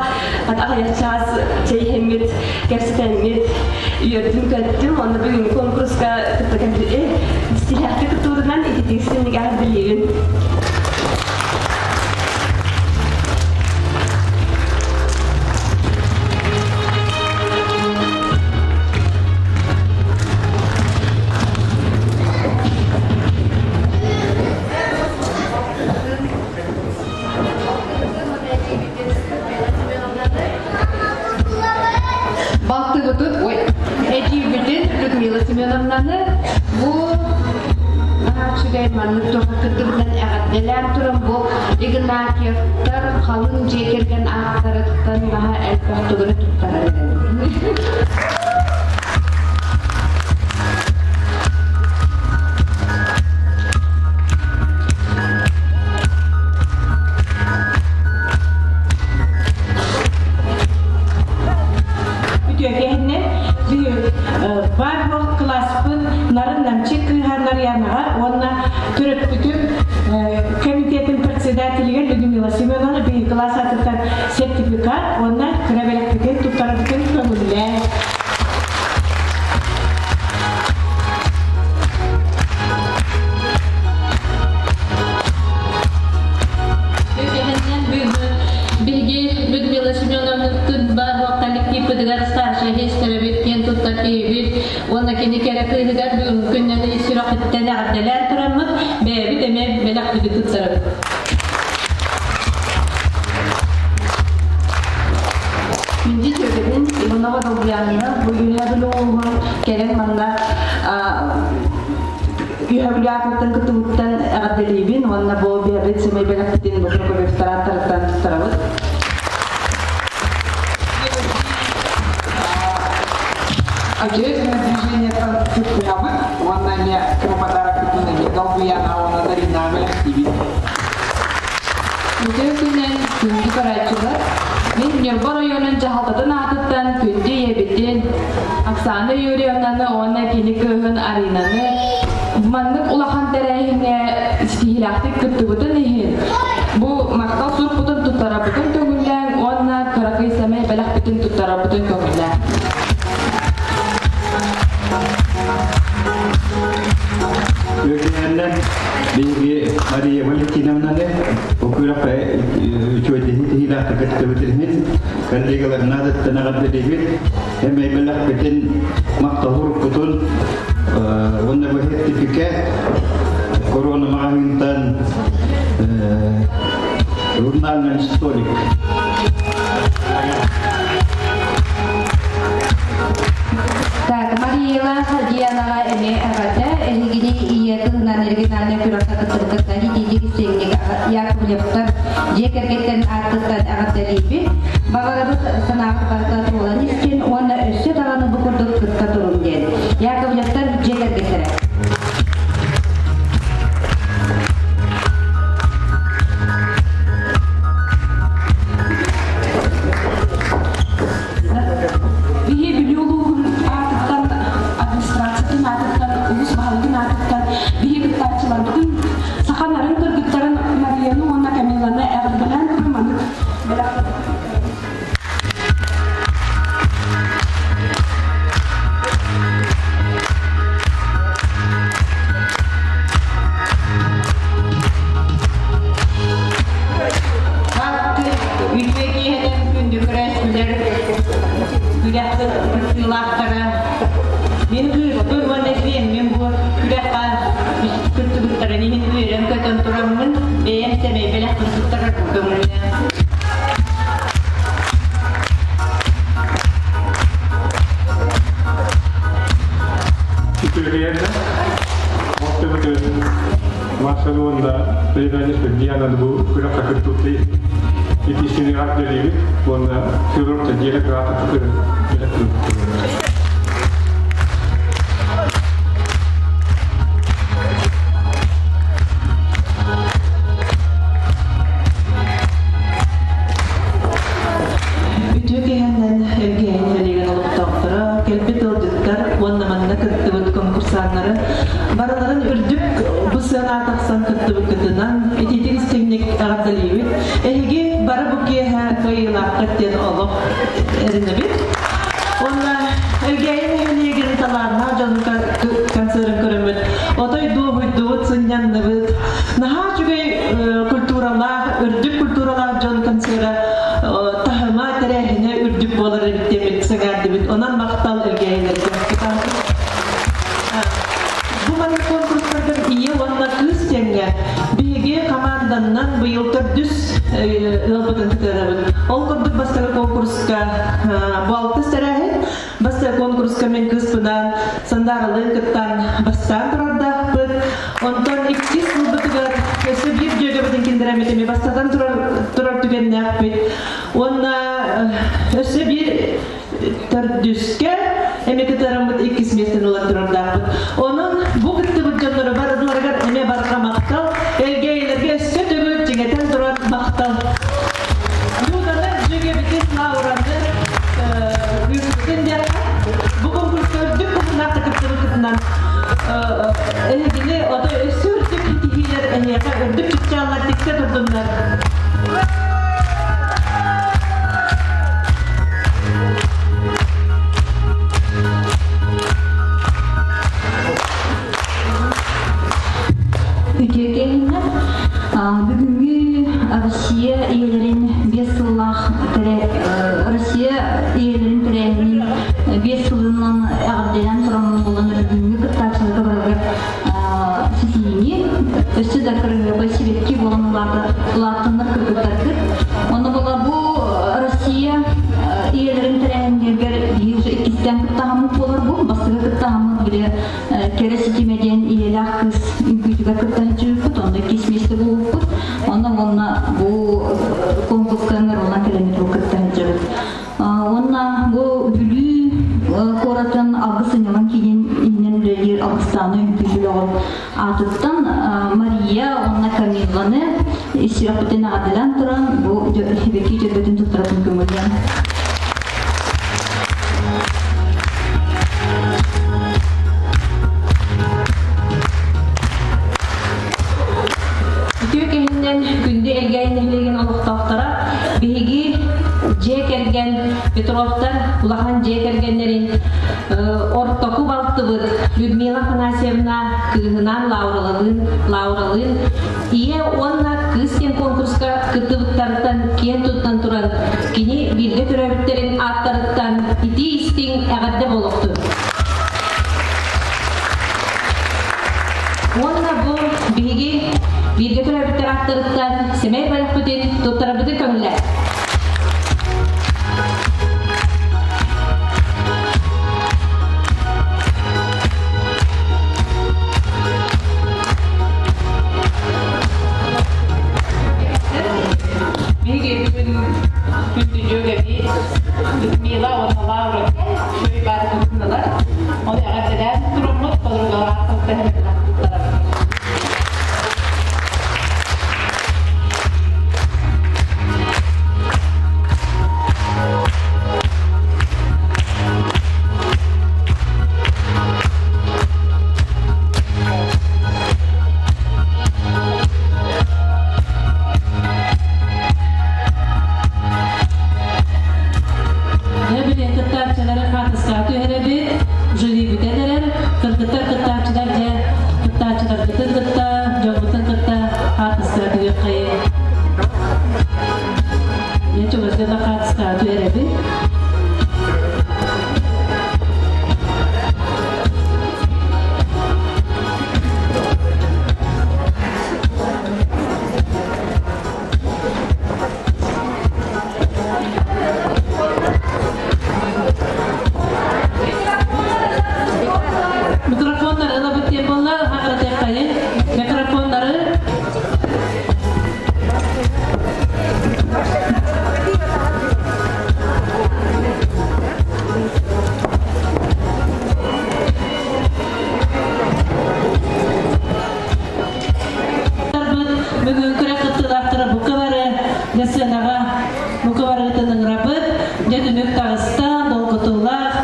Аҕыйах чаас чэйиһэммит, кэпсэтэммит, үөрдүм-көттүм. Онно бүгүҥҥү конкурска кытта силээхтик кыттыбытынан ититик синник эҕэрдэлиибин. Балтыбытын, ой, эдьиийбитин Людмила Семеновнаны бу наһаа маннык туохха кыттыбытынан эҕэрдэлээн туран бу Игнатьевтар халыҥ дьиэ кэргэн ааттарыттан наһаа элбэх тугуну туттарар эбит. Үтүөкэһинэ баар буол кылааспын нарын намчы кыыһа Нарьянаҕа уонна төрөппүтүм комитетын председателигэр Людмила Семеновна биһиги кылаас аатыттан сертификат уонна кыра бэлэхпитин туттарарбытын көҥүллээ. Үгэһинэн бүгүн биһиги Людмила Семеновнаттын баар коллективпытыгар старшай истэрэбит киэн туттар киһибит уонна кини кэрэ кыыһыгар бүгүҥҥү күннэн ис сүрэхпититтэн эҕэрдэлээн тураммыт бэйэбит эмиэ бэлэхпитин туттарабыт. Күндү дьүөгэбин Иванова Долгуянна бу Үөһээ Бүлүү улууһун кэлэн манна Үөһээ Бүлүү аатыттан кыттыбыттан эҕэрдэлиибин уонна бу биһиэбит сэмэй бэлэхпитин бу рестораттарыттан туттарабыт. Отечественное движениеттан кыттыһабыт уонна эмиэ кыра подарокпытын эмиэ долгуйана уонна Дарина бэлэхтиибит. Үтүө күнүнэн күндү көрөөччүлэр! Мин Ньурба оройуонун дьаһалтатын аатыттан күндү ийэбитин Оксана Юрьевнаны уонна кини кыыһын Аринаны маннык улахан тэрээһиҥҥэ ситиһиилээхтик кыттыбытын иһин бу махтал сурукпутун туттарарбытын көҥүллээҥ уонна кыракый сэмэй бэлэхпитин туттарарбытын көҥүллээҥ. Үөкүнэллэр биһиги Мария Валентиновнаны бу күрэххэ үчүгэйдиһи тиһилээхтик кыттыбытын коллегаларына аатыттан эҕэрдэлиибит. Эмэй бэлэхпитин махтал уруккутун уонна бу сертификэ корона маҕаһыынтан журнальный столик. Так, Мариялаах Дианаҕа эмиэ эҕэрдэ. Эһигини ийэ тылынан региональнай күрэххэ кыттыбыккыттан итиитик истиҥник Яковлевтар дьиэ кэргэттэрин ааттыттан эҕэрдэлиибит. Баҕарабыт санааҕыт барыта туолан истин уонна өссө даҕаны бу курдук кытта туруҥ диэн. Яковлевтар дьиэ кэргэттэрэ. Биһи Бүлүү улууһун аатыттан, администрациятын аатыттан, улуус баһылыгын аатыттан биһи кыттааччыларбытын саха нарын кыргыттарын Марияны уонна Камиланы эҕэрдэлээн туран маннык бэлэх Үтүө киэһэнэн күндү көрөөччүлэр, күрэх кыттыылаахтара. Мин кыыспын уонна сиэммин бу күрэххэ кыттыбыттарын иһин үөрэн-көтөн тураммын, бэйэм сэмэй бэлэхпин туттарарбын көҥүллээн. Үтүөкэйэрдэ, Ортобутун Барселонда племянник Диана бу күрэххэ кыттыбыт итиисини ардэлиибит уонна Федоровта диэли кыраатык Үтүө киһинэн Элгээйи нэһилиэгин олохтоохторо, кэлбит ыалдьыттар уонна манна кыттыбыт конкурсаннары барыларын үрдүк бу сыана тахсан кыттыбыккытынан итиитик истиҥник эҕэрдэлиибит. Эһиги бары бу киэһэ кыайыылааххыт диэн олох эрэнэбит. Уонна Элгээйи нэһилиэгин талааннаах дьонун концерын көрөммүт, отой дуоһуйдубут, сынньанныбыт. Наһаа үчүгэй культуралаах, үрдүк культуралаах дьон концера таһыма, тэрээһинэ үрдүк буолар эбит диэммит сэҥээрдибит. Онон махтал Элгээйилэргэ. Бу маннык конкурстарга ийэ уонна кыыс диэҥҥэ биһиги хамаанданнан быйыл төрдүс ыалбытын кытыарабыт. Ол курдук бастакы конкурска бу алтыс тэрээһин. Бастакы конкурска мин кыыспынаан Сандааралыын кыттан бастаан турардаахпыт. Онтон иккис сылбытыгар өссө биир дьүөгэбитин киндэрэммит эмиэ бастатан турар, турар түгэннээхпит. Уонна өссө биир төрдүскэ эмиэ кытыараммыт иккис миэстэни ылан турардаахпыт. Онон бу кыттыбыт дьоннору барыларыгар эмиэ барҕа махтал, элгээйилэргэ өссө төгүл чиҥэтэн туран махтал. Люданы дьүөгэбитин Лаураны кыыспытын диэххэ, бу конкурска үрдүк таһымнаах кыттыбыккытынан эһигини ото өссө үрдүк ситиһиилэр эһиэхэ үрдүк чыпчааллар тиксэ турдуннар. Үтүө киэһиннэр. Бүгүҥҥү Россия ийэлэрин биэс сыллаах Россия ийэлэрин тэрээһинин биэс сылынан эҕэрдэлээн тураммын буолан бүгүҥҥү кыттааччыларга барарга ситиһиини өссө да кырыһыабай сибэкки буолан улааттаннар кыргыттаргыт. Онно була бу Россия ийэлэрин тэрээһиннэригэр биһиги уже иккистээн кыттаһаммыт. кыттааһыммыт буолар бу. Бастакы кыттааһыммыт били кэрэ ситимэ диэн ийэлээх кыыс үҥкүүтүгэр кытта сылдьыбыппыт, онно иккис миэстэ буолбуппут. Онно уонна бу конкурска ыҥырыллан кэлэммит бу кытта сылдьабыт. Уонна бу Бүлүү куоратын Алгыс сынньалаҥ киинин иһинэн үлэлиир Алгыстаана үҥкүү бөлөҕүн аатыттан Мария уонна Камилланы ис сүрэхпитин эҕэрдэлээн туран бу сибэкки дьөрбөтүн туттаратын көҥүллээн. Үтүө киһиннэн күндү Элгээйи нэһилиэгин олохтоохторо биһиги дьиэ кэргэн Петровтар улахан дьиэ кэргэннэрин ортоку балтыбыт Людмила Афанасьевна кыыһынаан Лауралалыын Лауралыын Ийэ уонна кыыс диэн конкурска кыттыбыттарыттан киэн туттан туран кини бииргэ төрөөбүттэрин ааттарыттан итии-истиҥ эҕэрдэ буолуохтун. Уонна бу биһиги бииргэ төрөөбүттэр ааттарыттан сэмэй бэлэхпитин туттарарбытын көҥүллээ. Биһиги бүгүн күндү дьүөгэбит Людмила уонна Лаура үчүгэй баар кытыннылар. Ону эҕэрдэлээн туруммут подругалаах Дьэ, билиэн кыттааччылары хаатыскаҕа түһэрэбит, жюри бүтэн эрэр. Кыргыттар кыттааччылар дьэ кыттааччыларгытын кытта, дьоммутун кытта хаатыскаҕа түһүөххэйин. Дьэ, чугасга да хаатыскаҕа түһэрэбит. Микрофоннары ылабыт диэн буолла, хаҕыратыаххайын. Микрофоннары Бүгүн күрэх кыттыылаахтара бука бары дьэ сыанаҕа бука барыгытын ыҥырабыт. Дьэ түмүк таҕыста, долгутуулаах,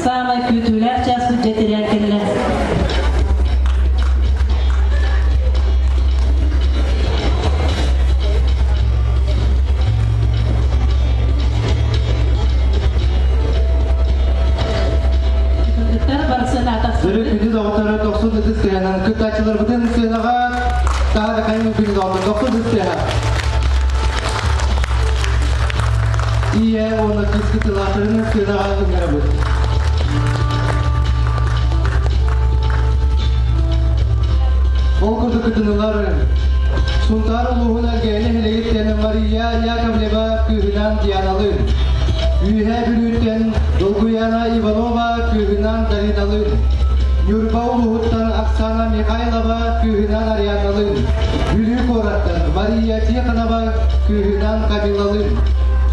саамай күүтүүлээх чааспыт дьэ тирээн кэллэ. Кыргыттар барысын Дөрү күндү доҕотторо дохсун ытыс тыаһынан кыттааччыларбытын сыанаҕа таһа хайын күндү доҕоттор дохсун ытыс тыаһа. Ийэ уонна кыыс кыттыылаахтарын сыанаҕа ыҥырабыт. Ол курдук кытынылар Сунтаар улууһун Элгээйи нэһилиэгиттэн Мария Яковлева кыыһынан Дианалыын, Үөһээ Бүлүүттэн Долгуяна Иванова кыыһынан Дариналыын, Ньурба улууһуттан Оксана Михайлова кыыһынан Арианалыын, Бүлүү куораттан Мария Тихонова кыыһынан Камилалыын,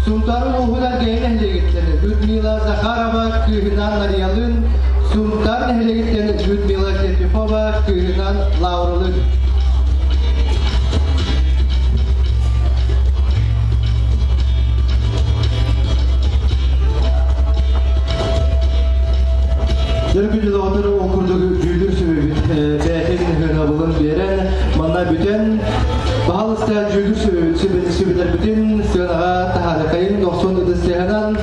Сунтаар улууһун Элгээйи нэһилиэгиттэн Людмила Захарова кыыһынан Мариялыын, Сунтаар нэһилиэгиттэн Людмила Сертюхова кыыһынан Лауралыын. Дөргү доҕоттору ол курдук дьүүллүүр сүбэбит бэйэтин ыһыабылын биэрэн, манна бүтэн, баһалыста дьүүллүүр сүбэбит сүбэлэрбитин сыанаҕа таһаарыкайын дохсун ытыстыһынан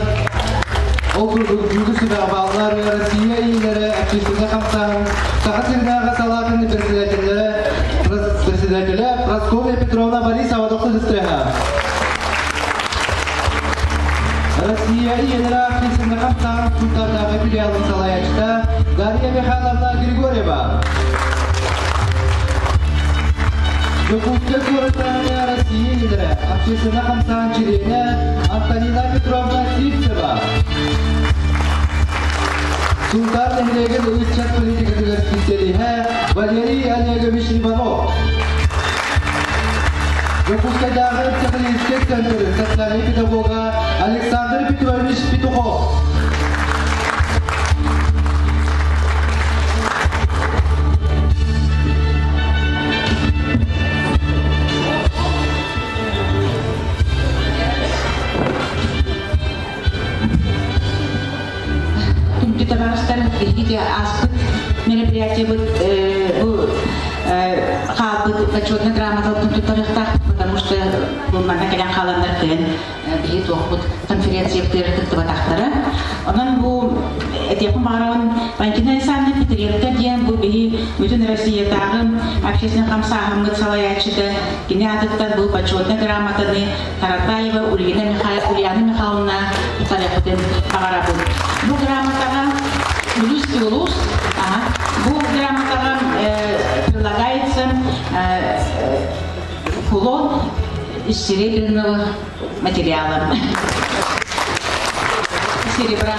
ол курдук дьүүллүүр сүбэҕэ бааллар Россия иилэрэ общественнай хамсааһын Саха сиринээҕи салаатын председателлэрэ председателэ Прасковья Петровна Борисова дохсун ытыстыһа. Россия ийэлэрэ общественнай хамсааһын сууттардааҕы филиалын салайааччыта Дарья Михайловна Григорьева. Дьокуускай куораттааҕы Россия ийэлэрэ общественнай хамсааһын чилиэнэ Антонина Петровна Сивцева. Сунтаар нэһилиэгин ыччат политикатыгар специалиһэ Валерий Олегович Иванов. Дьокуускайдааҕы техническэй центр социальнай педагога Александр Петрович Петухов. Күндү табаарыстар, биһиги ааспыт мероприятиебыт бу хаалбыт почетный грамоталарын туттарыахтаахпыт, потому что бу манна кэлэн хааланнар кыайан биһи туохпут конференциябытыгар кыттыбатахтара. Онон бу этиэхпин баҕарабын Валентина Александровна Петренко диэн бу биһи бүтүн Россиятааҕы общественный хамсааһыммыт салайааччыта кини аатыттан бу почетный грамотаны Таратаева Ульяна Ульяна Михайловна туттарыахпытын баҕарабын. Бу грамотаҕа Улус улус, ага, бу грамотаҕа прилагается кулон из серебряного материала. Серебра.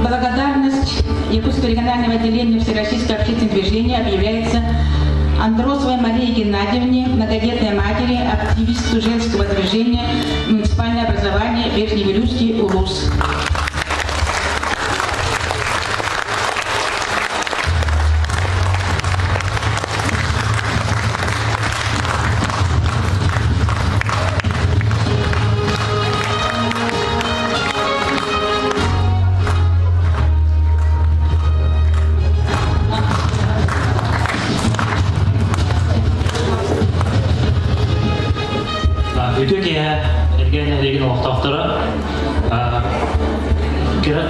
Благодарность Якутского регионального отделения Всероссийского общественного движения объявляется Андросовой Марии Геннадьевне, многодетной матери, активисту женского движения муниципальное образование Верхневилюйский УЛУС. Үтүө киэһэ Элгээн нэһилиэгин олохтоохторо кыра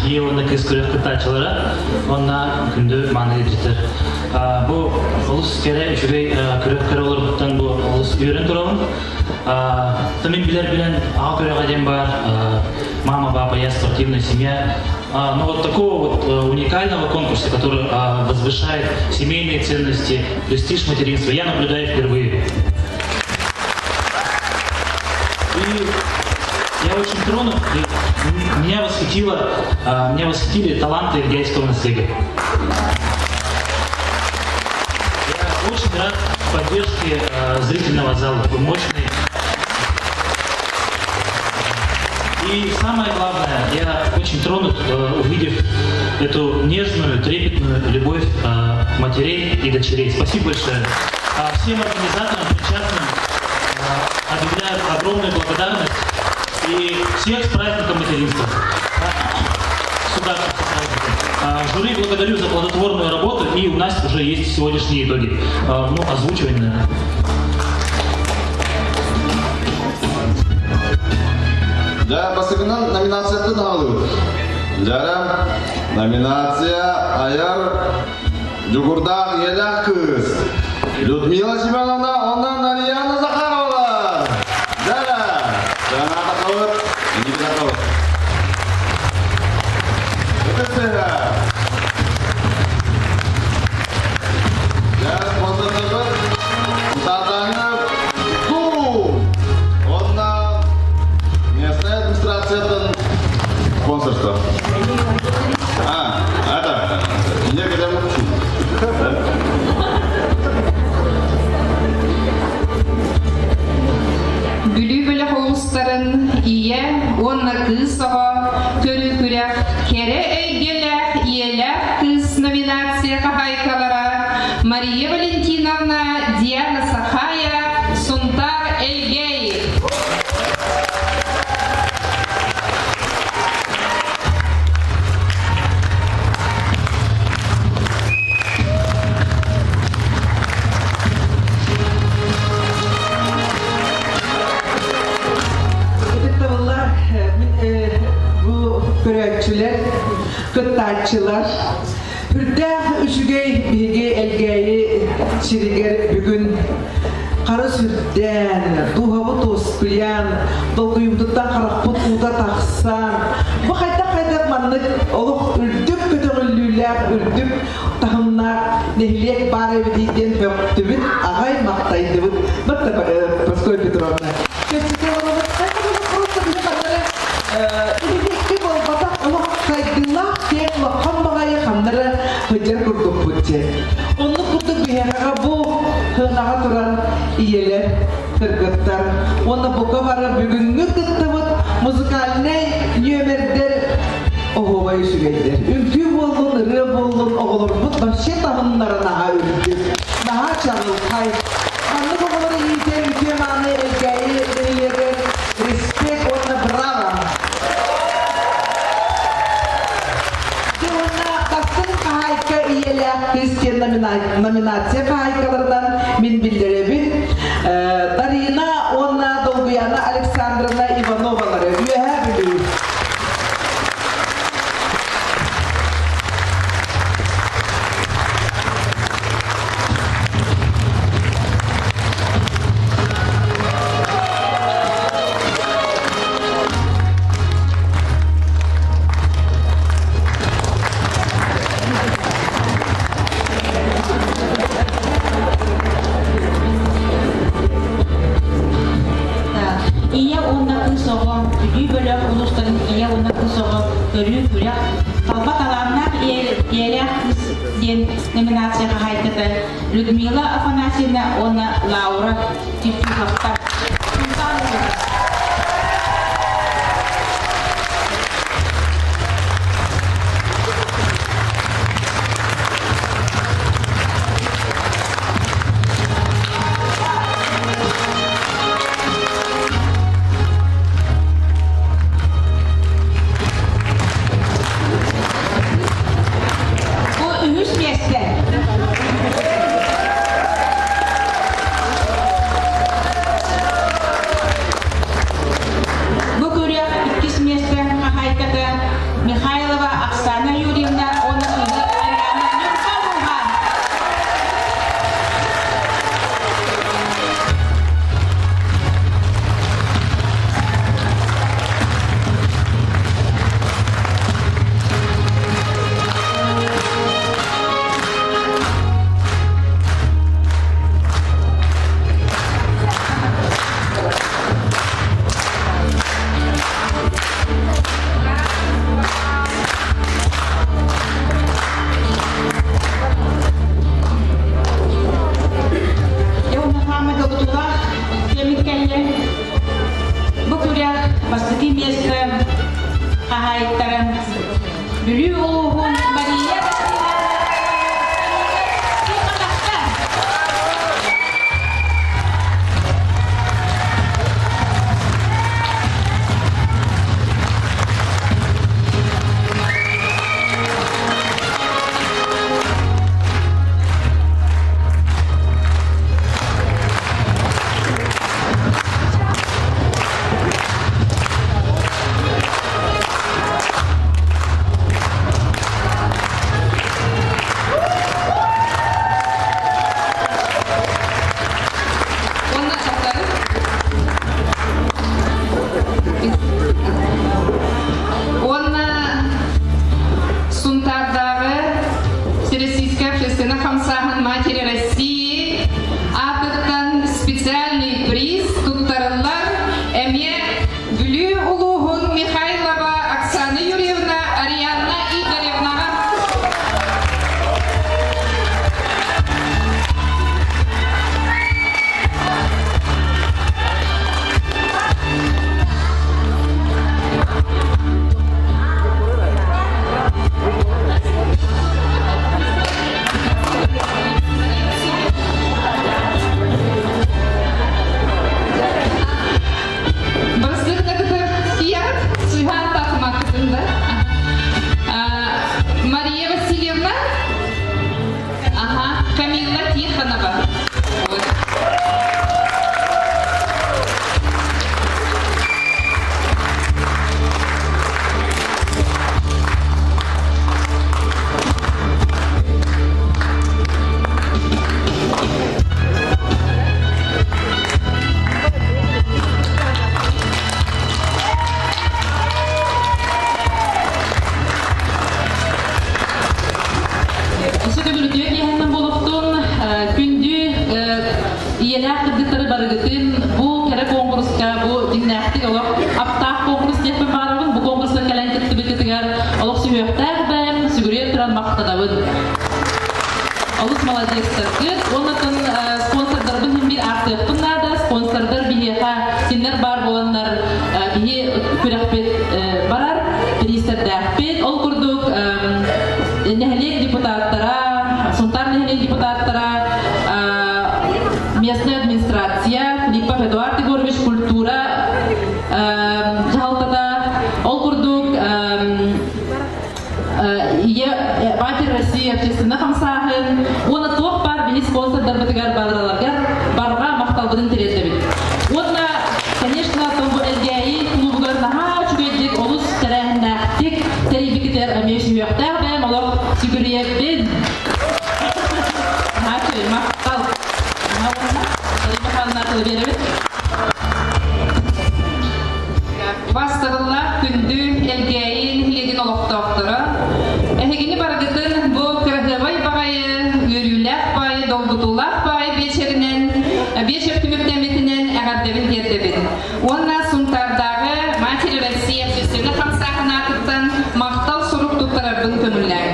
ийэ уонна кыыс күрэх кыттааччылара уонна күндү мааны ыалдьыттар. Бу олус кэрэ үчүгэй күрэх көрө олорбуттан бу олус үөрэн турабын. Мин билэр билэн аҕа күрэҕэ диэн баар мама, папа, я спортивная семья. Но вот такого вот уникального конкурса, который возвышает семейные ценности, престиж материнства, я наблюдаю впервые. И я очень тронут, и меня восхитило, меня восхитили таланты Иргейского наследия. Я очень рад поддержке зрительного зала, такой мощный. И самое главное, я очень тронут, увидев эту нежную, трепетную любовь матерей и дочерей. Спасибо большое. А всем организаторам, причастным объявляю огромную благодарность и всех с праздником материнства. Сюда с Жюри благодарю за плодотворную работу, и у нас уже есть сегодняшние итоги. Ну, озвучивай, наверное. Да, бастакынан номинацияттан аҕалыбыт. Дьара, номинация айар Дьугурдаах ийэлээх кыыс Людмила Семеновна онон Нарияна Захарова. Дара, Жаната Хабыр, Никита Хабыр. Ытыктыһа. Дьэ, спонсордарбыт Сатаҥы Туу! Онна местная администрацияттан спонсорство. А, это, некогда молчу. Бүлүү бөлөх улуустарын ийэ уонна кыыс оҕо көрүү күрэх кэрэ эйгэлээх ийэлээх кыыс номинация хаһаайкалара Мария Валентиновна Диана Сахая Сунтаар Элгэй Ытыктабыллар бу көрөөччүлэр, кыттааччылар. Үрдээх үчүгэй биһиги Элгээйи сиригэр бүгүн хара сүрдээн, дууһабыт уоскуйан, долгуйумтуттан харахпыт уута тахсан, бу хайдах-хайдах маннык олох үрдүк көтөҕүллүүлээх, үрдүк таһымнаах нэһилиэк баар эбитий диэн бөхтүбүт, аҕай махтайдыбыт. Батта Прасковья Петровна. Кэпсэтэ олоробут. Просто биһи ханнары нэһилиэккэ буолбатах олох сайдыылаах киэҥ улахан баҕайы ханнары сылдьар курдукпут диэн. Оннук курдук биһиэхэҕэ бу сыанаҕа турар ийэлэр, кыргыттар уонна бука бары бүгүҥҥү кыттыбыт музыкальнай нүөмэрдэр оһуобай үчүгэйдэр. Үҥкүү буоллун, ырыа буоллун, оҕолорбут вообще таһымнара наһаа үрдүк, наһаа чаҕылхай. Маннык оҕолору иитэр үтүө-мааны Элгээйи нэһилиэгэр респект уонна браво! Дьэ уонна бастыҥ хаһаайка ийэлээх кыыс диэн номинация хаһаайкаларынан мин биллэрэбин. Дарина уонна Долгуяна Александровна Ивановалары Үөһээ Бүлүү. Ийэ уонна кыыс оҕо Бүлүү бөлөх улуустарын ийэ уонна кыыс оҕо көрүү күрэх талба талааннаах ийэлээх кыыс диэн номинация хаһаайката Людмила Афанасьевна уонна Лаура Титуховтар. Бу үһүс миэстэ. Бу күрэх иккис миэстэ хаһаайката Михайлова Оксана Юрьевна уонна кыыһа Ариана Нюрбалова. Бу күрэх бастакы миэстэ хаһаайыттара Бүлүү улууһун Мария Уонна таптары. Уонна Сунтаардааҕы Всероссийская общественная хамсааһын Матери России аатыттан специальный приз туттарыллар эмиэ Бүлүү улууһун Михайлова Оксана Юрьевна Арианна Игоревнаҕа. маладьыастаргыт. Уонна спонсордарбын иһин биир ааттыахпын наада. Спонсордар биһиэхэ кинилэр баар буоланнар биһи күрэхпит барар, бириистэрдээхпит. Ол курдук нэһилиэк депутаттара, Сунтаар нэһилиэк депутаттара, местная администрация, Филиппов Эдуард Егорович культура дьаһалтата, ол курдук Ийэ Матерь России общественнай хамсааһын уонна туох баар биһи спонсордарбытыгар барыларыгар барҕа махталбытын тириэрдэбит. Уонна, конечно, бу Элгээйи клубугар наһаа үчүгэйдик, олус тэрээһиннээхтик тэрийбикитигэр эмиэ сүһүөхтээх бэйэм олох сүгүрүйэбин. Наһаа үчүгэй, махтал. Наһаа уонна Мария Михайловна тылы биэрэбит. Бастатыллаах күндү Элгээйи нэһилиэгин олохтоохторо, эһигини барыгытын бу кыраһыабай баҕайы, үөрүүлээх баайы, долгутуулаах баайы биэчэринэн, биэчэр түмүктэммитинэн эҕэрдэбин тиэрдэбин. Уонна Сунтаардааҕы Матери России общественнай хамсааһын аатыттан махтал сурук туттарарбын көҥүллээҥ.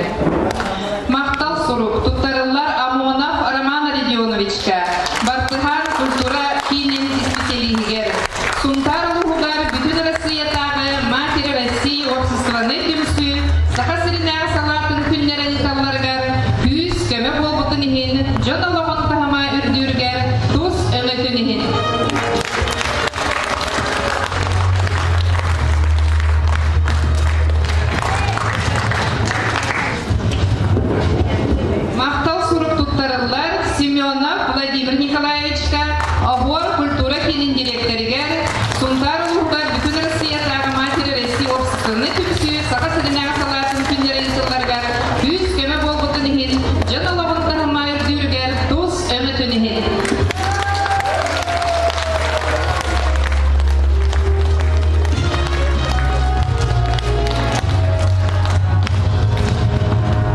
Махтал сурук туттарыллар Амонов Роман Родионовичка, Бартыһаан культура киинин исписэлииһигэр, Сунтаар улууһугар Бүтүн Арассыыйатааҕы Матери России уопсастыбаннай түмсүү Саха сиринээҕи салаатын күннэрин ыыталларыгар күүс-көмө буолбутун иһин дьон олоҕун таһыма үрдүүрүгэр тус өҥөтүн иһин. Махтал сурук туттарыллар Семенов Владимир Николаевичка, Оһуор культура киинин дириэктэригэр, Сунтаар улууһугар Бүтүн Россиятааҕы Матери России уопсастыбаннай түмсүү Саха сиринээҕи салаатын күннэрин сылларыгар күүс-көмө буолбутун иһин, дьон олоҕун таһыма үрдүүрүгэр тус өҥөтүн иһин.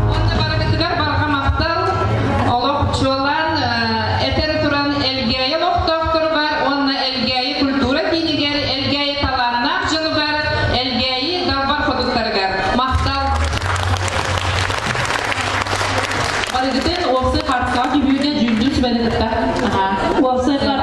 Уонна барыгытыгар барҕа махтал, олох чуолаан этэн туран Элгээйи олохтоохторугар уонна Элгээйи культура киинигэр, Элгээйи талааннаах дьонугар, Элгээйи далбар хотуттарыгар махтал! Барыгытын уопсай хартыскаҕа түһүүгэ дьүүллүүр сүбэни кытта. Уопсай.